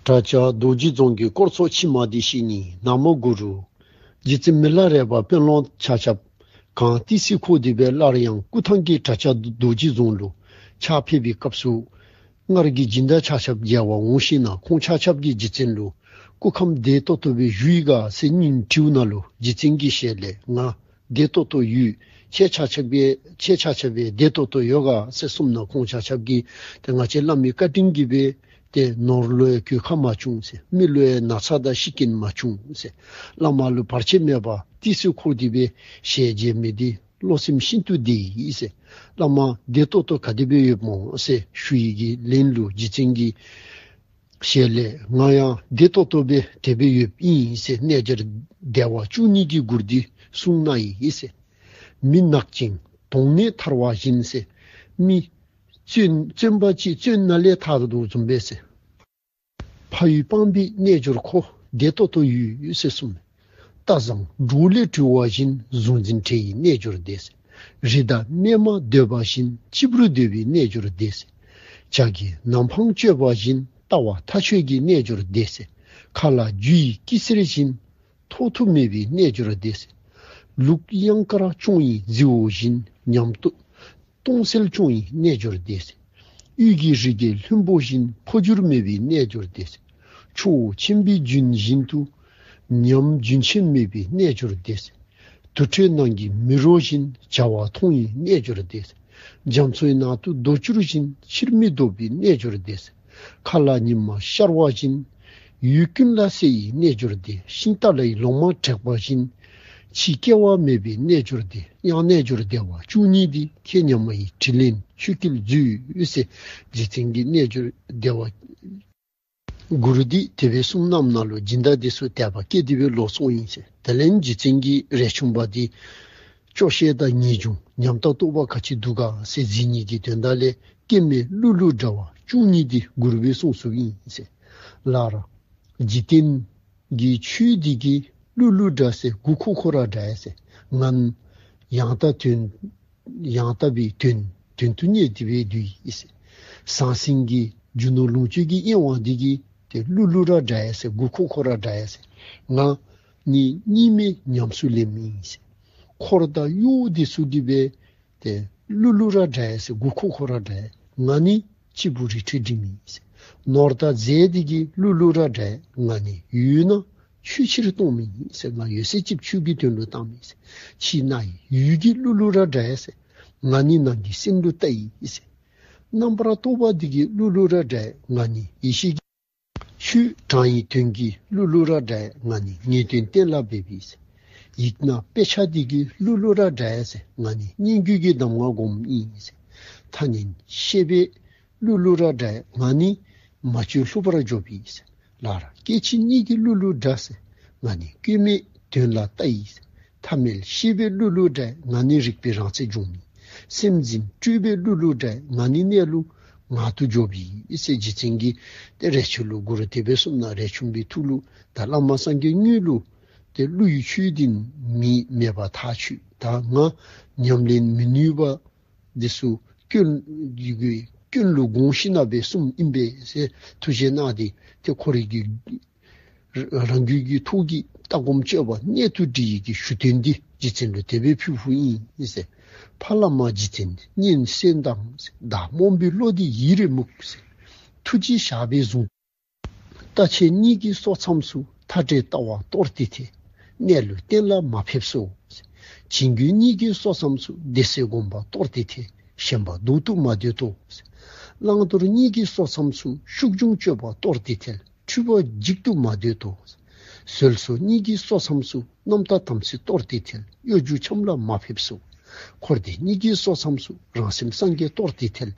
གྲྭ་ཚང་རྡོ་རྗེ་རྫོང་གི་སྐོར་ཚོགས་ཕྱི་མ་འདི་བཤད་ནི། ན་མོ་གུ་རུ། རྗེ་བཙུན་མི་ལ་རས་པ་དཔོན་སློབ་ཆ་ཁྱབ་གངས་ཏི་སེ་འཁོར་ཏེ་སྦེ་སླར་ཡང་སྐུ་ཐང་གི་གྲྭ་ཚང་རྡོ་རྗེ་རྫོང་ལུ་ཕྱག་ཕེབས་པའི་སྐབས་སུ་སྔར་གྱི་སྦྱིན་བདག་ཆ་ཁྱབ་མཇལ་བར་འོང་ཞིན་ན་ཁོང་ཆ་ཁྱབ་ཀྱིས་རྗེ་བཙུན་ལུ་སྐུ་ཁམས་བདེ་ཏོག་ཏོ་སྦེ་བཞུགས་ཡི་ག་ཟེར་སྙིང་དྲིཝ་ནང་ལུ་རྗེ་བཙུན་གྱི་ཞལ་ལས་ང་བདེ་ཏོག་ཏོ་ཡོད། ཁྱེད་ཆ་ཁྱབ་སྦེ་ཁྱེད་ཆ་ཁྱབ་སྦེ་བདེ་ཏོག་ཏོ་ཡོད་ག་ཟེར་གསུངམ་ད་ཁོང་ཆ་ཁྱབ་ཀྱིས་ཏེ་ང་བཅས་བླ་མའི་བཀའ་དྲིན་གྱིས་སྦེ་ཏེ་ནོར་ལུ་ཡང་གོད་ཁ་མ་བྱུང་ཟེར། མི་ལུ་ཡང་ན་ཚ་དང་ཤི་རྐྱེན་མ་བྱུང་ཟེར། བླ་མ་ལུ་བར་ཆད་མེད་པར་ཏི་སེ་འཁོར་ཏེ་སྦེ་ཞལ་མཇལ་མི་འདི་བློ་སེམས་ཤིན་ཏུ་བདེ་ཡི་ཟེར། བླ་མ་བདེ་ཏོག་ཏོ་ག་དེ་སྦེ་ཡོདཔ་སྨོ་ཟེར་ཞུ་ཡི་གི་ལན་ལུ་རྗེ་བཙུན་གྱི་ཞལ་ལས་ང་ཡང་བདེ་ཏོག་ཏོ་སྦེ་དེ་སྦེ་ཡོདཔ་ཨིན་ཟེར་རྣལ་འབྱོར་བདེ་བ་བཅུ་གཉིས་ཀྱི་མགུར་འདི་གསུངས་གནང་ཡི་ཟེར། མི་ནག་ཅིང་དོང་ནས་ཐར་བ་བཞིན་ཟེར། མི་བཙོན་བཙོན་པ་ཅིག་བཙོན་ནང་ལས་ཐར་དོ་བཟུམ་སྦེ་ཟེར། ཕ་ཡུལ་སྤངས་པའི་རྣལ་འབྱོར་ཁོ། བདེ་ཏོག་ཏོ་ཡོད་ཟེར་གསུངས། རྟ་བཟང་སྦྲུལ་ལས་གྲོལ་བ་བཞིན། གཟུང་འཛིན་བྲལ་བའི་རྣལ་འབྱོར་བདེ་ཟེར། རི་དྭགས་སྨད་མ་སྡོད་པ་བཞིན། སྤྱིལ་བུར་སྡོད་པའི་རྣལ་འབྱོར་བདེ་ཟེར། བྱ་རྒོད་ནམ་འཕང་གཅོད་པ་བཞིན། ལྟ་བ་མཐའ་ཆོད་ཀྱི་རྣལ་འབྱོར་བདེ་ཟེར། མཁའ་ལ་རྒྱུ་ཡི་སྐྱི་སེར་བཞིན། ཐོགས་ཐུབ་མེད་པའི་རྣལ་འབྱོར་བདེ་ཟེར། ལུག་གཡང་དཀར་སྐྱོང་བའི་རྫི་བོ་བཞིན། ཉམས་རྟོགས་སྟོང་གསལ་སྐྱོང་བའི་རྣལ་འབྱོར་བདེ་ཟེར། དབུས་ཀྱི་རི་རྒྱལ་ལྷུན་པོ་བཞིན། འཕོ་འགྱུར་མེད་པའི་རྣལ་འབྱོར་བདེ་ཟེར། ཆུ་བོ་ཆེན་པོའི་རྒྱུན་བཞིན་དུ། ཉམས་རྒྱུན་ཆད་མེད་པའི་རྣལ་འབྱོར་བདེ་ཟེར། དུར་ཁྲོད་ནང་གི་མི་རོ་བཞིན། བྱ་བ་མཐོང་བའི་རྣལ་འབྱོར་བདེ་ཟེར། རྒྱ་མཚོའི་ནང་དུ་རྡོ་སྐྱུར་བཞིན། ཕྱིར་མི་ལྡོག་པའི་རྣལ་འབྱོར་བདེ་ཟེར། མཁའ་ལ་ཉི་མ་ཤར་བ་བཞིན། ཡུལ་ཀུན་ལ་གསལ་བའི་རྣལ་འབྱོར་སྡེ། ཤིང་རྟ་ལ་ཡི་ལོ་མ་བྲེགས་པ་བཞིན། ཕྱིས་སྐྱེ་བ་མེད་པའི་རྣལ་འབྱོར་སྡེ། ཡང་རྣལ་འབྱོར་སྡེ་བ་བཅུ་གཉིས་འདི། ཁྱེད་མཉམ་མ་ཡི་དྲིན་ལན་ཆུད་སྐྱེལ་མཛོད་ཟེར། རྗེ་བཙུན་གྱིས་རྣལ་འབྱོར་སྡེ་བ་གུ་རུ་འདི་དེ་སྦེ་གསུངས་གནངམ་ནང་ལུ་སྦྱིན་བདག་འདི་ཚུ་དད་པ་སྐྱེས་ཏེ་སྦེ་ལོག་སོང་ཡི་ཟེར། དེ་ལས་རྗེ་བཙུན་གྱིས་རས་ཆུང་པ་འདི་སྐྱོ་ཤས་དང་ངེས་འབྱུང་ཉམས་དང་རྟོགས་པ་ག་ཅི་འདུག་ག་ཟེར་གཟིགས་ནི་གི་དོན་དག་ལས་སྐྱེ་མེད་གླུ་ལུ་སྒྲ་བ་བཅུ་གཉིས་འདི་གུ་རུ་སྦེ་གསུངས་གསུངསམ་ཨིན་ཟེར། ལར་འཇིག་རྟེན་གྱི་ཆོས་འདི་གིས་གླུ་ལུ་སྒྲ་ཟེར་མགུ་འཁོར་འཁོར་ར་འདྲ་ཡ་ཟེར། ངན་ཡང་དག་དོན་ཡང་དག་པའི་དོན་དོན་དུ་གཉེར་ཏེ་སྦེ་སྡོད་ཡི་ཟེར། ཟང་ཟིང་གི་རྒྱུ་ནོར་ལོངས་སྤྱོད་ཀྱི་གཡེང་བ་འདི་གིས་ཏེ་གླུ་ལུ་ར་འདྲ་ཡ་ཟེར། མགུ་འཁོར་འཁོར་ར་འདྲ་ཡ་ཟེར། ང་ནི་གཉིས་མེད་ཉམས་སུ་ལེནམ་ཨིན་ཟེར། འཁོར་དང་གཡོག་འདི་ཚུ་གིས་སྦེ་ཏེ་གླུ་ལུ་ར་འདྲ་ཡ་ཟེར། མགུ་འཁོར་འཁོར་ར་འདྲ་ཡ། ང་ནི་གཅིག་པུ་རི་ཁྲོད་འགྲིམ་ཨིན་ཟེར། ནོར་དང་རྫས་འདི་གིས་གླུ་ལུ་ར་འདྲ་ཡ། ང་ནི་ཡོད་ན་ཆོས་ཕྱིར་གཏོངམ་ཨིན་ཟེར། ང་ཡོད་ཚད་ཅིག་ཆོས་ཀྱི་དོན་ལུ་བཏངམ་ཨིན་ཟེར། ཕྱིས་ན་ཡུལ་གྱི་གླུ་ལུ་ར་འདྲ་ཡ་ཟེར། ང་ནི་ནང་གི་སེམས་ལུ་ལྟ་ཡི་ཟེར། རྣམ་པར་རྟོག་པ་འདི་གིས་གླུ་ལུ་ར་འདྲ་ཡ། ང་ནི་ཡེ་ཤེས་ཀྱི་ཆོས་དྲང་བའི་དོན་གྱི་གླུ་ལུ་ར་འདྲ་ཡ། ང་ནི་ངེས་དོན་གཏན་ལ་འབེབས་ཡི་ཟེར། ཡིག་སྣ་དཔེ་ཆ་འདི་གིས་གླུ་ལུ་ར་འདྲ་ཡ་ཟེར། ང་ནི་སྙན་བརྒྱུད་ཀྱི་གདམས་ངག་སྒོམ་ཨིན་ཟེར། ཐ་སྙད་ཤེས་པའི་གླུ་ལུ་ར་འདྲ་ཡ། ང་ནི་མ་བཅོས་ལྷུག་པར་འཇོག་པའི་ཟེར། ལར་སྐྱེ་འཆི་གཉིས་ཀྱི་གླུ་ལུ་འདྲ་ཟེར། ང་ནི་སྐྱོན་མེད་དོན་ལ་ལྟ་ཡི་ཟེར། ཐ་མལ་ཤེས་པའི་གླུ་ལུ་འདྲ་ཡ། ང་ནི་རིག་པའི་རང་རྩལ་འབྱུང་མི། སེམས་འཛིན་སྤྲོས་པའི་གླུ་ལུ་འདྲ་ཡ། ང་ནི་གནས་ལུགས་ངང་དུ་འཇོག་པའི་ཟེར། རྗེ་བཙུན་གྱིས་ཏེ་རས་ཆུང་ལུ་གུ་རུ་དེ་སྦེ་གསུངས་ནུག། རས་ཆུང་པའི་ཐུགས་ལུ་ད་བླ་མ་སངས་རྒྱས་དངོས་ལུ་ཏེ་གླུ་ཡི་ཆོས་འདི་མི་མེད་པར་ཐག་ཆོད། ད་ང་ཉམས་ལེན་མི་ནུས་པ་འདི་ཚུ་སྐྱོན་གྱི་སྐྱོན་ལུ་དགོངས་ཞིནམ་ལས་གསུངམ་ཨིན་པས་ཟེར་ཐུགས་བཞེད་གནང་སྟེ་ཏེ་ཁོ་རའི་གི་རང་རྒྱུད་ཀྱི་ཐུགས་ཀྱི་ལྟ་སྒོམ་སྤྱོད་པ་གནད་དུ་དྲིལ་བའི་གི་ཞུ་རྟེན་འདི་རྗེ་བཙུན་ལུ་དེ་སྦེ་ཕུལ་ཕུལཝ་ཨིན་ཟེར། ཕ་བླ་མ་རྗེ་བཙུན་སྙན་གསན་དང་ཟེར། བདག་རྨོངས་པའི་བློ་འདི་ཡིད་རེ་མུག་ཟེར། ཐུགས་རྗེ་ཞགས་པས་བཟུང་། རྟ་ཆེན་གཉིས་ཀྱི་སོ་མཚམས་སུ། མཐའ་བྲལ་ལྟ་བ་གཏོར་ཏེ་ཐལ། གནས་ལུགས་གཏན་ལ་མ་ཕེབས་སོ། བྱིང་རྒོད་གཉིས་ཀྱི་སོ་མཚམས་སུ། བདེ་གསལ་སྒོམ་པ་གཏོར་ཏེ་ཐལ། ཞེན་པ་ལྡོག་ཏུ་མ་འདོད་དོ། བླང་དོར་གཉིས་ཀྱི་སོ་མཚམས་སུ། ཤུགས་འབྱུང་སྤྱོད་པ་གཏོར་ཏེ་ཐལ། འཁྲུལ་པ་འཇིག་ཏུ་མ་འདོད་དོ། ཟོལ་ཟོག་གཉིས་ཀྱི་སོ་མཚམས་སུ། རྣམ་དག་དམ་ཚིག་གཏོར་ཏེ་ཐལ། གཡོ་སྒྱུ་འཆམ་ལ་མ་ཕེབས་སོ། འཁོར་འདས་གཉིས་ཀྱི་སོ་མཚམས་སུ། རང་སེམས་སངས་རྒྱས་གཏོར་ཏེ་ཐལ།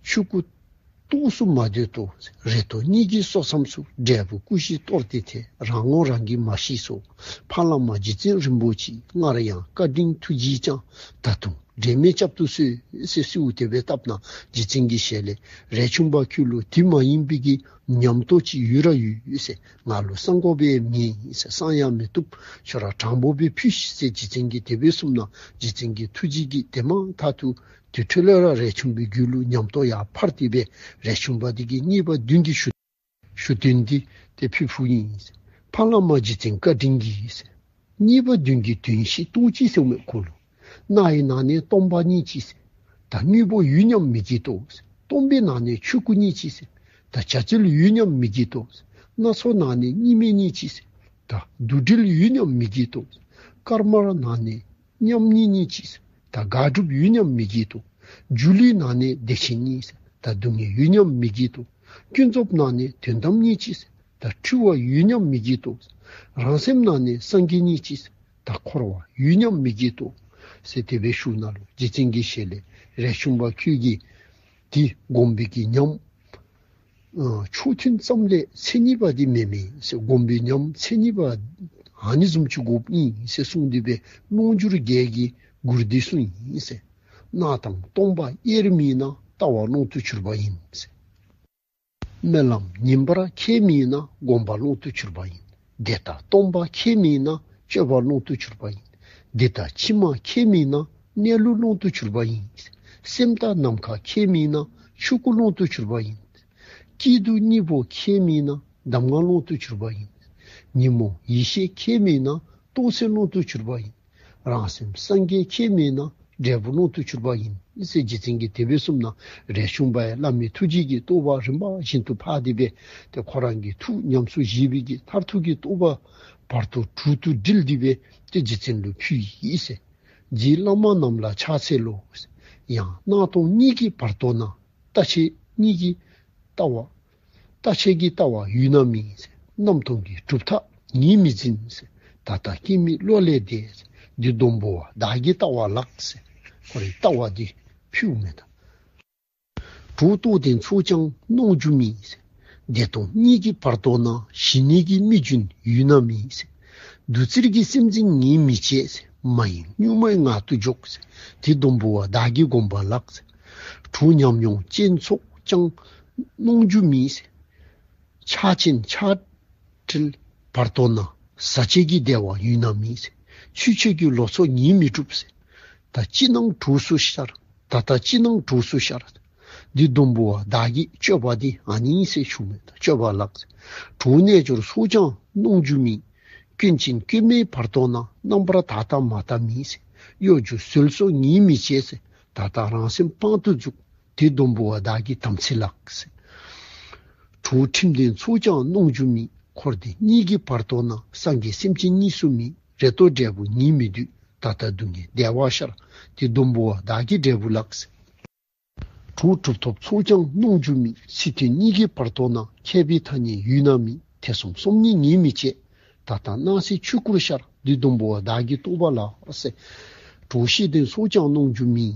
ཆོས་སྐུ་རྟོགས་སུ་མ་འདོད་དོ། རེ་དོགས་གཉིས་ཀྱི་སོ་མཚམས་སུ། འབྲས་བུ་སྐུ་བཞི་གཏོར་ཏེ་ཐལ། རང་ངོ་རང་གིས་མ་ཤེས་སོ། ཕ་བླ་མ་རྗེ་བཙུན་རིན་པོ་ཆེ། སྔར་ཡང་བཀའ་དྲིན་ཐུགས་རྗེས་བསྐྱངས། ད་དུང་འབྲལ་མེད་བསྐྱབ་ཏུ་གསོལ། ཟེར་གསོལཝ་དེ་སྦེ་བཏབ་ནུག། རྗེ་བཙུན་གྱི་ཞལ་ལས་རས་ཆུང་པ་ཁྱོད་ལུ་དེ་མ་ཡིན་པའི་གི་ཉམས་རྟོགས་ཅིག་ཡོད་ར་ཡོད་ཟེར། ང་ལུ་གསང་དགོ་པའི་མེད་ཟེར། གསང་ཡང་མི་བཏུབ། ཁྱོད་ར་དྲང་པོ་སྦེ་ཕུལ་ཤིག་ཟེར་རྗེ་བཙུན་གྱིས་དེ་སྦེ་གསུངས་ནུག། རྗེ་བཙུན་གྱི་ཐུགས་རྗེ་གིས་དེ་མ་ཐག་ཏུ་དེ་འཕྲོ་ལས་ར་རས་ཆུང་པའི་རྒྱུད་ལུ་ཉམས་རྟོགས་ཡར་འཕར་ཏེ་སྦེ་རས་ཆུང་པ་འདི་གིས་གཉིས་པ་བདུན་གྱི་ཞུ་ཞུ་རྟེན་འདི་ཏེ་ཕུལ་ཕུལཝ་ཨིན། ཕ་བླ་མ་རྗེ་བཙུན་བཀའ་དྲིན་གྱིས་ཟེར། གཉིས་པ་བདུན་གྱི་དོན་ཤེས་རྟོགས་ཅི་ཟེར་མས་ཁོ་ལུ། སྣང་བའི་ནང་ནས་སྟོང་པ་རྙེད་ཅི་ཟེར། ད་དངོས་པོ་ཡོད་སྙམ་མི་བགྱིད་དོ་ཟེར། སྟོང་པའི་ནང་ནས་ཆོས་སྐུ་རྙེད་ཅི་ཟེར། ད་བྱ་བྱེད་ཡོད་སྙམ་མི་བགྱིད་དོ་ཟེར། སྣ་ཚོགས་ནང་ནས་གཉིས་མེད་རྙེད་ཅི་ཟེར། ད་འདུ་འབྲལ་ཡོད་སྙམ་མི་བགྱིད་དོ་ཟེར། དཀར་དམར་ནང་ནས་མཉམ་ཉིད་རྙེད་ཅི་ཟེར། ད་དགག་སྒྲུབ་ཡོད་སྙམ་མི་བགྱིད་དོ། སྒྱུ་ལུས་ནང་ནས་བདེ་ཆེན་རྙེད་ཟེར། ད་སྡུག་བསྔལ་ཡོད་སྙམ་མི་བགྱིད་དོ། ཀུན་རྫོབ་ནང་ནས་དོན་དམ་རྙེད་ཅི་ཟེར། ད་འཁྲུལ་བ་ཡོད་སྙམ་མི་བགྱིད་དོ། རང་སེམས་ནང་ནས་སངས་རྒྱས་རྙེད་ཅི་ཟེར། ད་འཁོར་བ་ཡོད་སྙམ་མི་བགྱིད་དོ། ཟེར་དེ་སྦེ་ཞུ་ནུག་ལོ། རྗེ་བཙུན་གྱི་ཞལ་ལས་རས་ཆུང་པ་ཁྱོད་ཀྱིས་དེ་སྒོམ་པའི་གི་ཉམས་ཨ་ཕྱོགས་མཐུན་ཙམ་ལས་མཚན་ཉིད་པ་འདི་མེན་མས་ཟེར། སྒོམ་པའི་ཉམས་མཚན་ཉིད་པ་ཨ་ནི་བཟུམ་ཅིག་དགོཔ་ཨིན་ཟེར་གསུངས་ཏེ་སྦེ་རྣོ་འགྱུར་རྒྱས་ཀྱི་མགུར་འདི་གསུངས་ཡི་ཟེར། སྣང་དང་སྟོང་པ་དབྱེར་མེད་ན། ལྟ་བ་ཀློང་དུ་གྱུར་པ་ཡིན་ཟེར། སྨོན་ལམ་ཉན་པར་ཁྱད་མེད་ན། སྒོམ་པ་ཀློང་དུ་གྱུར་པ་ཡིན། བདེ་དང་སྟོང་པ་ཁྱད་མེད་ན། སྤྱོད་པ་ཀློང་དུ་གྱུར་པ་ཡིན། འདི་དང་ཕྱི་མ་ཁྱད་མེད་ན། གནས་ལུགས་ཀློང་དུ་གྱུར་པ་ཡིན། སེམས་དང་ནམ་མཁའ་ཁྱད་མེད་ན། ཆོས་སྐུ་ཀློང་དུ་གྱུར་པ་ཡིན། སྐྱིད་སྡུག་གཉིས་པོ་ཁྱད་མེད་ན། གདམས་ངག་ཀློང་དུ་གྱུར་པ་ཡིན། ཉོན་མོངས་ཡེ་ཤེས་ཁྱད་མེད་ན། རྟོག་ཚོགས་ཀློང་དུ་གྱུར་པ་ཡིན། རང་སེམས་སངས་རྒྱས་ཁྱད་མེད་ན། འབྲས་བུ་ཀློང་དུ་གྱུར་པ་ཡིན་ཟེར་རྗེ་བཙུན་གྱིས་དེ་སྦེ་གསུངས་ནུག། རས་ཆུང་པ་ཡང་བླ་མའི་ཐུགས་རྗེ་གིས་རྟོགས་པ་རིམ་པ་བཞིན་དུ་འཕེལ་ཏེ་སྦེ་ཏེ་ཁོ་རང་གི་ཐུགས་ཉམས་སུ་བཞེས་པའི་གི་མཐར་ཐུག་གི་རྟོགས་པ་བར་དོ་དྲུག་ཏུ་དྲིལ་ཏེ་སྦེ་ཏེ་རྗེ་བཙུན་ལུ་ཕུལ་ཡི་ཟེར། རྗེ་བླ་མ་རྣམས་ལ་ཕྱག་འཚལ་ལོ། ཡང་སྣང་སྟོང་གཉིས་ཀྱི་བར་དོ་ན། རྟ་ཆེན་གཉིས་ཀྱི་ལྟ་བ་ རྟག་ཆད་ཀྱི་ལྟ་བ་ཡུལ་ན་མེད་ཟེར། རྣམ་རྟོག་གི་གྲུབ་མཐའ་ངས་མི་འཛིན་ཟེར། ད་ལྟ་སྐྱེ་མེད་བློ་ལས་འདས་ཟེར། འདི་སྡོང་པོ་བ་བདག་གི་ལྟ་བ་ལགས་ཟེར། ཁོ་རའི་ལྟ་བ་འདི་ཕུལཝ་མས་ད། གྲོགས་རྟོགས་ལྡན་ཚོགས་ཀྱང་གནོང་འགྱུར་མེད་ཟེར། བདེ་སྟོང་གཉིད་ཀྱི་བར་དོ་ན། ཞི་གནས་ཀྱི་མི་རྒྱུན་ཡུལ་ན་མེད་ཟེར། བདུད་རྩིར་གྱིས་སེམས་འཛིན་ངས་མི་བྱེད་ཟེར། མ་ཡེངས་གཉུག་མའི་ངང་དུ་འཇོག་ཟེར། དེ་སྡོང་པོ་བ་བདག་གིས་བསྒོམ་པ་ལགས་ཟེར། གྲོགས་ཉམས་མྱོང་ཅན་ཚོགས་ཀྱང་གནོང་འགྱུར་མེད་ཟེར། ཆགས་ཆེན་ཆགས་བྲལ་བར་དོ་ན། ཟག་བཅས་ཀྱི་བདེ་བ་ཡུལ་ན་མེད་ཟེར། ཆོས་འཆད་ཀྱི་ལོ་ཚོད་ངས་མི་སྒྲུབ་ཟེར། ད་ཅི་སྣང་གྲོགས་སུ་ཤར། ད་ལྟ་ཅི་སྣང་གྲོགས་སུ་ཤར། འདི་སྡོང་པོ་བ་བདག་གི་སྤྱོད་པ་འདི་ཨ་ནི་ཟེར་ཞུཝ་མས་ད། སྤྱོད་པ་ལགས་ཟེར། གྲོགས་རྣལ་འབྱོར་ཚོགས་ཀྱང་གནོང་འགྱུར་མེད། སྐྱོན་ཅན་སྐྱོན་མེད་བར་དོ་ན། རྣམ་པར་དག་དང་མ་དག་མེད་ཟེར། གཡོ་སྒྱུ་ཟོལ་ཟོག་ངས་མི་བྱེད་ཟེར། ད་ལྟ་རང་སེམས་དཔང་དུ་འཛུགས། དེ་སྡོང་པོ་བ་བདག་གི་དམ་ཚིག་ལགས་ཟེར། གྲོགས་ཁྲིམས་ལྡན་ཚོགས་ཀྱང་གནོང་འགྱུར་མེད། འཁོར་འདས་གཉིས་ཀྱི་བར་དོ་ན། སངས་རྒྱས་སེམས་ཅན་གཉིས་སུ་མེད། རེ་དོགས་འབྲས་བུ་ངས་མི་སྡུད། ད་ལྟ་སྡུག་བསྔལ་བདེ་བ་ཤར། དེ་སྡོང་པོ་བ་བདག་གི་འབྲས་བུ་ལགས་ཟེར། གྲོགས་གྲུབ་ཐོབ་ཚོགས་ཀྱང་གནོང་འགྱུར་མེད། ཚིག་དོན་གཉིས་ཀྱི་བར་དོ་ན། མཁས་པའི་ཐ་སྙད་ཡུལ་ན་མེད། ཐེ་ཚོམ་སོམ་ཉི་ངས་མི་བྱེད། ད་ལྟ་སྣང་སྲིད་ཆོས་སྐུར་ཤར། འདི་སྡོང་པོ་བ་བདག་གི་རྟོགས་པ་ལགས་ཟེར། གྲོགས་ཤེས་ལྡན་ཚོགས་ཀྱང་གནོང་འགྱུར་མེད་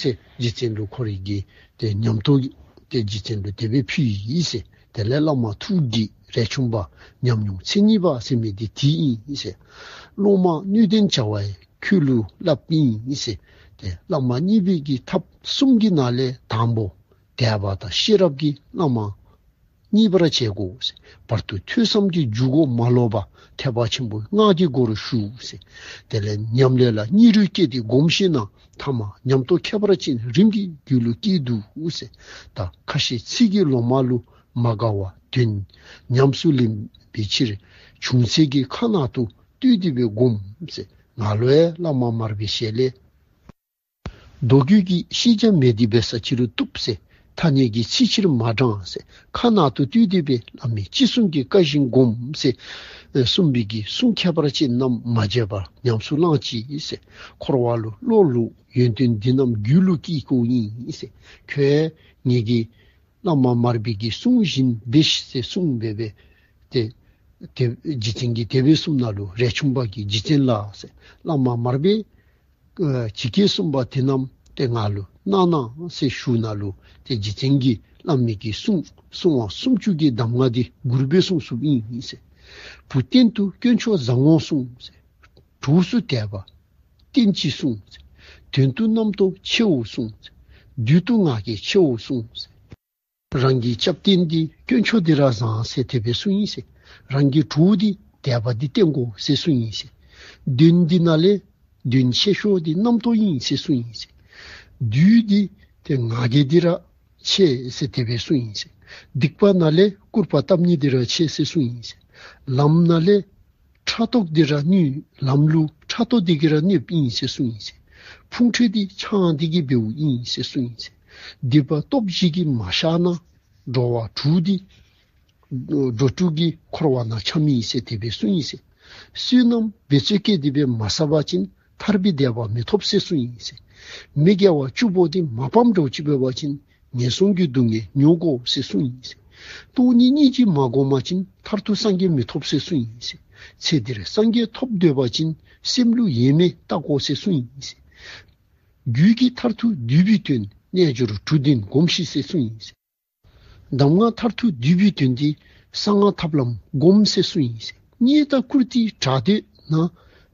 ཟེར། རྗེ་བཙུན་ལུ་ཁོ་རའི་གི་ཏེ་ཉམས་རྟོགས་ཏེ་རྗེ་བཙུན་ལུ་དེ་སྦེ་ཕུལ་ཡི་ཟེར། དེ་ལས་བླ་མ་ཐུགས་ཀྱི་རས་ཆུང་པ་ཉམས་མྱོང་མཚན་ཉིད་པ་ཟེར་མི་འདི་དེ་ཨིན་ཟེར། སློབ་མ་སྣོད་ལྡན་བྱ་བ་ཡི་ཁྱོད་ལུ་བསླབ་ཨིན་ཟེར། ཏེ་བླ་མ་གཉིས་པའི་གི་ཐབས་གསུམ་གྱི་ནང་ལས་དང་པོ་དད་པ་དང་ཤེས་རབ་ཀྱིས་བླ་མ་མཉེས་པར་བྱེད་དགོ་ཟེར། བར་དུ་ཐོས་བསམ་གྱི་འཇུག་སྒོ་མ་ལོག་པར་ཐེག་པ་ཆེན་པོའི་སྔགས་ཀྱི་སྒོ་རུ་ཞུགས་ཟེར། དེ་ལས་ཉམས་ལེན་ལ་སྙིང་རུས་བསྐྱེད་དེ་སྒོམ་ཞིནམ་ལས་ཐ་མ་ཉམས་རྟོགས་ཁྱད་པར་ཅན་རིམ་གྱིས་རྒྱུད་ལུ་སྐྱེ་འདུག་ཟེར། ད་ཁ་ཤས་ཚིག་གི་ལོ་མ་ལུ་མ་དགའ་བ་དོན་ཉམས་སུ་ལེན་པའི་ཕྱིར། བྱུང་ཚད་ཀྱི་ཁ་ནང་དུ་བཏུད་དེ་སྦེ་སྒོམ་ཟེར། ང་ལུ་ཡང་བླ་མ་མར་པའི་ཞལ་ལས། མདོ་རྒྱུད་ཀྱི་ཤེས་བྱ་མེད་དེ་འབད་ས་ཅི་རུང་བཏུབ་ཟེར། ཐ་སྙད་ཀྱི་ཚིག་ཕྱིར་མ་དྲངས་ཟེར། ཁ་ནང་དུ་བཏུད་དེ་སྦེ་བླ་མའི་ཅི་གསུང་གི་བཀའ་བཞིན་སྒོམ་ཟེར། ཨེ་གསུངས་པའི་གི་གསུང་ཁྱད་པར་ཅན་རྣམས་མ་བརྗེད་པར་ཉམས་སུ་བླང་ཅིག་ཟེར། འཁོར་བ་ལུ་བློ་ལུ་ཡོན་ཏན་འདི་རྣམས་རྒྱུད་ལུ་སྐྱེ་དགོ་ཨིན་ཟེར། ཁྱོད་ངེ་གི་བླ་མ་མར་པའི་གི་གསུང་བཞིན་འབད་ཤིག་ཟེར་གསུངས་སྦེ་སྦེ་ཏེ་ཏེ་རྗེ་བཙུན་གྱིས་དེ་སྦེ་གསུངམ་ད་ལུ་རས་ཆུང་པ་གིས་རྗེ་བཙུན་ལགས་ཟེར། བླ་མ་མར་པས་ཨ་ཇི་སྐད་གསུངས་པ་དེ་རྣམས་ཏེ་ང་ལུ་གནང་གནང་ཟེར་ཞུཝ་ད་ལུ་ཏེ་རྗེ་བཙུན་གྱིས་བླ་མའི་གི་གསུང་གསང་བ་སུམ་ཅུ་གི་གདམས་ངག་འདི་མགུར་སྦེ་གསུང་གསུངམ་ཨིན་ཟེར། བུ་སྟེང་དུ་དཀོན་མཆོག་བཟང་ངོ་གསུངས་ཟེར། གྲོགས་སུ་དད་པ་བསྟེན་ཅིག་གསུངས་ཟེར། དོན་དུ་རྣམ་རྟོག་ཆེའོ་གསུངས་ཟེར། བདུད་དུ་ང་རྒྱལ་ཆེའོ་གསུངས་ཟེར། རང་གི་སྐྱབས་རྟེན་འདི་དཀོན་མཆོག་འདི་ར་བཟང་ཟེར་དེ་སྦེ་གསུངས་ཡི་ཟེར། རང་གི་གྲོགས་འདི་དད་པ་འདི་བསྟེན་དགོ་ཟེར་གསུངས་ཡི་ཟེར། དོན་འདི་ནང་ལས་དོན་ཆེ་ཤོས་འདི་རྣམ་རྟོག་ཨིན་ཟེར་གསུངས་ཡི་ཟེར། བདུད་འདི་ཏེ་ང་རྒྱལ་འདི་ར་ཆེ་ཟེར་དེ་སྦེ་གསུངས་ཡི་ཟེར། སྡིག་པ་ནང་ལས་སྐུར་པ་བཏབ་ནི་འདི་ར་ཆེ་ཟེར་གསུངས་ཡི་ཟེར། ལམ་ནང་ལས་ཕྲག་དོག་འདི་ར་གནོད། ལམ་ལུ་ཕྲག་དོག་འདི་གིས་ར་གནོདཔ་ཨིན་ཟེར་གསུངས་ཡི་ཟེར། ཕུང་ཁྲོལ་འདི་ཆང་འདི་གིས་འབདཝ་ཨིན་ཟེར་གསུངས་ཡི་ཟེར། སྡིག་པ་སྟོབས་བཞི་གིས་མ་བཤགས་ན། འགྲོ་བ་དྲུག་འདི་འགྲོ་དྲུག་གི་འཁོར་བ་ནང་འཁྱམས་ཡི་ཟེར་དེ་སྦེ་གསུངས་ཡི་ཟེར། བསོད་ནམས་འབད་རྩོལ་བསྐྱེད་དེ་སྦེ་མ་བསགས་པ་ཅིན་ཐར་པའི་བདེ་བ་མི་ཐོབ་ཟེར་གསུངས་ཡི་ཟེར། མི་དགེ་བ་བཅུ་པོ་འདི་མ་སྤངམ་འདྲཝ་ཅིག་འབད་བ་ཅིན་ངན་སོང་གི་སྡུག་བསྔལ་མྱོང་དགོ་ཟེར་གསུངས་ཡི་ཟེར། སྟོང་ཉིད་སྙིང་རྗེ་མ་སྒོམ་པ་ཅིན་མཐར་ཐུག་སངས་རྒྱས་མི་ཐོབ་ཟེར་གསུངས་ཡི་ཟེར། ཚེ་འདིར་སངས་རྒྱས་ཐོབ་འདོད་པ་ཅིན་སེམས་ལུ་ཡེངས་མེད་བལྟ་དགོ་ཟེར་གསུངས་ཡི་ཟེར། རྒྱུད་ཀྱི་མཐར་ཐུག་བསྡུས་པའི་དོན་རྣལ་འབྱོར་དྲུག་ལྡན་སྒོམས་ཤིག་ཟེར་གསུངས་ཡི་ཟེར། གདམས་ངག་མཐར་ཐུག་བསྡུས་པའི་དོན་འདི་གསང་སྔགས་ཐབས་ལམ་སྒོམ་ཟེར་གསུངས་ཡི་ཟེར། རྙེད་དང་བཀུར་སྟི་དྲག་འདོད་ན་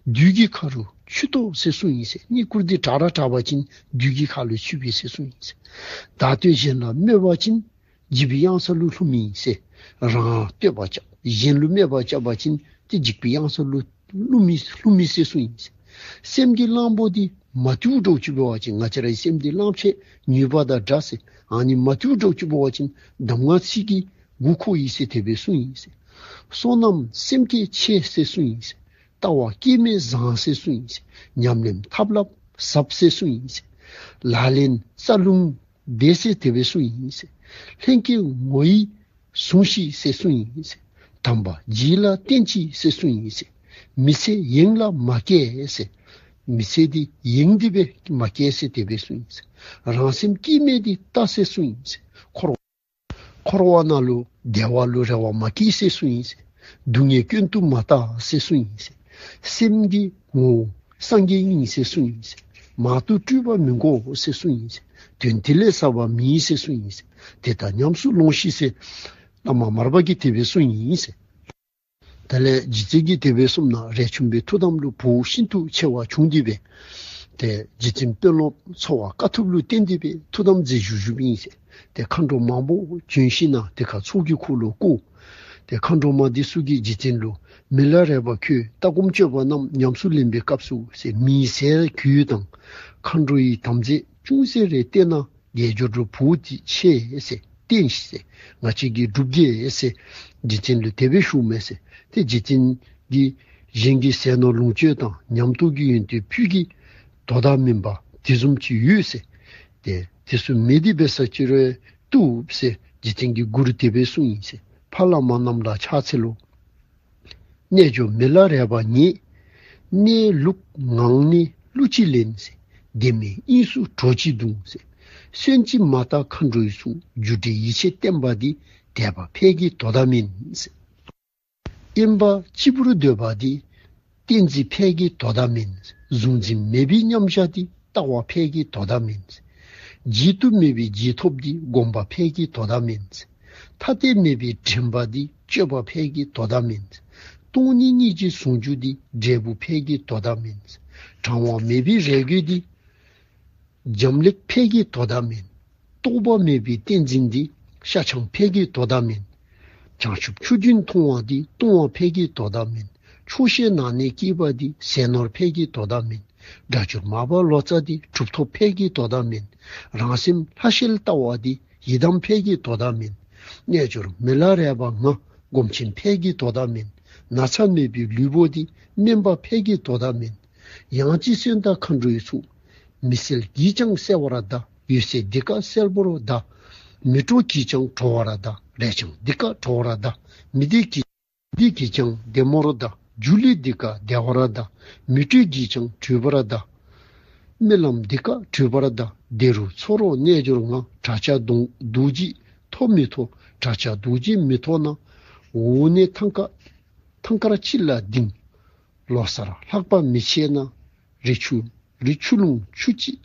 བདུད་ཀྱི་ཁ་རུ་ཚུད་དོ་ཟེར་གསུངས་ཡི་ཟེར། རྙེད་བཀུར་སྟི་དྲག་ར་དྲག་པ་ཅིན་བདུད་ཀྱི་ཁ་ལུ་ཚུད་པས་ཟེར་གསུངས་ཡི་ཟེར། བདག་བསྟོད་གཞན་ལ་སྨོད་པ་ཅིན་འཇིགས་པའི་གཡང་ས་ལུ་ལྷུང་མི་ཟེར། རང་བསྟོད་པ་རྐྱབ་གཞན་ལུ་སྨོད་པ་རྐྱབ་པ་ཅིན་ཏེ་འཇིགས་པའི་གཡང་ས་ལུ་ལྷུང་མི་ལྷུང་མི་ཟེར་གསུངས་ཡི་ཟེར། སེམས་ཀྱི་གླང་པོ་འདི་མ་བཏུལཝ་འདྲཝ་ཅིག་འབད་བ་ཅིན་ང་བཅས་རའི་སེམས་འདི་གླང་ཆེན་ཉུལ་བ་དང་འདྲ་ཟེར། ཨ་ནི་མ་བཏུལཝ་འདྲཝ་ཅིག་འབད་བ་ཅིན་གདམས་ངག་ཚིག་གིས་མགུ་འཁོར་ཡི་ཟེར་དེ་སྦེ་གསུངས་ཡི་ཟེར། བསོད་ནམས་སེམས་བསྐྱེད་ཆེ་ཟེར་གསུངས་ཡི་ཟེར། ལྟ་བ་སྐྱེ་མེད་བཟང་ཟེར་གསུངས་ཡི་ཟེར། ཉམས་ལེན་ཐབས་ལམ་ཟབ་ཟེར་གསུངས་ཡི་ཟེར། ལག་ལེན་རྩ་རླུང་བདེ་ཟེར་དེ་སྦེ་གསུངས་ཡི་ཟེར། ལྷན་སྐྱེས་ངོ་ཡིས་ཟུངས་ཤིག་ཟེར་གསུངས་ཡི་ཟེར། དམ་པ་རྗེ་ལ་བསྟེན་ཅིག་ཟེར་གསུངས་ཡི་ཟེར། མི་ཚེ་ཡེངས་ལ་མ་སྐྱེ་ཟེར། མི་ཚེ་འདི་ཡེངས་ཏེ་སྦེ་མ་སྐྱེ་ཟེར་དེ་སྦེ་གསུངས་ཡི་ཟེར། རང་སེམས་སྐྱེ་མེད་འདི་ལྟ་ཟེར་གསུངས་ཡི་ཟེར། འཁོར་ འཁོར་བ་ནང་ལུ་བདེ་བ་ལུ་རེ་བ་མ་བསྐྱེད་ཟེར་གསུངས་ཡི་ཟེར། སྡུག་བསྔལ་སྐྱོན་དུ་མ་བལྟ་ཟེར་གསུངས་ཡི་ཟེར། སེམས་ཀྱི་ངོ་བོ་སངས་རྒྱས་ཨིན་ཟེར་གསུངས་ཡི་ཟེར། མ་ཐུབ་སྤྲུལ་པ་མི་དགོ་ཟེར་གསུངས་ཡི་ཟེར། དོན་དེ་ལས་ཟབ་པ་མེད་ཟེར་གསུངས་ཡི་ཟེར། དེ་དག་ཉམས་སུ་ལོངས་ཤིག་ཟེར་བླ་མ་མར་པ་གིས་དེ་སྦེ་གསུངས་ཡི་ཟེར། དེ་ལས་རྗེ་བཙུན་གྱིས་དེ་སྦེ་གསུངམ་ད་རས་ཆུང་པའི་ཐུགས་དམ་ལུ་བོགས་ཤིན་ཏུ་ཆེ་བ་བྱུང་སྟེ་སྦེ་ཏེ་རྗེ་བཙུན་དཔོན་སློབ་འཚོ་བ་དཀའ་ཐུབ་ལུ་བརྟེན་ཏེ་སྦེ་ཐུགས་དམ་མཛད་བཞུགས་བཞུགསཔ་ཨིན་ཟེར། ཏེ་མཁའ་འགྲོ་མང་པོ་བྱོན་ཞིནམ་ལས་དེ་ཁར་ཚོགས་ཀྱི་འཁོར་ལོ་བསྐོར། ཏེ་མཁའ་འགྲོ་མ་འདི་ཚུ་གིས་རྗེ་བཙུན་ལུ་མི་ལ་རས་པ་ཁྱོད་ལྟ་སྒོམ་སྤྱོད་པ་རྣམས་ཉམས་སུ་ལེན་པའི་སྐབས་སུ་ཟེར་མི་ཟེར་གུས་དང་མཁའ་འགྲོ་ཡི་དམ་རྫས་ཅུང་ཟད་རེ་བསྟེན་ན་དགེ་སྦྱོར་རུ་བོགས་འདི་ཆེ་ཟེར་བསྟེན་ཤིག་ཟེར། ང་བཅས་ཀྱིས་སྒྲུབ་གེ་ཟེར་རྗེ་བཙུན་ལུ་དེ་སྦེ་ཞུཝ་མས་ཟེར། ཏེ་རྗེ་བཙུན་གྱིས་གཞན་གྱི་ཟས་ནོར་ལོངས་སྤྱོད་དང་ཉམས་རྟོགས་ཀྱི་ཡོན་ཏན་ཕུད་ཀྱི་དོ་བདག་མེན་པ་དེ་བཟུམ་ཅིག་ཡོད་ཟེར། ཏེ་དེ་ཚུ་མེད་དེ་འབད་ས་ཅིག་རུང་བཏུབ་ཟེར་རྗེ་བཙུན་གྱིས་མགུར་དེ་སྦེ་གསུངས་ཡི་ཟེར། ཕ་བླ་མ་རྣམས་ལ་ཕྱག་འཚལ་ལོ། རྣལ་འབྱོར་མི་ལ་རས་པ་ཉིད། གནས་ལུགས་ངང་ནས་གླུ་ཅིག་ལེན་ཟེར། དེ་མིན་དབྱིངས་སུ་གྲོགས་ཅིག་བརྡུང་ཟེར། སེམས་ཅན་མ་དག་མཁའ་འགྲོའི་གཟུགས། རྒྱུ་འབྲས་ཡིད་ཆེས་བསྟན་པ་འདི། དད་པ་ཕས་ཀྱི་དོ་བདག་མེན་ཟེར། དབེན་པ་སྤྱིལ་བུར་སྡོད་པ་འདི། ཏིང་འཛིན་ཕས་ཀྱི་དོ་བདག་མེན། གཟུང་འཛིན་མེད་པའི་མཉམ་བཞག་འདི། ལྟ་བ་ཕས་ཀྱི་དོ་བདག་མེན། བརྗེད་དུ་མེད་པའི་རྗེས་ཐོབ་འདི། སྒོམ་པ་ཕས་ཀྱི་དོ་བདག་མེན། ཐ་དད་མེད་པའི་དྲན་པ་འདི། སྤྱོད་པ་ཕས་ཀྱི་དོ་བདག་མེན། སྟོང་ཉིད་སྙིང་རྗེའི་ཟུང་འཇུག་འདི། འབྲས་བུ་ཕས་ཀྱི་དོ་བདག་མེན། གྲང་བ་མེད་པའི་རས་གོས་འདི། འབྱམས་ཀླས་ཕས་ཀྱི་དོ་བདག་མེན། རྟོག་པ་མེད་པའི་ཏིང་འཛིན་འདི། ཤ་ཆང་ཕས་ཀྱི་དོ་བདག་མེན། བྱང་ཆུབ་ཆུ་རྒྱུན་འཐུང་བ་འདི། བཏུང་བ་ཕས་ཀྱི་དོ་བདག་མེན། ཆོག་ཤེས་ནང་ནས་སྐྱེས་པ་འདི། ཟས་ནོར་ཕས་ཀྱི་དོ་བདག་མེན། སྒྲ་སྒྱུར་མར་པ་ལོ་ཙཱ་འདི། གྲུབ་ཐོབ་ཕས་ཀྱི་དོ་བདག་མེན། རང་སེམས་ལྷ་ཞལ་ལྟ་བ་འདི། ཡི་དམ་ཕས་ཀྱི་དོ་བདག་མེན། རྣལ་འབྱོར་མི་ལ་རས་པ་ང་། སྒོམ་ཆེན་ཕས་ཀྱི་དོ་བདག་མེན། ན་ཚ་མེད་པའི་ལུས་པོ་འདི། སྨན་པ་ཕས་ཀྱི་དོ་བདག་མེན། ཡང་ཅིན་གསོན་དང་མཁའ་འགྲོའི་ཚོགས། མི་གསལ་གྱིས་ཀྱང་གསལ་བར་གདའ། འོད་གསལ་འདི་ཀ་གསལ་པོར་གདའ། མི་སྤྲོ་གིས་ཀྱང་སྤྲོ་བར་གདའ། རས་ཆང་འདི་ཀ་དྲོ་བར་གདའ། མི་བདེ་གིས་བདེ་གིས་ཀྱང་བདེ་མོར་གདའ། སྒྱུ་ལུས་འདི་ཀ་བདེ་བར་གདའ། མི་སྤྲོ་གིས་ཀྱང་སྤྲོ་བར་གདའ། རྨི་ལམ་འདི་ཀ་གྲོལ་བར་གདའ། བདེ་རུ་འཚོ་རོགས་རྣལ་འབྱོར་ང་། བྲག་ཆ་རྡོ་རྡོ་རྗེ་མཐོ་མི་མཐོ། བྲག་ཆ་རྡོ་རྗེ་མི་མཐོ་ན། འོག་ནས་ཐང་ཀ་ཐང་དཀར་ཅིག་ལ་ལྡིང་། ལོ་གསར་ལྷགས་པ་མི་ཆེ་ན། རི་ཆུ་རི་ཆུ་ཀླུང་ཆུ་ཅིག།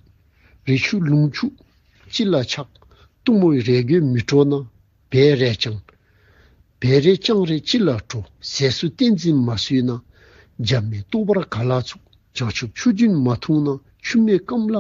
རི་ཆུ་ཀླུང་ཆུ་ཅིག་ལ་ཆགས། གཏུམ་མོའི་རས་གོས་མི་སྤྲོ་ན། བལ་རས་ལྕང་བལ་རས་ལྕང་རས་ཅིག་ལ་སྤྲོ། ཟས་སུ་ཏིང་འཛིན་མ་ཟོས་ན། འཇམ་མེ་ལྟོ་བར་ག་ལ་ཚུགས། བྱང་ཆུབ་ཆུ་རྒྱུན་མ་འཐུང་ན། ཆུ་མེད་སྐམ་ལ་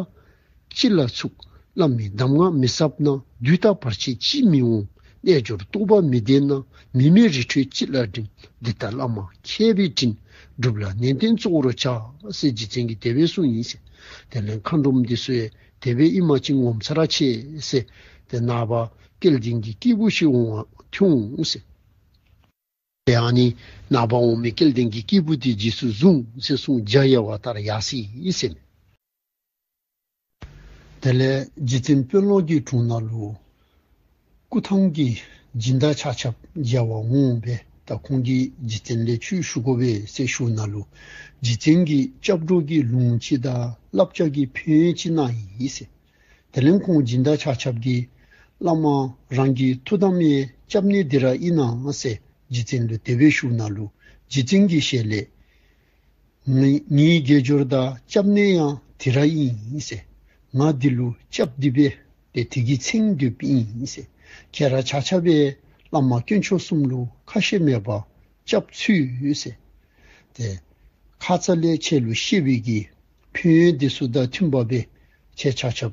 ཅིག་ལ་ཚུགས། བླ་མའི་གདམས་ངག་མི་ཟབ་ན། དུས་དང་བར་ཆད་ཅིས་མི་འོང་། རྣལ་འབྱོར་རྟོགས་པ་མི་ལྡན་ན། མི་མེད་རི་ཁྲོད་ཅིག་ལ་འགྲིམ། འདི་ལྟར་བླ་མ་མཁས་པའི་དྲིན། སྒྲུབ་ལ་ནན་ཏན་གཙོ་བོར་བྱ། ཟེར་རྗེ་བཙུན་གྱིས་དེ་སྦེ་གསུངས་ཡི་ཟེར། དེ་ལས་མཁའ་འགྲོམ་འདི་ཚུ་ཡང་དེ་སྦེ་ཨིན་པ་ཅིན་ངོ་མཚར་ཆེ་ཟེར། ཏེ་ནངས་པ་སྐལ་ལྡན་གྱི་སྐྱེས་བུ་ཞིག་འོང་བ་འཐོན་འོང་ཟེར། ཏེ་ཨ་ནི་ནངས་པ་འོང་མི་སྐལ་ལྡན་གྱི་སྐྱེས་བུ་འདི་རྗེས་སུ་བཟུང་ཟེར་གསུངས། འཇའ་ཡལ་བ་ལྟར་ཡལ་སོ་ཡི་ཟེར། དེ་ལས་རྗེ་བཙུན་དཔོན་སློབ་ཀྱི་དྲུང་ནང་ལུ་སྐུ་ཐང་གི་སྦྱིན་བདག་ཆ་ཁྱབ་མཇལ་བར་འོངས་པས། ད་ཁོང་གིས་རྗེ་བཙུན་ལས་ཆོས་ཞུ་དགོ་པས་ཟེར་ཞུཝ་ད་ལུ་རྗེ་བཙུན་གྱིས་སྐྱབས་འགྲོ་གི་ལུང་ཅིག་དང་བསླབ་བྱ་གི་ཕན་ཡོན་ཅིག་གནང་ཡི་ཟེར། དེ་ལས་ཁོང་སྦྱིན་བདག་ཆ་ཁྱབ་ཀྱིས་བླ་མ་རང་གི་ཐུགས་དམ་ཡང་སྐྱབས་གནས་འདི་ར་ཨིན་ན་ཟེར་རྗེ་བཙུན་ལུ་དེ་སྦེ་ཞུཝ་ད་ལུ་རྗེ་བཙུན་གྱི་ཞལ་ལས། ངེའི་ངེའི་དགེ་སྦྱོར་དང་སྐྱབས་གནས་ཡང་དེ་ར་ཨིན་ཟེར། ང་འདི་ལུ་སྐྱབས་འདི་སྦེ་ཏེ་དེ་གི་མཚན་འདོདཔ་ཨིན་ཟེར། ཁྱེད་ར་ཆ་ཁྱབ་སྦེ་བླ་མ་དཀོན་མཆོག་གསུམ་ལུ་ཁ་ཞེ་མེད་པར་སྐྱབས་འཚོལ་ཟེར། ཏེ་ཁ་ཙ་ལས་ཁྱེད་ལུ་བཤད་པའི་གི་ཕན་ཡོན་འདི་ཚུ་དང་མཐུན་པ་སྦེ་ཁྱེད་ཆ་ཁྱབ་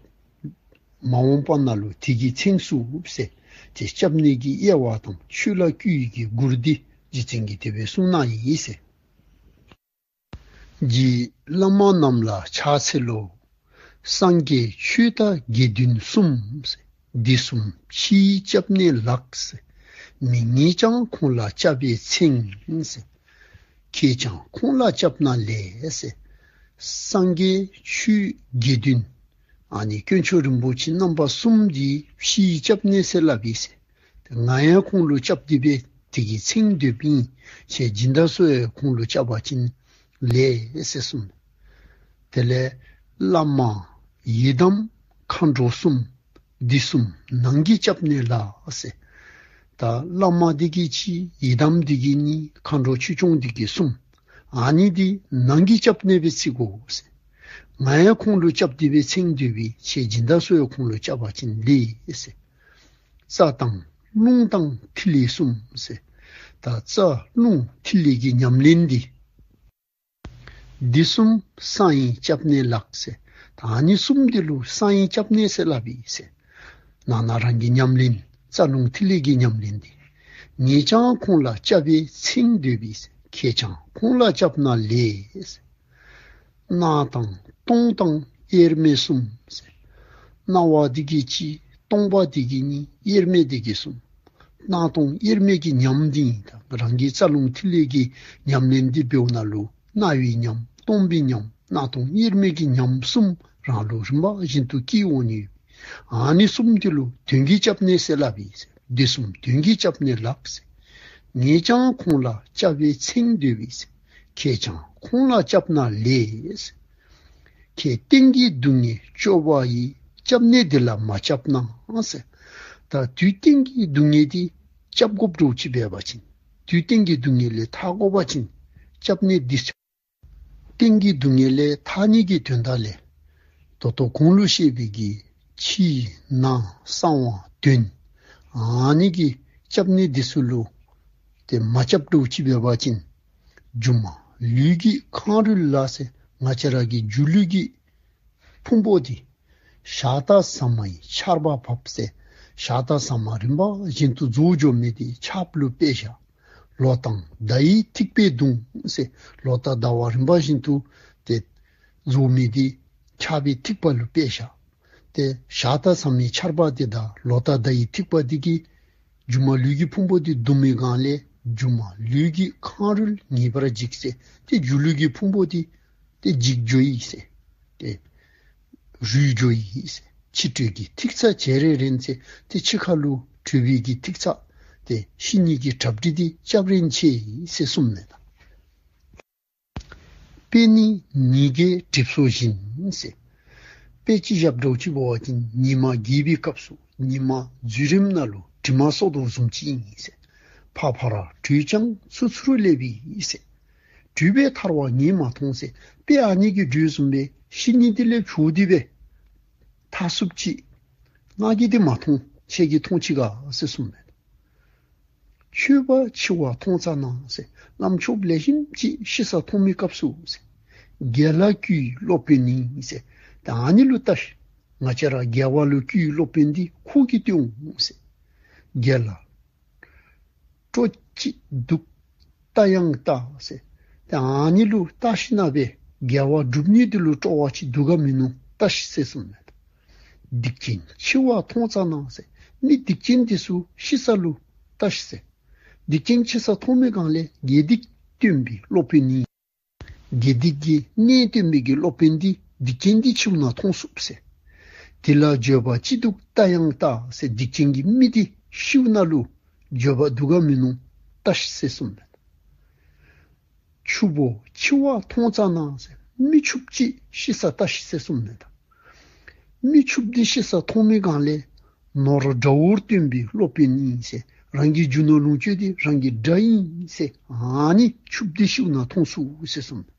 མ་འོངས་པ་ནང་ལུ་དེ་གི་མཚན་སུ་ཟེར། ཏེ་སྐྱབས་གནས་ཀྱི་དབྱེ་བ་དང་ཆོས་ལ་བསྐུལ་བའི་གི་མགུར་འདི་རྗེ་བཙུན་གྱིས་དེ་སྦེ་གསུངས་གནང་ཡི་ཟེར། རྗེ་བླ་མ་རྣམས་ལ་ཕྱག་འཚལ་ལོ། སངས་རྒྱས་ཆོས་དང་དགེ་འདུན་གསུམ། འདི་གསུམ་ཕྱིའི་སྐྱབས་གནས་ལགས། མི་ངས་ཀྱང་ཁོང་ལ་སྐྱབས་པའི་མཚན། ཁྱེད་ཀྱང་ཁོང་ལ་སྐྱབས་ན་ལེགས། སངས་རྒྱས་ཆོས་དགེ་འདུན་ཨ་ནི་དཀོན་མཆོག་རིན་པོ་ཆེ་རྣམ་པ་གསུམ་འདི་ཕྱིའི་སྐྱབས་གནས་ཟེར་སླབ་ཨིན་ཟེར། ཏེ་ང་ཡང་ཁོང་ལུ་སྐྱབས་འདི་སྦེ་དེ་གི་མཚན་འདོདཔ་ཨིན། ཁྱེད་སྦྱིན་བདག་ཚུ་ཡང་ཁོང་ལུ་སྐྱབས་པ་ཅིན་ལེགས་ཟེར་གསུངས། དེ་ལས་བླ་མ་ཡི་དམ་མཁའ་འགྲོ་གསུམ། འདི་གསུམ་ནང་གི་སྐྱབས་གནས་ལགས་ཟེར། ད་བླ་མ་འདི་གིས་གཅིག། ཡི་དམ་འདི་གིས་གཉིས། མཁའ་འགྲོ་ཆོས་སྐྱོང་འདི་གིས་གསུམ། ཨ་ནི་འདི་ནང་གི་སྐྱབས་གནས་སྦེ་བརྩི་དགོ་ཟེར། ང་ཡང་ཁོང་ལུ་སྐྱབས་འདི་སྦེ་འཚེངས་སྡོད་པའི་ཁྱེད་སྦྱིན་བདག་ཚུ་ཡང་ཁོང་ལུ་སྐྱབས་པ་ཅིན་ལེགས་ཟེར། རྩ་དང་རླུང་དང་ཐིག་ལེ་གསུམ་ཟེར། ད་རྩ་རླུང་ཐིག་ལེ་གི་ཉམས་ལེན་འདི་འདི་གསུམ་གསང་བའི་སྐྱབས་གནས་ལགས་ཟེར། ད་ཨ་ནི་གསུམ་འདི་ལུ་གསང་བའི་སྐྱབས་གནས་ཟེར་སླབ་ཨིན་ཟེར། ནང་ན་རང་གི་ཉམས་ལེན་རྩ་རླུང་ཐིག་ལེ་གི་ཉམས་ལེན་འདི། ངེད་ཀྱང་ཁོང་ལ་སྐྱབས་སྦེ་འཚེངས་སྡོད་པས་ཟེར། ཁྱེད་ཀྱང་ཁོང་ལ་སྐྱབས་ན་ལེགས་ཟེར། སྣང་དང་སྟོང་དང་དབྱེར་མེད་གསུམ་ཟེར། སྣང་བ་འདི་གིས་གཅིག། སྟོང་པ་འདི་གིས་གཉིས། དབྱེར་མེད་འདི་གིས་གསུམ། སྣང་སྟོང་དབྱེར་མེད་ཀྱི་ཉམས་འདི་ཨིན། ད་རང་གི་རྩ་རླུང་ཐིག་ལེ་གི་ཉམས་ལེན་འདི་འབདཝ་ད་ལུ་སྣང་བའི་ཉམས། སྟོང་པའི་ཉམས། སྣང་སྟོང་དབྱེར་མེད་ཀྱི་ཉམས་གསུམ་རང་ལུ་རིམ་པ་བཞིན་དུ་སྐྱེ་འོང་ནི། ཨ་ནི་གསུམ་འདི་ལུ་དོན་གྱི་སྐྱབས་གནས་ཟེར་སླབ་ཨིན་ཟེར། འདི་གསུམ་དོན་གྱི་སྐྱབས་གནས་ལགས་ཟེར། ངེད་ཀྱང་ཁོང་ལ་སྐྱབས་སྦེ་འཚེངས་སྡོད་པས་ཟེར། ཁྱེད་ཀྱང་ཁོང་ལ་སྐྱབས་ན་ལེགས་ཟེར། ཁྱེད་གཏན་གྱི་སྡུག་བསྔལ་སྤྱོད་པ་ཡི། སྐྱབས་གནས་འདི་ལ་མ་སྐྱབས་ན་ཟེར། ད་དུས་གཏན་གྱི་སྡུག་བསྔལ་འདི་སྐྱབས་དགོཔ་འདྲཝ་ཅིག་འབད་བ་ཅིན། དུས་གཏན་གྱི་སྡུག་བསྔལ་ལས་ཐར་དགོ་པ་ཅིན་སྐྱབས་གནས་འདི། གཏན་གྱི་སྡུག་བསྔལ་ལས་ཐར་ནི་གི་དོན་དག་ལས། ད་ལྟོ་གོང་ལུ་བཤད་པའི་གི་ཕྱི་ནང་གསང་བ་དོན། ཨ་ནི་གི་སྐྱབས་གནས་འདི་ཚུ་ལུ་ཏེ་མ་སྐྱབས་འདྲཝ་ཅིག་འབད་བ་ཅིན། སྒྱུ་མ་ལུས་ཀྱི་ཁང་རུལ་ལ་ཟེར། ང་བཅས་ར་གི་སྒྱུ་ལུས་ཀྱི་ཕུང་པོ་འདི་ཞག་དང་ཟ་མ་ཡི་ཆརཔ་བབས་ཟེར། ཞག་དང་ཟ་མ་རིམ་པ་བཞིན་དུ་རྫོགས་འགྱོ་མི་འདི་ཆརཔ་ལུ་དཔེ་བཞག། ལོ་དང་ཟླ་ཡི་ཐིགས་པས་གདུངས་ཟེར། ལོ་དང་ཟླ་བ་རིམ་པ་བཞིན་དུ་ཏེ་རྫོགས་མི་འདི་ཆར་པའི་ཐིགས་པ་ལུ་དཔེ་བཞག། ཏེ་ཞག་དང་ཟ་མའི་ཆརཔ་འདི་དང་ལོ་དང་ཟླ་ཡི་ཐིགས་པ་འདི་གིས་སྒྱུ་མ་ལུས་ཀྱི་ཕུང་པོ་འདི་བརྡུང་མི་སྒང་ལས་སྒྱུ་མ་ལུས་ཀྱི་ཁང་རུལ་ངེས་པར་འཇིག་ཟེར། ཏེ་སྒྱུ་ལུས་ཀྱི་ཕུང་པོ་འདི་ཏེ་འཇིག་འགྱོ་ཡི་ཟེར། ཏེ་རུལ་འགྱོ་ཡི་ཟེར། འཆི་བྲོད་ཀྱི་ཐིག་ཚ་བྱེར་རེ་རན་ཟེར། ཏེ་འཆི་ཁ་ལུ་བྲོད་པའི་གི་ཐིག་ཚ་ཏེ་ཤི་ནི་གི་གྲ་སྒྲིག་འདི་རྐྱབ་རན་ཆེ་ཡི་ཟེར་གསུངམ་མས་ད། དཔེ་ནི་ཉི་གིས་གྲིབ་གསོ་བཞིན་ཟེར། དཔེ་ཅིག་བཞགཔ་འདྲཝ་ཅིག་འབད་བ་ཅིན་ཉི་མ་རྒྱས་པའི་སྐབས་སུ་ཉི་མ་འཛུལ་རནམ་ན་ལུ་གྲིབ་མ་གསོ་དོ་བཟུམ་ཅིག་ཨིན་ཟེར། ཕར་ཕར་བྲོས་ཀྱང་ཚུར་ཚུར་སླེབས་པས་ཟེར། བྲོས་པས་ཐར་བ་ངས་མ་མཐོང་ཟེར། དཔེ་ཨ་ནི་གི་འགྲོས་བཟུམ་སྦེ་ཤི་ནི་འདི་ལས་བྱོག་སྟེ་སྦེ་ཐར་ཚུགསཔ་ཅིག་ང་གིས་འདི་མ་མཐོང་། ཁྱེད་ཀྱིས་མཐོང་ཅི་ག་ཟེར་གསུངམ་མས། མཆོད་པ་འཆི་བ་མཐོང་ཙ་ན་ཟེར། བླམ་ཆོསཔ་ལེགས་ཤོམ་ཅིག་ཤི་ས་མཐོང་མི་སྐབས་སུ་ཟེར། རྒྱལ་ལ་སྐུའི་སློབ་དཔོན་ནི་ཟེར། ད་ཨ་ནི་ལུ་བལྟ་ཤིག། ང་བཅས་ར་རྒྱལ་བ་ལུ་སྐུའི་སློབ་དཔོན་འདི་ཁོ་གིས་སྟོན་འོང་ཟེར། རྒྱལ་ལ་སྤྲོ་ཅི་འདུག་ལྟ་ཡང་ལྟ་ཟེར། ཏེ་ཨ་ནི་ལུ་བལྟ་ཞིནམ་ལས་དགེ་བ་སྒྲུབ་ནི་འདི་ལུ་སྤྲོ་བ་ཅིག་འདུག་ག་མིན་ནུག་ལྟ་ཤིག་ཟེར་གསུངམ་མས། སྡིག་ཅན་འཆི་བ་མཐོང་ཙ་ན་ཟེར། མི་སྡིག་ཅན་འདི་ཚུ་ཤི་ས་ལུ་བལྟ་ཤིག་ཟེར། སྡིག་ཅན་འཆི་ས་མཐོང་མི་སྒང་ལས་དགེ་སྡིག་སྟོན་པའི་སློབ་དཔོན་ནི། དགེ་སྡིག་གི་གནས་སྟོན་པའི་གི་སློབ་དཔོན་འདི་སྡིག་ཅན་འདི་འཆིཝ་ན་མཐོང་ཚུགས་ཟེར། དེ་ལ་འགྱོད་པ་ཅི་འདུག་ལྟ་ཡང་ལྟ་ཟེར། སྡིག་ཅན་གྱི་མི་འདི་ཤིཝ་ན་ལུ་འགྱོད་པ་འདུག་ག་མིན་ནུག་ལྟ་ཤིག་ཟེར་གསུངམ་མས། ཕྱུག་པོ་འཆི་བ་མཐོང་ཙ་ན་ཟེར། མི་ཕྱུགཔོ་ཅིག་ཤི་ས་ལྟ་ཤིག་ཟེར་གསུངམ་མས་ད། མི་ཕྱུགཔོ་འདི་ཤི་ས་མཐོང་མི་སྒང་ལས་ནོར་དགྲ་བོར་སྟོན་པའི་སློབ་དཔོན་ཨིན་ཟེར། རང་གི་རྒྱུ་ནོར་ལོངས་སྤྱོད་འདི་རང་གི་དགྲ་ཨིན་ཟེར། ཨ་ནི་ཕྱུགཔོ་འདི་ཤིཝ་ན་མཐོང་ཚུགས་ཟེར་གསུངམ་མས།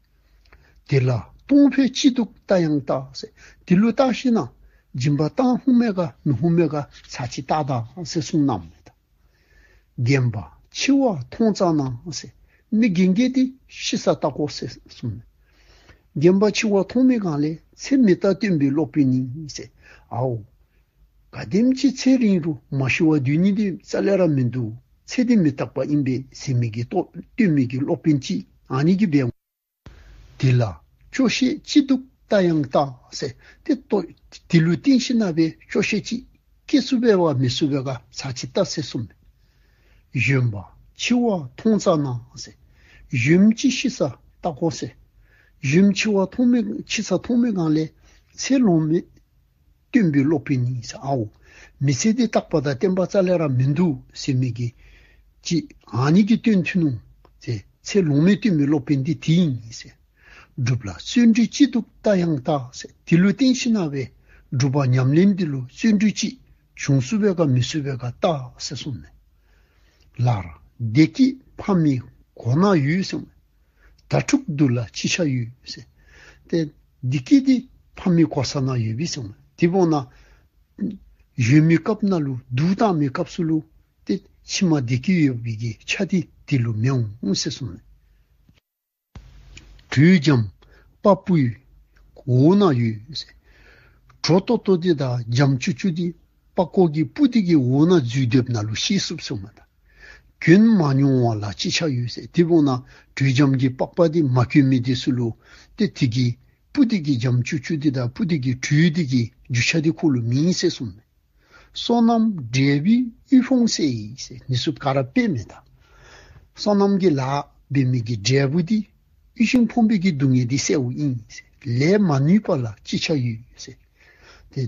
དེ་ལ་གཏོང་ཕོད་ཅི་འདུག་ལྟ་ཡང་ལྟ་ཟེར། དེ་ལུ་བལྟ་ཞིནམ་ལས་སྦྱིན་པ་བཏང་འོང་མས་ག་མི་འོང་མས་ག་ཚར་གཅིག་བལྟ་ད་ཟེར་གསུངམ་མས་ད། རྒན་པ་འཆི་བ་མཐོང་ཙ་ན་ཟེར། མི་རྒན་རྒས་འདི་ཤི་ས་བལྟ་དགོ་ཟེར་གསུངམ་མས། རྒན་པ་འཆི་བ་མཐོང་མི་སྒང་ལས་ཚེ་མི་རྟག་སྟོན་པའི་སློབ་དཔོན་ཨིན་ཟེར། ཨའོ། ག་དེམ་ཅིག་ཚེ་རིང་རུང་མ་ཤི་བར་སྡོད་ནི་འདི་རྩ་ལས་ར་མིན་འདུག། ཚེ་འདི་མི་རྟག་པ་ཨིན་པས་ཟེར་མི་གི་ལྟོ་སྟོན་མི་གི་སློབ་དཔོན་ཅིག་ཨ་ནི་གིས་འབད་འོང་། དེ་ལ་སྐྱོ་ཤས་ཅི་འདུག་ལྟ་ཡང་ལྟ་ཟེར། ཏེ་ལྟོ་དེ་ལུ་བརྟེན་ཞིནམ་ལས་སྐྱོ་ཤས་ཅིག་སྐྱེ་ཚུགས་པས་ག་མི་ཚུགས་པས་ག་ཚར་གཅིག་བལྟ་ཟེར་གསུངམ་མས། གཞོན་པ་འཆི་བ་མཐོང་ཙ་ན་ཟེར། གཞོནམ་ཅིག་ཤི་ས་བལྟ་དགོ་ཟེར། གཞོནམ་འཆི་བ་མཐོང་མི་འཆི་ས་མཐོང་མི་སྒང་ལས་ཚེ་ལོང་མེད་སྟོན་པའི་སློབ་དཔོན་ཨིན་ཟེར། ཨའོ། མི་ཚེ་འདི་རྟག་པ་དང་བརྟན་པ་རྩ་ལས་ར་མིན་འདུག་ཟེར་མི་གི་ཅིག་ཨ་ནི་གིས་སྟོན་ཐུབ་ནུག་ཟེར། ཚེ་ལོང་མེད་སྟོན་པའི་སློབ་དཔོན་འདི་དེ་ཨིན་ཟེར། སྒྲུབ་ལ་བརྩོན་འགྲུས་ཅི་འདུག་ལྟ་ཡང་ལྟ་ཟེར། དེ་ལུ་བརྟེན་ཞིནམ་ལས་སྒྲུབ་པ་ཉམས་ལེན་འདི་ལུ་བརྩོན་འགྲུས་ཅིག་བྱུང་ཚུགས་པས་ག་མི་ཚུགས་པས་ག་བལྟ་ཟེར་གསུངམ་མས། ལར་བདེ་སྐྱིད་ཕ་མའི་གོ་ན་ཡོད་ཟེར་མས། དྭ་ཕྲུག་འདི་ལ་ཅི་ཆ་ཡོད་ཟེར། ཏེ་བདེ་སྐྱིད་འདི་ཕ་མའི་གོ་ས་ན་ཡོད་པས་ཟེར་མས། དེ་འབདཝ་ད་གཞོན་མའི་སྐབས་ནང་ལུ་སྡུག་བཏང་མི་སྐབས་སུ་ལུ་ཏེ་ཕྱི་མ་བདེ་སྐྱིད་ཡོད་པའི་གི་ཆ་འདི་དེ་ལུ་མི་འོང་ཟེར་གསུངས་མས། གྲོས་འཇམ་པགས་པོའི་འོག་ན་ཡོད་ཟེར། དྲོ་ཏོག་ཏོ་འདི་དང་འཇམ་ཅུག་ཅུ་འདི་པགས་ཀོ་གི་སྤུ་འདི་གི་འོག་ན་འཛུལ་སྡོདཔ་ནང་ལུ་ཤེས་ཚུགསཔ་ཟེར་མས་ད། གྱོན་མ་མྱོང་བ་ལ་ཅི་ཆ་ཡོད་ཟེར། དེ་འབདཝ་ད་གྲོས་འཇམ་གྱི་པགས་པ་འདི་མ་གྱོན་མི་འདི་ཚུ་ལུ་ཏེ་དེ་གི་སྤུ་འདི་གི་འཇམ་ཅུག་ཅུ་འདི་དང་སྤུ་འདི་གི་དྲོད་འདི་གི་རྒྱུ་ཆ་འདི་ཁོ་ལུ་མེད་ཟེར་གསུངས་མས། སོ་ནམ་འབྲས་བུའི་དབུལ་ཕོངས་སེལ་ཟེར། ནི་ཚུ་ག་ར་དཔེ་མས་ད། སོ་ནམ་གྱི་ལཱ་འབད་མི་གི་འབྲས་བུ་འདི་དབུལ་ཞིང་ཕོངས་པའི་གི་སྡུག་བསྔལ་འདི་སེལཝ་ཨིན་ཟེར། ལས་མ་ནུས་པ་ལ་ཅི་ཆ་ཡོད་ཟེར། ཏེ་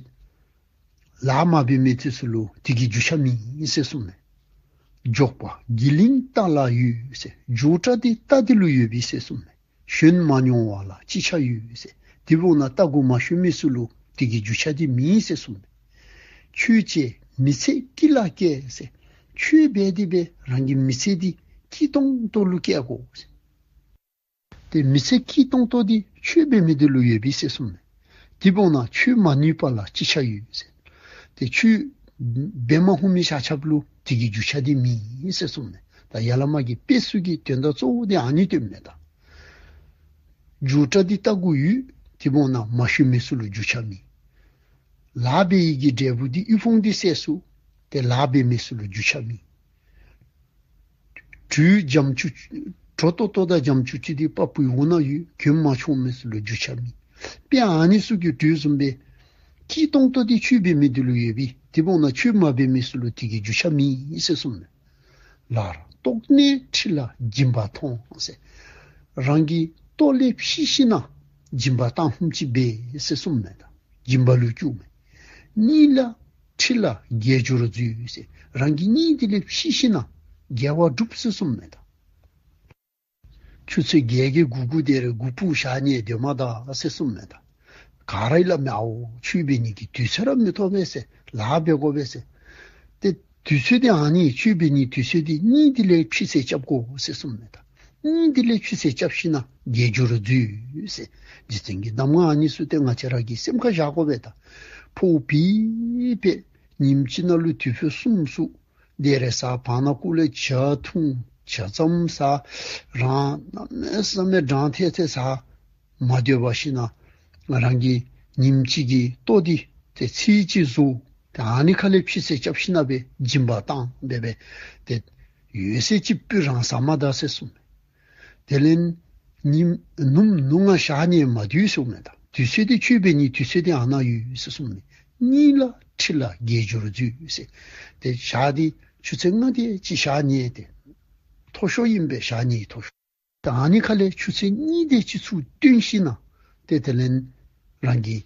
ལཱ་མ་འབད་མི་འདི་ཚུ་ལུ་དེ་གི་རྒྱུ་ཆ་མེད་ཟེར་གསུངས་མས། འཇོག་པ་གི་ལིང་རྟ་ལ་ཡོད་ཟེར། མགྱོགས་དྲགས་འདི་རྟ་འདི་ལུ་ཡོད་པས་ཟེར་གསུངས་མས། ཞོན་མ་མྱོང་བ་ལ་ཅི་ཆ་ཡོད་ཟེར། དེ་འབདཝ་ད་རྟ་གུ་མ་ཞོན་མི་ཚུ་ལུ་དེ་གི་རྒྱུ་ཆ་འདི་མེད་ཟེར་གསུངས་མས། ཆོས་བྱས་མི་ཚེ་སྐྱིད་ལ་བསྐྱལ་ཟེར། ཆོས་འབད་དེ་སྦེ་རང་གི་མི་ཚེ་འདི་སྐྱིད་ཏོང་ཏོ་ལུ་བསྐྱལ་དགོ་ཟེར། ཏེ་མི་ཚེ་སྐྱིད་ཏོང་ཏོ་འདི་ཆོས་འབད་མི་འདི་ལུ་ཡོད་པས་ཟེར་གསུངས་མས། དེ་འབདཝ་ད་ཆོས་མ་ནུས་པ་ལ་ཅི་ཆ་ཡོད་ཟེར། ཏེ་ཆོས་འབད་མ་ཧུ་མི་ཆ་ཁྱབ་ལུ་དེ་གི་རྒྱུ་ཆ་འདི་མེད་ཟེར་གསུངས་མས། ད་ཡར་ལས་མར་གྱི་དཔེ་ཚུ་གི་དོན་དག་གཙོ་བོ་འདི་ཨ་ནི་སྟོནམ་མས་ད། མགྱོགས་དྲགས་འདི་རྟ་གུ་ཡོད། དེ་འབདཝ་ད་མ་ཞོན་མི་ཚུ་ལུ་རྒྱུ་ཆ་མེད། ལཱ་འབད་ཡི་གི་འབྲས་བུ་འདི་དབུལ་ཕོངས་འདི་སེལ་ཚུགས། ཏེ་ལཱ་འབད་མི་ཚུ་ལུ་རྒྱུ་ཆ་མེད། དྲོད་འཇམ་ཅུག་དྲོ་ཏོག་ཏོ་དང་འཇམ་ཅུག་ཅུ་འདི་པགས་པའི་འོག་ན་ཡོད། གྱོན་མ་ཆོག་མི་ཚུ་ལུ་རྒྱུ་ཆ་མེད། དཔེ་ཨ་ནི་ཚུ་གི་དྲོད་བཟུམ་སྦེ་སྐྱིད་ཏོང་ཏོ་འདི་ཆོས་འབད་མི་འདི་ལུ་ཡོད་པས། དེ་འབདཝ་ད་ཆོས་མ་འབད་མི་ཚུ་ལུ་དེ་གི་རྒྱུ་ཆ་མེད་ཟེར་གསུངས་མས། ལར་ལྟོགས་ནས་ཁྲི་ལ་སྦྱིན་པ་ཐོངས་ཟེར། རང་གི་ལྟོ་ལས་ཕྱི་ཞིནམ་སྦྱིན་པ་བཏང་ཧུམ་ཅིག་འབད་ཟེར་གསུངས་མས་ད། སྦྱིན་པ་ལུ་བཅུག་མས། གཉིད་ལ་ཁྲི་ལ་བརྒྱལ་འགྱུར་མཛོད་ཟེར། རང་གི་གཉིད་འདི་ལས་ཕྱི་ཞིནམ་བརྒྱལ་བ་སྒྲུབ་ཟེར་གསུངས་མས་ད། ཆུ་ཚོད་བརྒྱད་ཀྱི་གུག་གུག་དེ་རེ་གུག་ཕུག་བཞག་ནི་འདོད་མ་ད་ཟེར་གསུངས་མས་ད། ག་ར་ཡི་ལ་མི་ཨའོ་ཆོས་འབད་ནི་གི་དུས་ཚོད་ར་མི་ཐོབ་པས་ཟེར། ལཱ་འབད་དགོ་པས་ཟེར། ཏེ་དུས་ཚོད་འདི་ཨ་ནི་ཆོས་འབད་ནི་དུས་ཚོད་འདི་གཉིད་འདི་ལས་ཕྱི་སེ་རྐྱབ་དགོ་ཟེར་གསུངས་མས་ད། གཉིད་འདི་ལས་ཕྱི་སེ་རྐྱབ་ཞིནམ་བརྒྱལ་འགྱུར་མཛོད་ཟེར། རྗེ་བཙུན་གྱི་གདམས་ངག་ཨ་ནི་ཚུ་ཏེ་ང་བཅས་ར་གིས་སེམས་ཁར་བཞག་དགོ་པས་ད། ཕོཝ་ཕྱེ་སྦེ་ཉིནམ་གཅིག་ནང་ལུ་དུས་ཚོད་གསུམ་ཚུགས། དེ་རེ་ཟ། བར་ན་གུ་ལས་ཇ་འཐུང་། ཇ་རྩམ་ཟ། རང་གནམ་མེད་ས་མེད་འགྲངས་ཐལ་ཐལ་ཟ། མ་སྡོད་པར་ཞིནམ་རང་གི་ཉིནམ་གཅིག་གི་ལྟོ་འདི་ཏེ་ཚིག་གཅིག་ཟོ། ཏེ་ཨ་ནི་ཁ་ལས་ཕྱི་སེ་རྐྱབ་ཞིནམ་སྦེ་སྦྱིན་པ་བཏང་སྦེ་སྦེ་ཏེ་ཡོད་ཚད་ཅིག་སྤུས་རང་ཟ་མ་ད་ཟེར་གསུངས་མས། དེ་ལས་ཉིནམ་ནུབ་ནུབ་ངང་ཞག་ཉལ་མ་སྡོད་གསུངས་མས་ད། དུས་ཚོད་འདི་ཆོས་འབད་ནི་དུས་ཚོད་འདི་ཨ་ནཱ་ཡོད་ཟེར་གསུངས་མས། གཉིད་ལ་ཁྲི་ལ་བརྒྱལ་འགྱུར་མཛོད་ཟེར། ཏེ་ཞག་འདི་ཆུ་ཚོད་ལྔ་དེ་ཅིག་ཞག་ཉལ་ཏེ་མཐོ་ཤོས་ཨིན་པས། ཞག་ཉལ་མཐོ་ཤོས། ད་ཨ་ནི་ཁ་ལས་ཆུ་ཚོད་གཉིས་དེ་ཅིག་ཚུར་བཏོན་ཞིནམ་ཏེ་དེ་ལས་རང་གིས་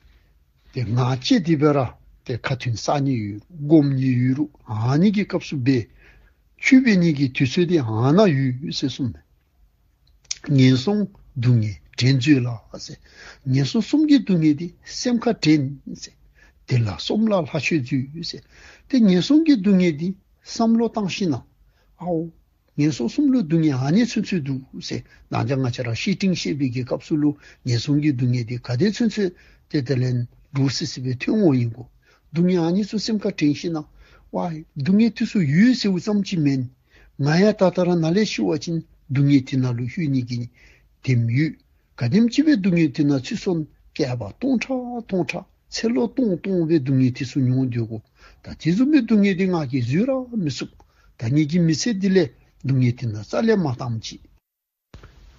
ཏེ་ངག་བཅད་དེ་སྦེ་ར་ཏེ་ཁ་ཐུན་བསག་ནི་ཡོད་རུང་སྒོམ་ནི་ཡོད་རུང་ཨ་ནི་གི་སྐབས་སུ་འབད། ཆོས་འབད་ནི་གི་དུས་ཚོད་འདི་ཨ་ནཱ་ཡོད་ཟེར་གསུངས་མས། ངན་སོང་སྡུག་བསྔལ་དྲན་མཛོད་ལ་ཟེར། ངན་སོང་གསུམ་གྱི་སྡུག་བསྔལ་འདི་སེམས་ཁར་དྲན་ཟེར། དེ་ལ་སོམས་ལ་ལྷ་ཆོས་མཛོད་ཟེར། ཏེ་ངན་སོང་གི་སྡུག་བསྔལ་འདི་བསམ་བློ་བཏང་ཞིནམ་ཨའོ་ངན་སོང་གསུམ་ལུ་སྡུག་བསྔལ་ཨ་ནི་ཚུན་ཚོད་འདུག་ཟེར། ནང་ཆ་ང་བཅས་ར་བཤེས་སྤྲིང་བཤད་པའི་གི་སྐབས་སུ་ལུ་ངན་སོང་གི་སྡུག་བསྔལ་འདི་ག་དེ་ཚུན་ཚོད་ཏེ་དེ་ལས་འདྲོག་སི་སི་སྦེ་ཐོན་འོང་ཡི་གོ། སྡུག་བསྔལ་ཨ་ནི་ཚུ་སེམས་ཁར་དྲན་ཞིནམ་ཝའི་སྡུག་བསྔལ་འདི་ཚུ་ཡོད་ཟེརཝ་ཙམ་ཅིག་མེན། ང་ཡང་ད་ལྟོ་ར་ནཱ་ལས་ཤི་བ་ཅིན་སྡུག་བསྔལ་འདི་ནང་ལུ་ལྷོད་ནི་གི་དེམ་ཡོད། ག་དེམ་ཅིག་སྦེ་སྡུག་བསྔལ་འདི་ནང་ཚུད་སོང་བསྐལ་པ་སྟོང་ཕྲག་སྟོང་ཕྲག་ཚེ་ལོ་སྟོང་སྟོང་སྦེ་སྡུག་བསྔལ་འདི་ཚུ་མྱོང་སྡོད་དགོ། ད་དེ་བཟུམ་མའི་སྡུག་བསྔལ་འདི་ང་གིས་བཟོད་ར་མི་ཚུགས། ད་ངེ་གི་མི་ཚེ་འདི་ལས་སྡུག་བསྔལ་འདི་ནང་རྩ་ལས་མ་བཏངམ་ཅིག།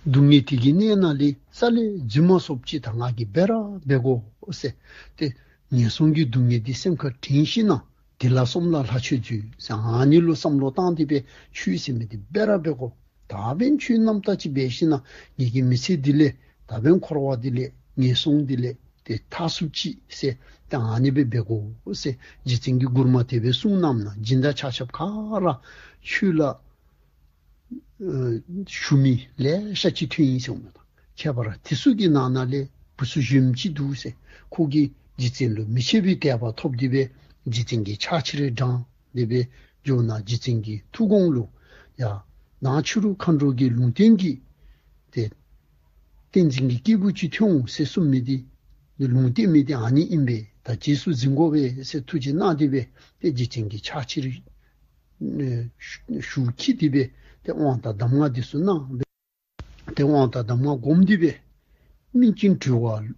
སྡུག་བསྔལ་འདི་གི་གནས་ནང་ལས་རྩ་ལས་འཛུལ་མ་ཚུགསཔ་ཅིག་ད་ང་གིས་འབད་ར་འབད་དགོ་ཟེར། ཏེ་ངན་སོང་གི་སྡུག་བསྔལ་འདི་སེམས་ཁར་དྲན་ཞིནམ་དེ་ལ་སོམས་ལ་ལྷ་ཆོས་མཛོད་ཟེར་ཨ་ནི་ལུ་བསམ་བློ་བཏང་སྟེ་སྦེ་ཆོས་ཟེར་མི་འདི་འབད་ར་འབད་དགོ། ད་འབདན་ཆོས་རྣམ་དག་ཅིག་འབད་ཞིནམ་ངེ་གི་མི་ཚེ་འདི་ལས་ད་འབདན་འཁོར་བ་འདི་ལས་ངན་སོང་འདི་ལས་ཏེ་ཐར་ཚུགསཔ་ཅིག་ཟེར་ད་ཨ་ནི་སྦེ་འབད་དགོ་ཟེར་རྗེ་བཙུན་གྱིས་མགུར་མ་དེ་སྦེ་གསུངས་གནངམ་ན་སྦྱིན་བདག་ཆ་ཁྱབ་ག་ར་ཆོས་ལ་ཨ་ཞུགས་མི་ལེ་ཤ་ཅིག་ཐོན་ཡི་ཟེར་མས། ཁྱད་པར་དེ་ཚུ་གི་ནང་ན་ལས་བུ་ཚུ་གཞོནམ་ཅིག་འདུག་ཟེར། ཁོ་གིས་རྗེ་བཙུན་ལུ་མི་ཕྱེད་པའི་དད་པ་ཐོབ་སྟེ་སྦེ་རྗེ་བཙུན་གྱི་ཕྱག་ཕྱི་རུ་འབྲངས་ཏེ་སྦེ་འགྱོ་ན་རྗེ་བཙུན་གྱི་ཐུགས་དགོངས་ལུ་ ཡ་ནང་ཕྱི་རུ་མཁའ་འགྲོ་གི་ལུང་བསྟན་གྱི་ཏེ་བསྟན་འཛིན་གྱི་སྐྱེས་བུ་ཅིག་ཐོན་འོང་ཟེར་གསུངས་མི་འདི་ལུང་བསྟན་མི་འདི་ཨ་ནི་ཨིན་པས། ད་རྗེས་སུ་འཛིན་དགོ་པས་ཟེར་ཐུགས་རྗེ་གནང་སྟེ་སྦེ་ཏེ་རྗེ་བཙུན་གྱི་ཕྱག་ཕྱིར་ཨེ་ཞུ་ཞུ་འཁྱིད་དེ་སྦེ་ཏེ་དབང་དང་གདམས་ངག་འདི་ཚུ་གནང་སྦེ་ཏེ་དབང་དང་གདམས་ངག་བསྒོམས་ཏེ་སྦེ་སྨིན་ཅིང་གྲོལ་བར་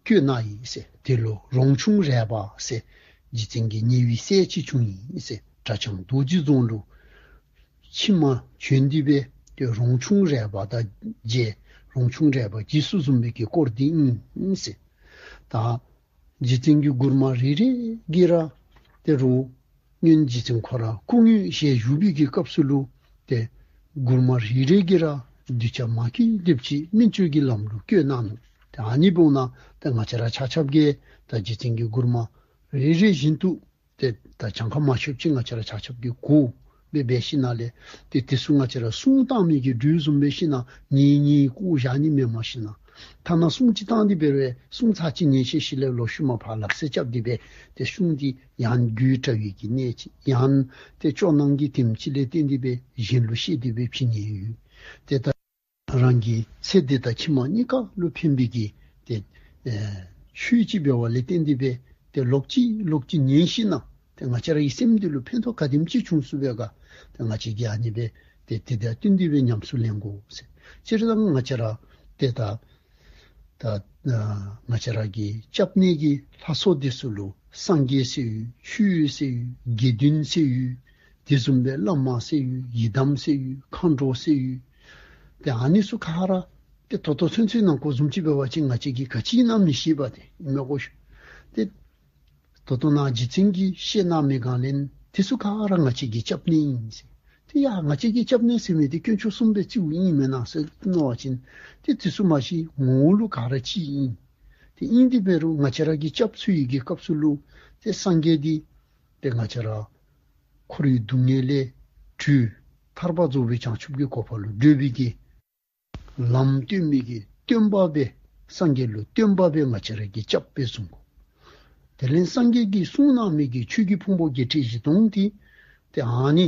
བསྐྱོད་གནང་ཡི་ཟེར། དེ་ལུ་རོང་ཆུང་རས་པ་ཟེར་རྗེ་བཙུན་གྱི་ཉེ་བའི་སྲས་ཅིག་བྱུང་ཡི་ཟེར། གྲྭ་བྱང་རྡོ་རྗེ་རྫོང་ལུ་ཕྱི་མ་བྱོན་ཏེ་སྦེ་ཏེ་རོང་ཆུང་རས་པ་དང་མཇལ། རོང་ཆུང་རས་པ་རྗེས་སུ་བཟུང་བའི་གི་སྐོར་འདི་ཨིན་ཟེར། ད་རྗེ་བཙུན་གྱི་མགུར་མ་རེ་རེ་གིས་ར་ཏེ་རུང་སྔོན་རྗེ་བཙུན་ཁོ་ར་སྐུ་དངོས་ཞལ་བཞུགས་པའི་གི་སྐབས་སུ་ལུ་ཏེ་མགུར་མ་རེ་རེ་གིས་ར་གདུལ་བྱ་མ་སྐྱེས་དེ་ཅིག་སྨིན་གྲོལ་གྱི་ལམ་ལུ་བཀོད་གནང་ནུག། ཏེ་ཨ་ནི་འབདཝ་ད་ཏེ་ང་བཅས་ར་ཆ་ཁྱབ་ཀྱིས་ད་རྗེ་བཙུན་གྱི་མགུར་མ་རེ་རེ་བཞིན་དུ་ཏེ་ད་གྱངས་ཁ་མ་ཤོབ་ཅིག་ང་བཅས་ར་ཆ་ཁྱབ་ཀྱིས་གོ་སྦེ་འབད་ཞིནམ་ལས་ཏེ་དེ་ཚུ་ང་བཅས་ར་སྲུང་བཏང་མི་གི་སྦྲུལ་བཟུམ་འབད་ཞིནམ་ལས་ཉན་ཉན་བཀོ་བཞག་ནི་མེན། མ་ཤེས་ན་ཐ་ན་སྲུང་ཅིག་བཏང་སྟེ་འབད་རུང་སྲུང་ཚར་ཅིག་ཉན་ཤེས་ཤེས་ལས་ལོག་ཤུལ་མ་ཕར་ལག་རྩལ་རྐྱབ་སྟེ་སྦེ་ཏེ་སྲུང་འདི་ཡང་རྒྱུད་བྲལ་བའི་གི་གནས་ཅིག་ཡང་ཏེ་སྐྱོ་སྣང་གི་དེམ་ཅིག་ལས་བརྟེན་ཏེ་སྦེ་གཞན་ལུ་བཤད་དེ་སྦེ་ཕྱིན་ནི་ཡོད། ཏེ་ད་རང་གི་ཚེ་འདི་དང་ཕྱི་མ་གཉིས་ཀ་ལུ་ཕན་པའི་གི་ཏེ་ཨེ་ཆོས་ཅིག་འབད་བ་ལས་བརྟེན་ཏེ་སྦེ་ཏེ་ལོག་ཅི་ལོག་ཅི་ཉན་ཞིནམ་ལས་ཏེ་ང་བཅས་ར་གི་སེམས་འདི་ལུ་ཕན་ཐོགས་ག་དེམ་ཅིག་བྱུང་ཚུགས་པས་ག། ཏེ་ང་བཅས་ཀྱིས་ཨ་ནི་སྦེ་ཏེ་དེ་དང་བསྟུན་ཏེ་སྦེ་ཉམས་སུ་ལེན་དགོ་ཟེར། སྤྱིར་བཏང་ང་བཅས་ར་ཏེ་ད་ད་ཨ་ང་བཅས་ར་གི་སྐྱབས་གནས་ཀྱི་ལྷ་ཚོགས་འདི་ཚུ་ལུ་སངས་རྒྱས་ཟེར་ཡོད། ཆོས་ཟེར་ཡོད། དགེ་འདུན་ཟེར་ཡོད། དེ་བཟུམ་སྦེ་བླ་མ་ཟེར་ཡོད། ཡི་དམ་ཟེར་ཡོད། མཁའ་འགྲོ་ཟེར་ཡོད། ཏེ་ཨ་ནི་ཚུ་ག་ར་ཏེ་ད་ལྟོ་ཚུན་ཚོད་ནང་འཁོད་བཟུམ་ཅིག་འབད་བ་ཅིན་ང་བཅས་ཀྱིས་ག་ཅི་ཨིན་ན་མི་ཤེས་པས། ཏེ་མེན་གོ་ཤེས། ཏེ་ད་ལྟོ་ནཱ་རྗེ་བཙུན་གྱིས་བཤད་གནང་མི་གང་ལས་དེ་ཚུ་ག་ར་ང་བཅས་ཀྱི་སྐྱབས་གནས་ཨིན་ཟེར། ཏེ་ཡ་ང་བཅས་ཀྱི་སྐྱབས་གནས་ཟེར་མི་འདི་དཀོན་མཆོག་གསུམ་སྦེ་བརྩིཝ་ཨིན་མེན་ན་ཟེར་མནོ་བ་ཅིན་ཏེ་དེ་ཚུ་མ་གཞི་ངོ་བོ་ལུ་ག་ར་གཅིག་ཨིན། ཏེ་ཨིན་ཏེ་འབད་རུང་ང་བཅས་ར་གིས་སྐྱབས་འཚོལ་བའི་གི་སྐབས་སུ་ལུ་ཏེ་སངས་རྒྱས་འདི་ཏེ་ང་བཅས་ར་འཁོར་བའི་སྡུག་བསྔལ་ལས་གྲོལ་ཐར་པ་རྫོགས་པའི་བྱང་ཆུབ་ཀྱི་གོ་འཕང་ལུ་བགྲོད་པའི་གི་ལམ་སྟོན་མི་གི་སྟོན་པ་སྦེ་སངས་རྒྱས་ལུ་སྟོན་པ་སྦེ་ང་བཅས་ར་གིས་སྐྱབས་སྦེ་བཟུང་དགོ། དེ་ལས་སངས་རྒྱས་ཀྱིས་གསུངས་གནང་མི་གི་ཆོས་ཀྱི་ཕུང་པོ་བརྒྱད་ཁྲི་བཞི་སྟོང་འདི་ཏེ་ཨ་ནི་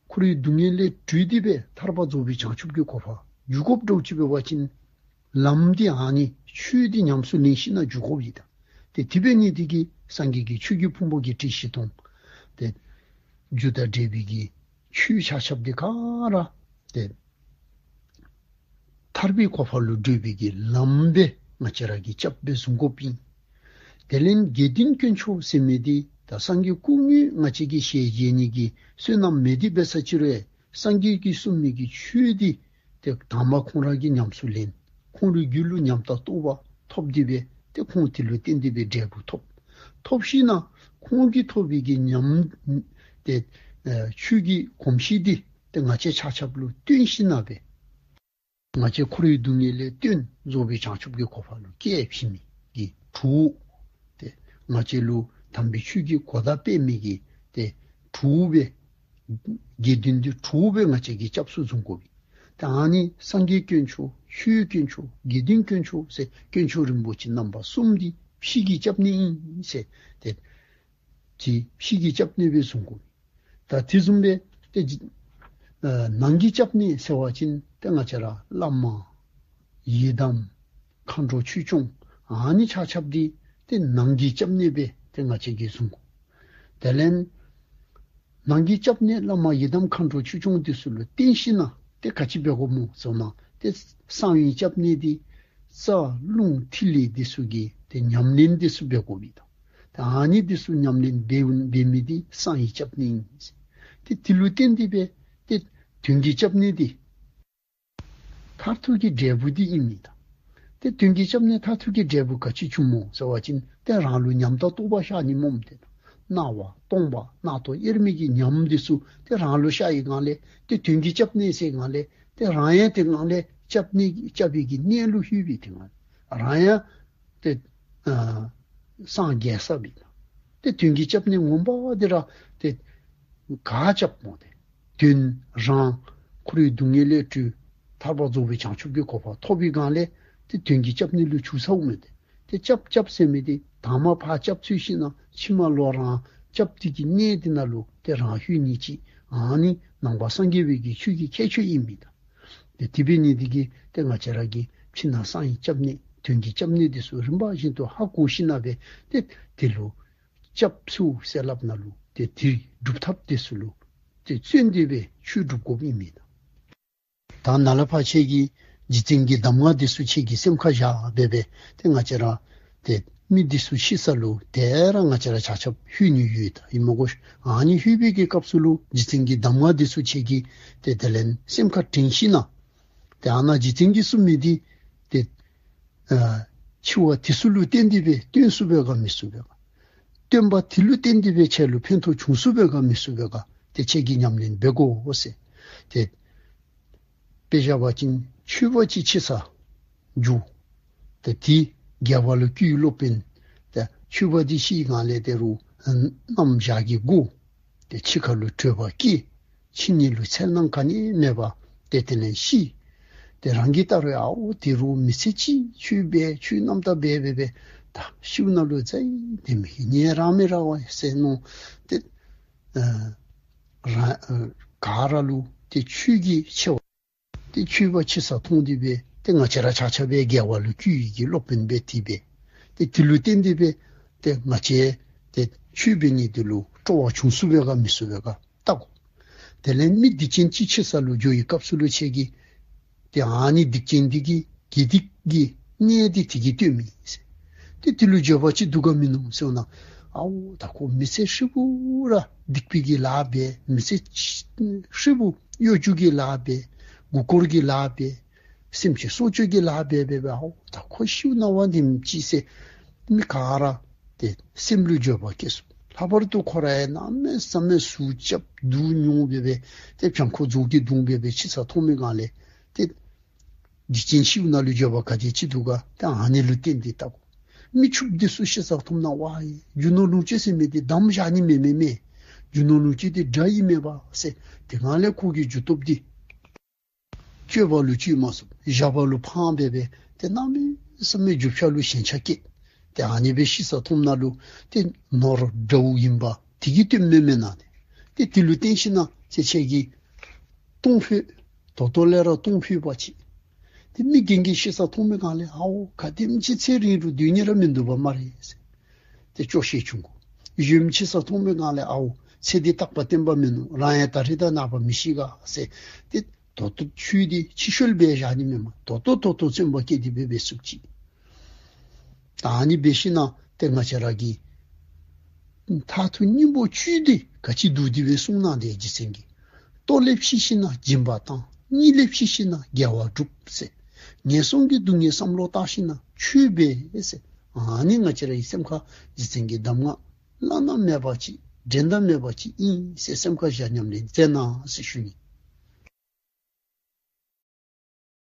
འཁོར་བའི་སྡུག་བསྔལ་ལས་གྲོལ་ཏེ་སྦེ་ཐར་པ་རྫོགས་པའི་བྱང་ཆུབ་ཀྱི་གོ་འཕང་འགྱོ་དགོཔ་འདྲཝ་ཅིག་འབད་བ་ཅིན་ལམ་འདི་ཨ་ནི་ཆོས་འདི་ཉམས་སུ་ལེན་ཞིནམ་ལས་འགྱོ་དགོཔ་ཨིན། ད་ཏེ་དེ་འབད་ནི་འདི་གིས་སངས་རྒྱས་ཀྱིས་ཆོས་ཀྱི་ཕུང་པོ་བརྒྱད་ཁྲི་བཞི་སྟོང་ཏེ་རྒྱུ་དང་འབྲས་བུའི་གི་ཆོས་ཆ་ཁྱབ་འདི་ག་ར་ཏེ་ཐར་པའི་གོ་འཕང་ལུ་བགྲོད་པའི་གི་ལམ་སྦེ་ང་བཅས་ར་གིས་སྐྱབས་སྦེ་བཟུང་དགོཔ་ཨིན། དེ་ལས་དགེ་འདུན་དཀོན་མཆོག་ཟེར་མི་འདི་ད་སངས་རྒྱས་སྐུ་དངོས་ང་བཅས་ཀྱིས་ཞལ་མཇལ་ནི་གི་བསོད་ནམས་མེད་དེ་འབད་ས་ཅིག་རུང་སངས་རྒྱས་ཀྱིས་གསུངས་མི་གི་ཆོས་འདི་ཏེ་དང་པ་ཁོང་ར་གིས་ཉམས་སུ་ལེན། ཁོང་རའི་རྒྱུད་ལུ་ཉམས་དང་རྟོགས་པ་ཐོབ་སྟེ་སྦེ་ཏེ་ཁོང་དེ་ལུ་བརྟེན་ཏེ་སྦེ་འབྲས་བུ་ཐོབ། ཐོབ་ཞིནམ་ལས་ཁོང་གིས་ཐོབ་པའི་གི་ཉམས་ཏེ་ཨེ་ཆོས་ཀྱི་གོམས་གཤིས་འདི་ཏེ་ང་བཅས་ཆ་ཁྱབ་ལུ་སྟོན་ཞིནམ་ལས་སྦེ་ང་བཅས་འཁོར་བའི་སྡུག་བསྔལ་ལས་བཏོན་རྫོགས་པའི་བྱང་ཆུབ་ཀྱི་གོ་འཕང་ལུ་སྐྱེལ་བྱིན་མི་གི་གྲོགས། ཏེ་ང་བཅས་ལུ་དམ་པའི་ཆོས་ཀྱི་གོ་བརྡ་སྤེལ་མི་གི་ཏེ་གྲོགས་སྦེ་དགེ་འདུན་འདི་གྲོགས་སྦེ་ང་བཅས་ཀྱིས་སྐྱབས་སུ་བཟུང་དགོ་པས། ཏེ་ཨ་ནི་སངས་རྒྱས་དཀོན་མཆོག་ཆོས་དཀོན་མཆོག་དགེ་འདུན་དཀོན་མཆོག་ཟེར་དཀོན་མཆོག་རིན་པོ་ཆེ་རྣམ་པ་གསུམ་འདི་ཕྱི་གི་སྐྱབས་གནས་ཨིན་ཟེར་ཏེ་ཏེ་ཕྱི་གི་སྐྱབས་གནས་སྦེ་བཟུང་དགོ། ད་དེ་བཟུམ་སྦེ་ཏེ་ཨ་ནང་གི་སྐྱབས་གནས་ཟེར་བ་ཅིན་ཏེ་ང་བཅས་ར་བླ་མ་ཡི་དམ་མཁའ་འགྲོ་ཆོས་སྐྱོང་ཨ་ནི་ཆ་ཁྱབ་འདི་ཏེ་ནང་གི་སྐྱབས་གནས་སྦེ་ཏེ་ང་བཅས་ཀྱིས་བཟུང་དགོ། དེ་ལས་ནང་གི་སྐྱབས་གནས་བླ་མ་ཡི་དམ་མཁའ་འགྲོ་ཆོས་སྐྱོང་འདི་ཚུ་ལུ་བརྟེན་ཞིནམ་ལས་ཏེ་ག་ཅི་འབད་དགོཔ་སྨོ་ཟེར་ན་ཏེ་གསང་བའི་སྐྱབས་གནས་འདི་རྩ་རླུང་ཐིག་ལེ་འདི་ཚུ་གི་ཏེ་ཉམས་ལེན་འདི་ཚུ་འབད་དགོ་པས། ད་ཨ་ནི་འདི་ཚུ་ཉམས་ལེན་འབད་འབད་མི་འདི་གསང་བའི་སྐྱབས་གནས་ཨིན། ཏེ་དེ་ལུ་བརྟེན་ཏེ་སྦེ་ཏེ་དོན་གྱི་སྐྱབས་གནས་འདི་མཐར་ཐུག་གི་འབྲས་བུ་འདི་ཨིན་མི་ད། ཏེ་དོན་གྱི་སྐྱབས་གནས་མཐར་ཐུག་གི་འབྲས་བུ་ག་ཅི་བྱུངམ་སྨོ་ཟེར་བ་ཅིན་ཏེ་རང་ལུ་ཉམས་དང་རྟོགས་པ་ཤར་ནི་སྨོ། ཏེ་སྣང་བ་སྟོང་པ་རྣམ་རྟོག་དབྱེར་མེད་ཀྱི་ཉམས་འདི་ཚུ་ཏེ་རང་ལུ་ཤར་བའི་སྒང་ལས་ཏེ་དོན་གྱི་སྐྱབས་གནས་ཟེར་སྒང་ལས་ཏེ་རང་ཡང་དེ་སྒང་ལས་སྐྱབས་གནས་སྐྱབས་པའི་གི་གནས་ལུ་ལྷོད་པའི་དེ་སྒང་ལས་རང་ཡང་ཏེ་ཨ་སངས་རྒྱས་ས་སྦེ་ཏེ་དོན་གྱི་སྐྱབས་གནས་ངོ་མ་འདི་ར་ཏེ་ག་སྐྱབས་སྨོ། ཏེ་དོན་རང་འཁོར་བའི་སྡུག་བསྔལ་ལས་གྲོལ་ཐར་པ་རྫོགས་པའི་བྱང་ཆུབ་ཀྱི་གོ་འཕང་ཐོབ་པའི་སྒང་ལས་ཏེ་དོན་གྱི་སྐྱབས་གནས་ལུ་འགྱུར་ཚརཝ་མས། ཏེ་ཏེ་སྐྱབས་སྐྱབས་ཟེར་མི་འདི་དང་པ་ཕར་སྐྱབས་འཚོལ་ཞིནམ་ལས་ཕྱི་མ་ལུ་རང་སྐྱབས་འདི་གི་གནས་འདི་ནང་ལུ་ཏེ་རང་ལྷོད་ནི་ཅིག་ཨ་ནི་ ནང་པ་སངས་རྒྱས་པའི་གི་ཆོས་ཀྱི་ཁྱད་ཆོས་ཨིན་མི་ད། ཏེ་དེ་འབད་ནི་འདི་གིས་ཏེ་ང་བཅས་ར་གིས་ཕྱི་ནང་གསང་བའི་སྐྱབས་གནས་དོན་གྱི་སྐྱབས་གནས་འདི་ཚུ་རིམ་པ་བཞིན་དུ་ཧ་གོ་ཞིནམ་ལས་ཏེ་དེ་ལུ་སྐྱབས་སུ་ཟེར་སླབ་ན་ལུ་ཏེ་དེའི་སྒྲུབ་ཐབས་འདི་ཚུ་ལུ་ཏེ་བརྩོན་ཏེ་སྦེ་ཆོས་སྒྲུབ་དགོཔ་ཨིན་མི་ད། ད་ནཱ་ལས་ཕར་ཁྱེད་ཀྱིས་རྗེ་བཙུན་གྱི་གདམས་ངག་འདི་ཚུ་ཁྱེད་ཀྱིས་སེམས་ཁར་བཞག་སྦེ་སྦེ་ཏེ་ང་བཅས་ར་ཏེ་མི་འདི་ཚུ་ཤི་ས་ལུ་ཏེ་ར་ང་བཅས་ར་ཆ་ཁྱབ་ལྷོད་ནི་ཡོད་ད་ཨིན་མས་གོ། ཨ་ནི་ལྷོད་པའི་གི་སྐབས་སུ་ལུ་རྗེ་བཙུན་གྱི་གདམས་ངག་འདི་ཚུ་ཁྱེད་ཀྱིས་ཏེ་དེ་ལས་སེམས་ཁར་དྲན་ཞིནམ་ལས་ཏེ་ཨ་ནཱ་རྗེ་བཙུན་གྱིས་གསུངས་མི་འདི་ཏེ་ཨ་འཆི་བ་དེ་ཚུ་ལུ་བརྟེན་ཏེ་སྦེ་སྟོན་ཚུགས་པས་ག་མི་ཚུགས་པས་ག། སྟོན་པ་དེ་ལུ་བརྟེན་ཏེ་སྦེ་ཁྱེད་ལུ་ཕན་ཐོགས་བྱུང་ཚུགས་པས་ག་མི་ཚུགས་པས་ག། ཏེ་ཁྱེད་ཀྱིས་ཉམས་ལེན་འབད་དགོ་ཟེར། ཏེ་དཔེ་བཞག་པ་ཅིན་ཆོསཔ་ཅིག་ཕྱི་ས་འགྱོ། ཏེ་དེ་དགེ་བ་ལུ་བཀོད་སློབ་དཔོན། ཏེ་ཆོསཔ་འདི་ཤི་གང་ལས་ཏེ་རུང་རྣམ་གཞག་གི་སྒོ། ཏེ་འཆི་ཁ་ལུ་བྲོས་པ་སྐྱེ། འཆི་ནི་ལུ་འཚེར་སྣང་ག་ནི་མེད་པར་ཏེ་དེ་ལས་ཤི། ཏེ་རང་གིས་བལྟ་རུང་ཨའོ་དེ་རུང་མི་ཚེ་གཅིག་ཆོས་འབད་ཆོས་རྣམ་དག་འབད་འབད་འབད་ད་ཤིཝ་ནང་ལུ་ཛའི་དེམ་ཧིང་ངལ་རངས་མི་ར་བ་ཟེར་མནོ། ཏེ་ཨ་རང་ཨ་ག་ར་ལུ་ཏེ་ཆོས་ཀྱི་ཆེ་བ་ཏེ་ཆོསཔ་ཕྱི་ས་མཐོང་སྟེ་སྦེ་ཏེ་ང་བཅས་ར་ཆ་ཁྱབ་སྦེ་དགེ་བ་ལུ་བཀོད་ནི་གི་སློབ་དཔོན་སྦེ་ཏེ་སྦེ་ཏེ་དེ་ལུ་བརྟེན་ཏེ་སྦེ་ཏེ་ང་བཅས་ཏེ་ཆོས་འབད་ནི་འདི་ལུ་སྤྲོ་བ་བྱུང་ཚུགས་པས་ག་མི་ཚུགས་པས་ག་བལྟ་དགོ། དེ་ལས་མི་སྡིག་ཅན་ཅིག་ཕྱི་ས་ལུ་འགྱོ་བའི་སྐབས་སུ་ལུ་ཁྱེད་ཀྱིས་ཏེ་ཨ་ནི་སྡིག་ཅན་འདི་གི་དགེ་སྡིག་གི་གནས་འདི་དེ་གིས་སྟོནམ་ཨིན་ཟེར། ཏེ་དེ་ལུ་འགྱོད་པ་ཅིག་འདུག་ག་མིན་ནུག་ཟེར་ན། ཨའོ་ད་ཁོ་མི་ཚེ་ཧྲིལ་བུ་ར་སྡིག་པའི་གི་ལཱ་འབད། མི་ཚེ་ཧྲིལ་བུ་གཡོ་སྒྱུ་གི་ལཱ་འབད། མགུ་སྐོར་གྱི་ལཱ་འབད། སེམས་ཅན་སྲོག་གཅོད་ཀྱི་ལཱ་འབད་འབད་འབད། ཨའོ་ད་ཁོ་ཤིཝ་ནང་བ་དེམ་ཅིག་ཟེར་མི་ག་ར་ཏེ་སེམས་ལུ་འགྱོད་པ་སྐྱེ་ཚུགས། ལྷག་པར་དུ་ཁོ་ར་ཡང་གནམ་མེད་ས་མེད་ཟུག་རྐྱབ་སྡུག་མྱོང་འབད་འབད་ཏེ་བྱང་ཁོག་རྫོགས་ཀྱི་གདུང་འབད་འབད་ཕྱི་ས་མཐོང་མི་གང་ལས་ཏེ་སྡིག་ཅན་ཤིཝ་ནང་ལུ་འགྱོད་པ་ག་དེ་ཅིག་འདུག་ག་ཏེ་ཨ་ནི་ལུ་བརྟེན་ཏེ་བལྟ་དགོ། མི་ཕྱུགཔོ་འདི་ཚུ་ཤི་ས་མཐོངམ་ད་ཝའི་རྒྱུ་ནོར་ལོངས་སྤྱོད་ཟེར་མི་འདི་དམ་བཞག་ནི་མེད་མེད་མས། རྒྱུ་ནོར་ལོངས་སྤྱོད་འདི་དགྲ་ཨིན་མས་པ་ཟེར། དེ་གང་ལས་ཁོ་གི་རྒྱུ་སྟོབས་འདི་སྤྱོད་པ་ལུ་སྤྱོད་མ་ཚུགས། བཞག་པ་ལུ་ཕངས་འབད་འབད་ཏེ་གནམ་མེད་ས་མེད་རྒྱུ་ཆ་ལུ་ཞེན་ཆགས་སྐྱེ། ཏེ་ཨ་ནི་སྦེ་ཤི་ས་མཐོངམ་ད་ལུ་ཏེ་ནོར་དགྲ་བོ་ཨིན་པ་དེ་གིས་སྟོནམ་མེན་མེན་ན་ཏེ། ཏེ་དེ་ལུ་བརྟེན་ཞིནམ་ལས་ཏེ་ཁྱེད་ཀྱིས་གཏོང་ཕོད། ད་ལྟོ་ལས་ར་གཏོང་ཕོད་པ་ཅིག། ཏེ་མི་རྒན་རྒས་ཤི་ས་མཐོང་མི་གང་ལས་ཨའོ་ག་དེམ་ཅིག་ཚེ་རིང་རུང་སྡོད་ནི་ར་མིན་འདུག་པ་སྨ་རེ་ཟེར། ཏེ་སྐྱོ་ཤས་ཆུང་དགོ། གཞོནམ་ཤི་ས་མཐོང་མི་གང་ལས་ཨའོ་ཚེ་འདི་རྟག་པ་བརྟན་པ་མིན་ནུག། རང་ཡང་ད་རིས་དང་ནངས་པ་མི་ཤི་ག་ཟེར། ཏེ་ད་ལྟོ་ཆོས་འདི་ཕྱི་བཤོལ་འབད་བཞག་ནི་མེན་མས། ད་ལྟོ་ད་ལྟོ་བརྩོན་པ་བསྐྱེད་དེ་འབད་འབད་ཚུགས་ཅིག། ད་ཨ་ནི་འབད་ཞིནམ་ལས་ཏེ་ང་བཅས་ར་གི་མཐར་ཐུག་སྙིང་པོ་བཅུད་འདི་ག་ཅི་འདུག་དེ་སྦེ་གསུངས་གནང་སྟེ་རྗེ་བཙུན་གྱིས། ལྟོ་ལས་ཕྱི་ཤིན་ན་སྦྱིན་པ་བཏང་། གཉིད་ལས་ཕྱི་ཤིན་ན་དགེ་བ་སྒྲུབ་ཟེར། ངན་སོང་གི་སྡུག་བསྔལ་བསམ་བློ་བཏང་ཞིན་ན་ཆོས་འབད་ཟེར། ཨ་ནི་ང་བཅས་རའི་སེམས་ཁར་རྗེ་བཙུན་གྱི་གདམས་ངག་བླ་ན་མེད་པ་ཅིག་འགྲན་ཟླ་མེད་པ་ཅིག་ཨིན་ཟེར་སེམས་ཁར་བཞག་ཉམས་ལེན་མཛད་གནང་ཟེར་ཞུ་ནི།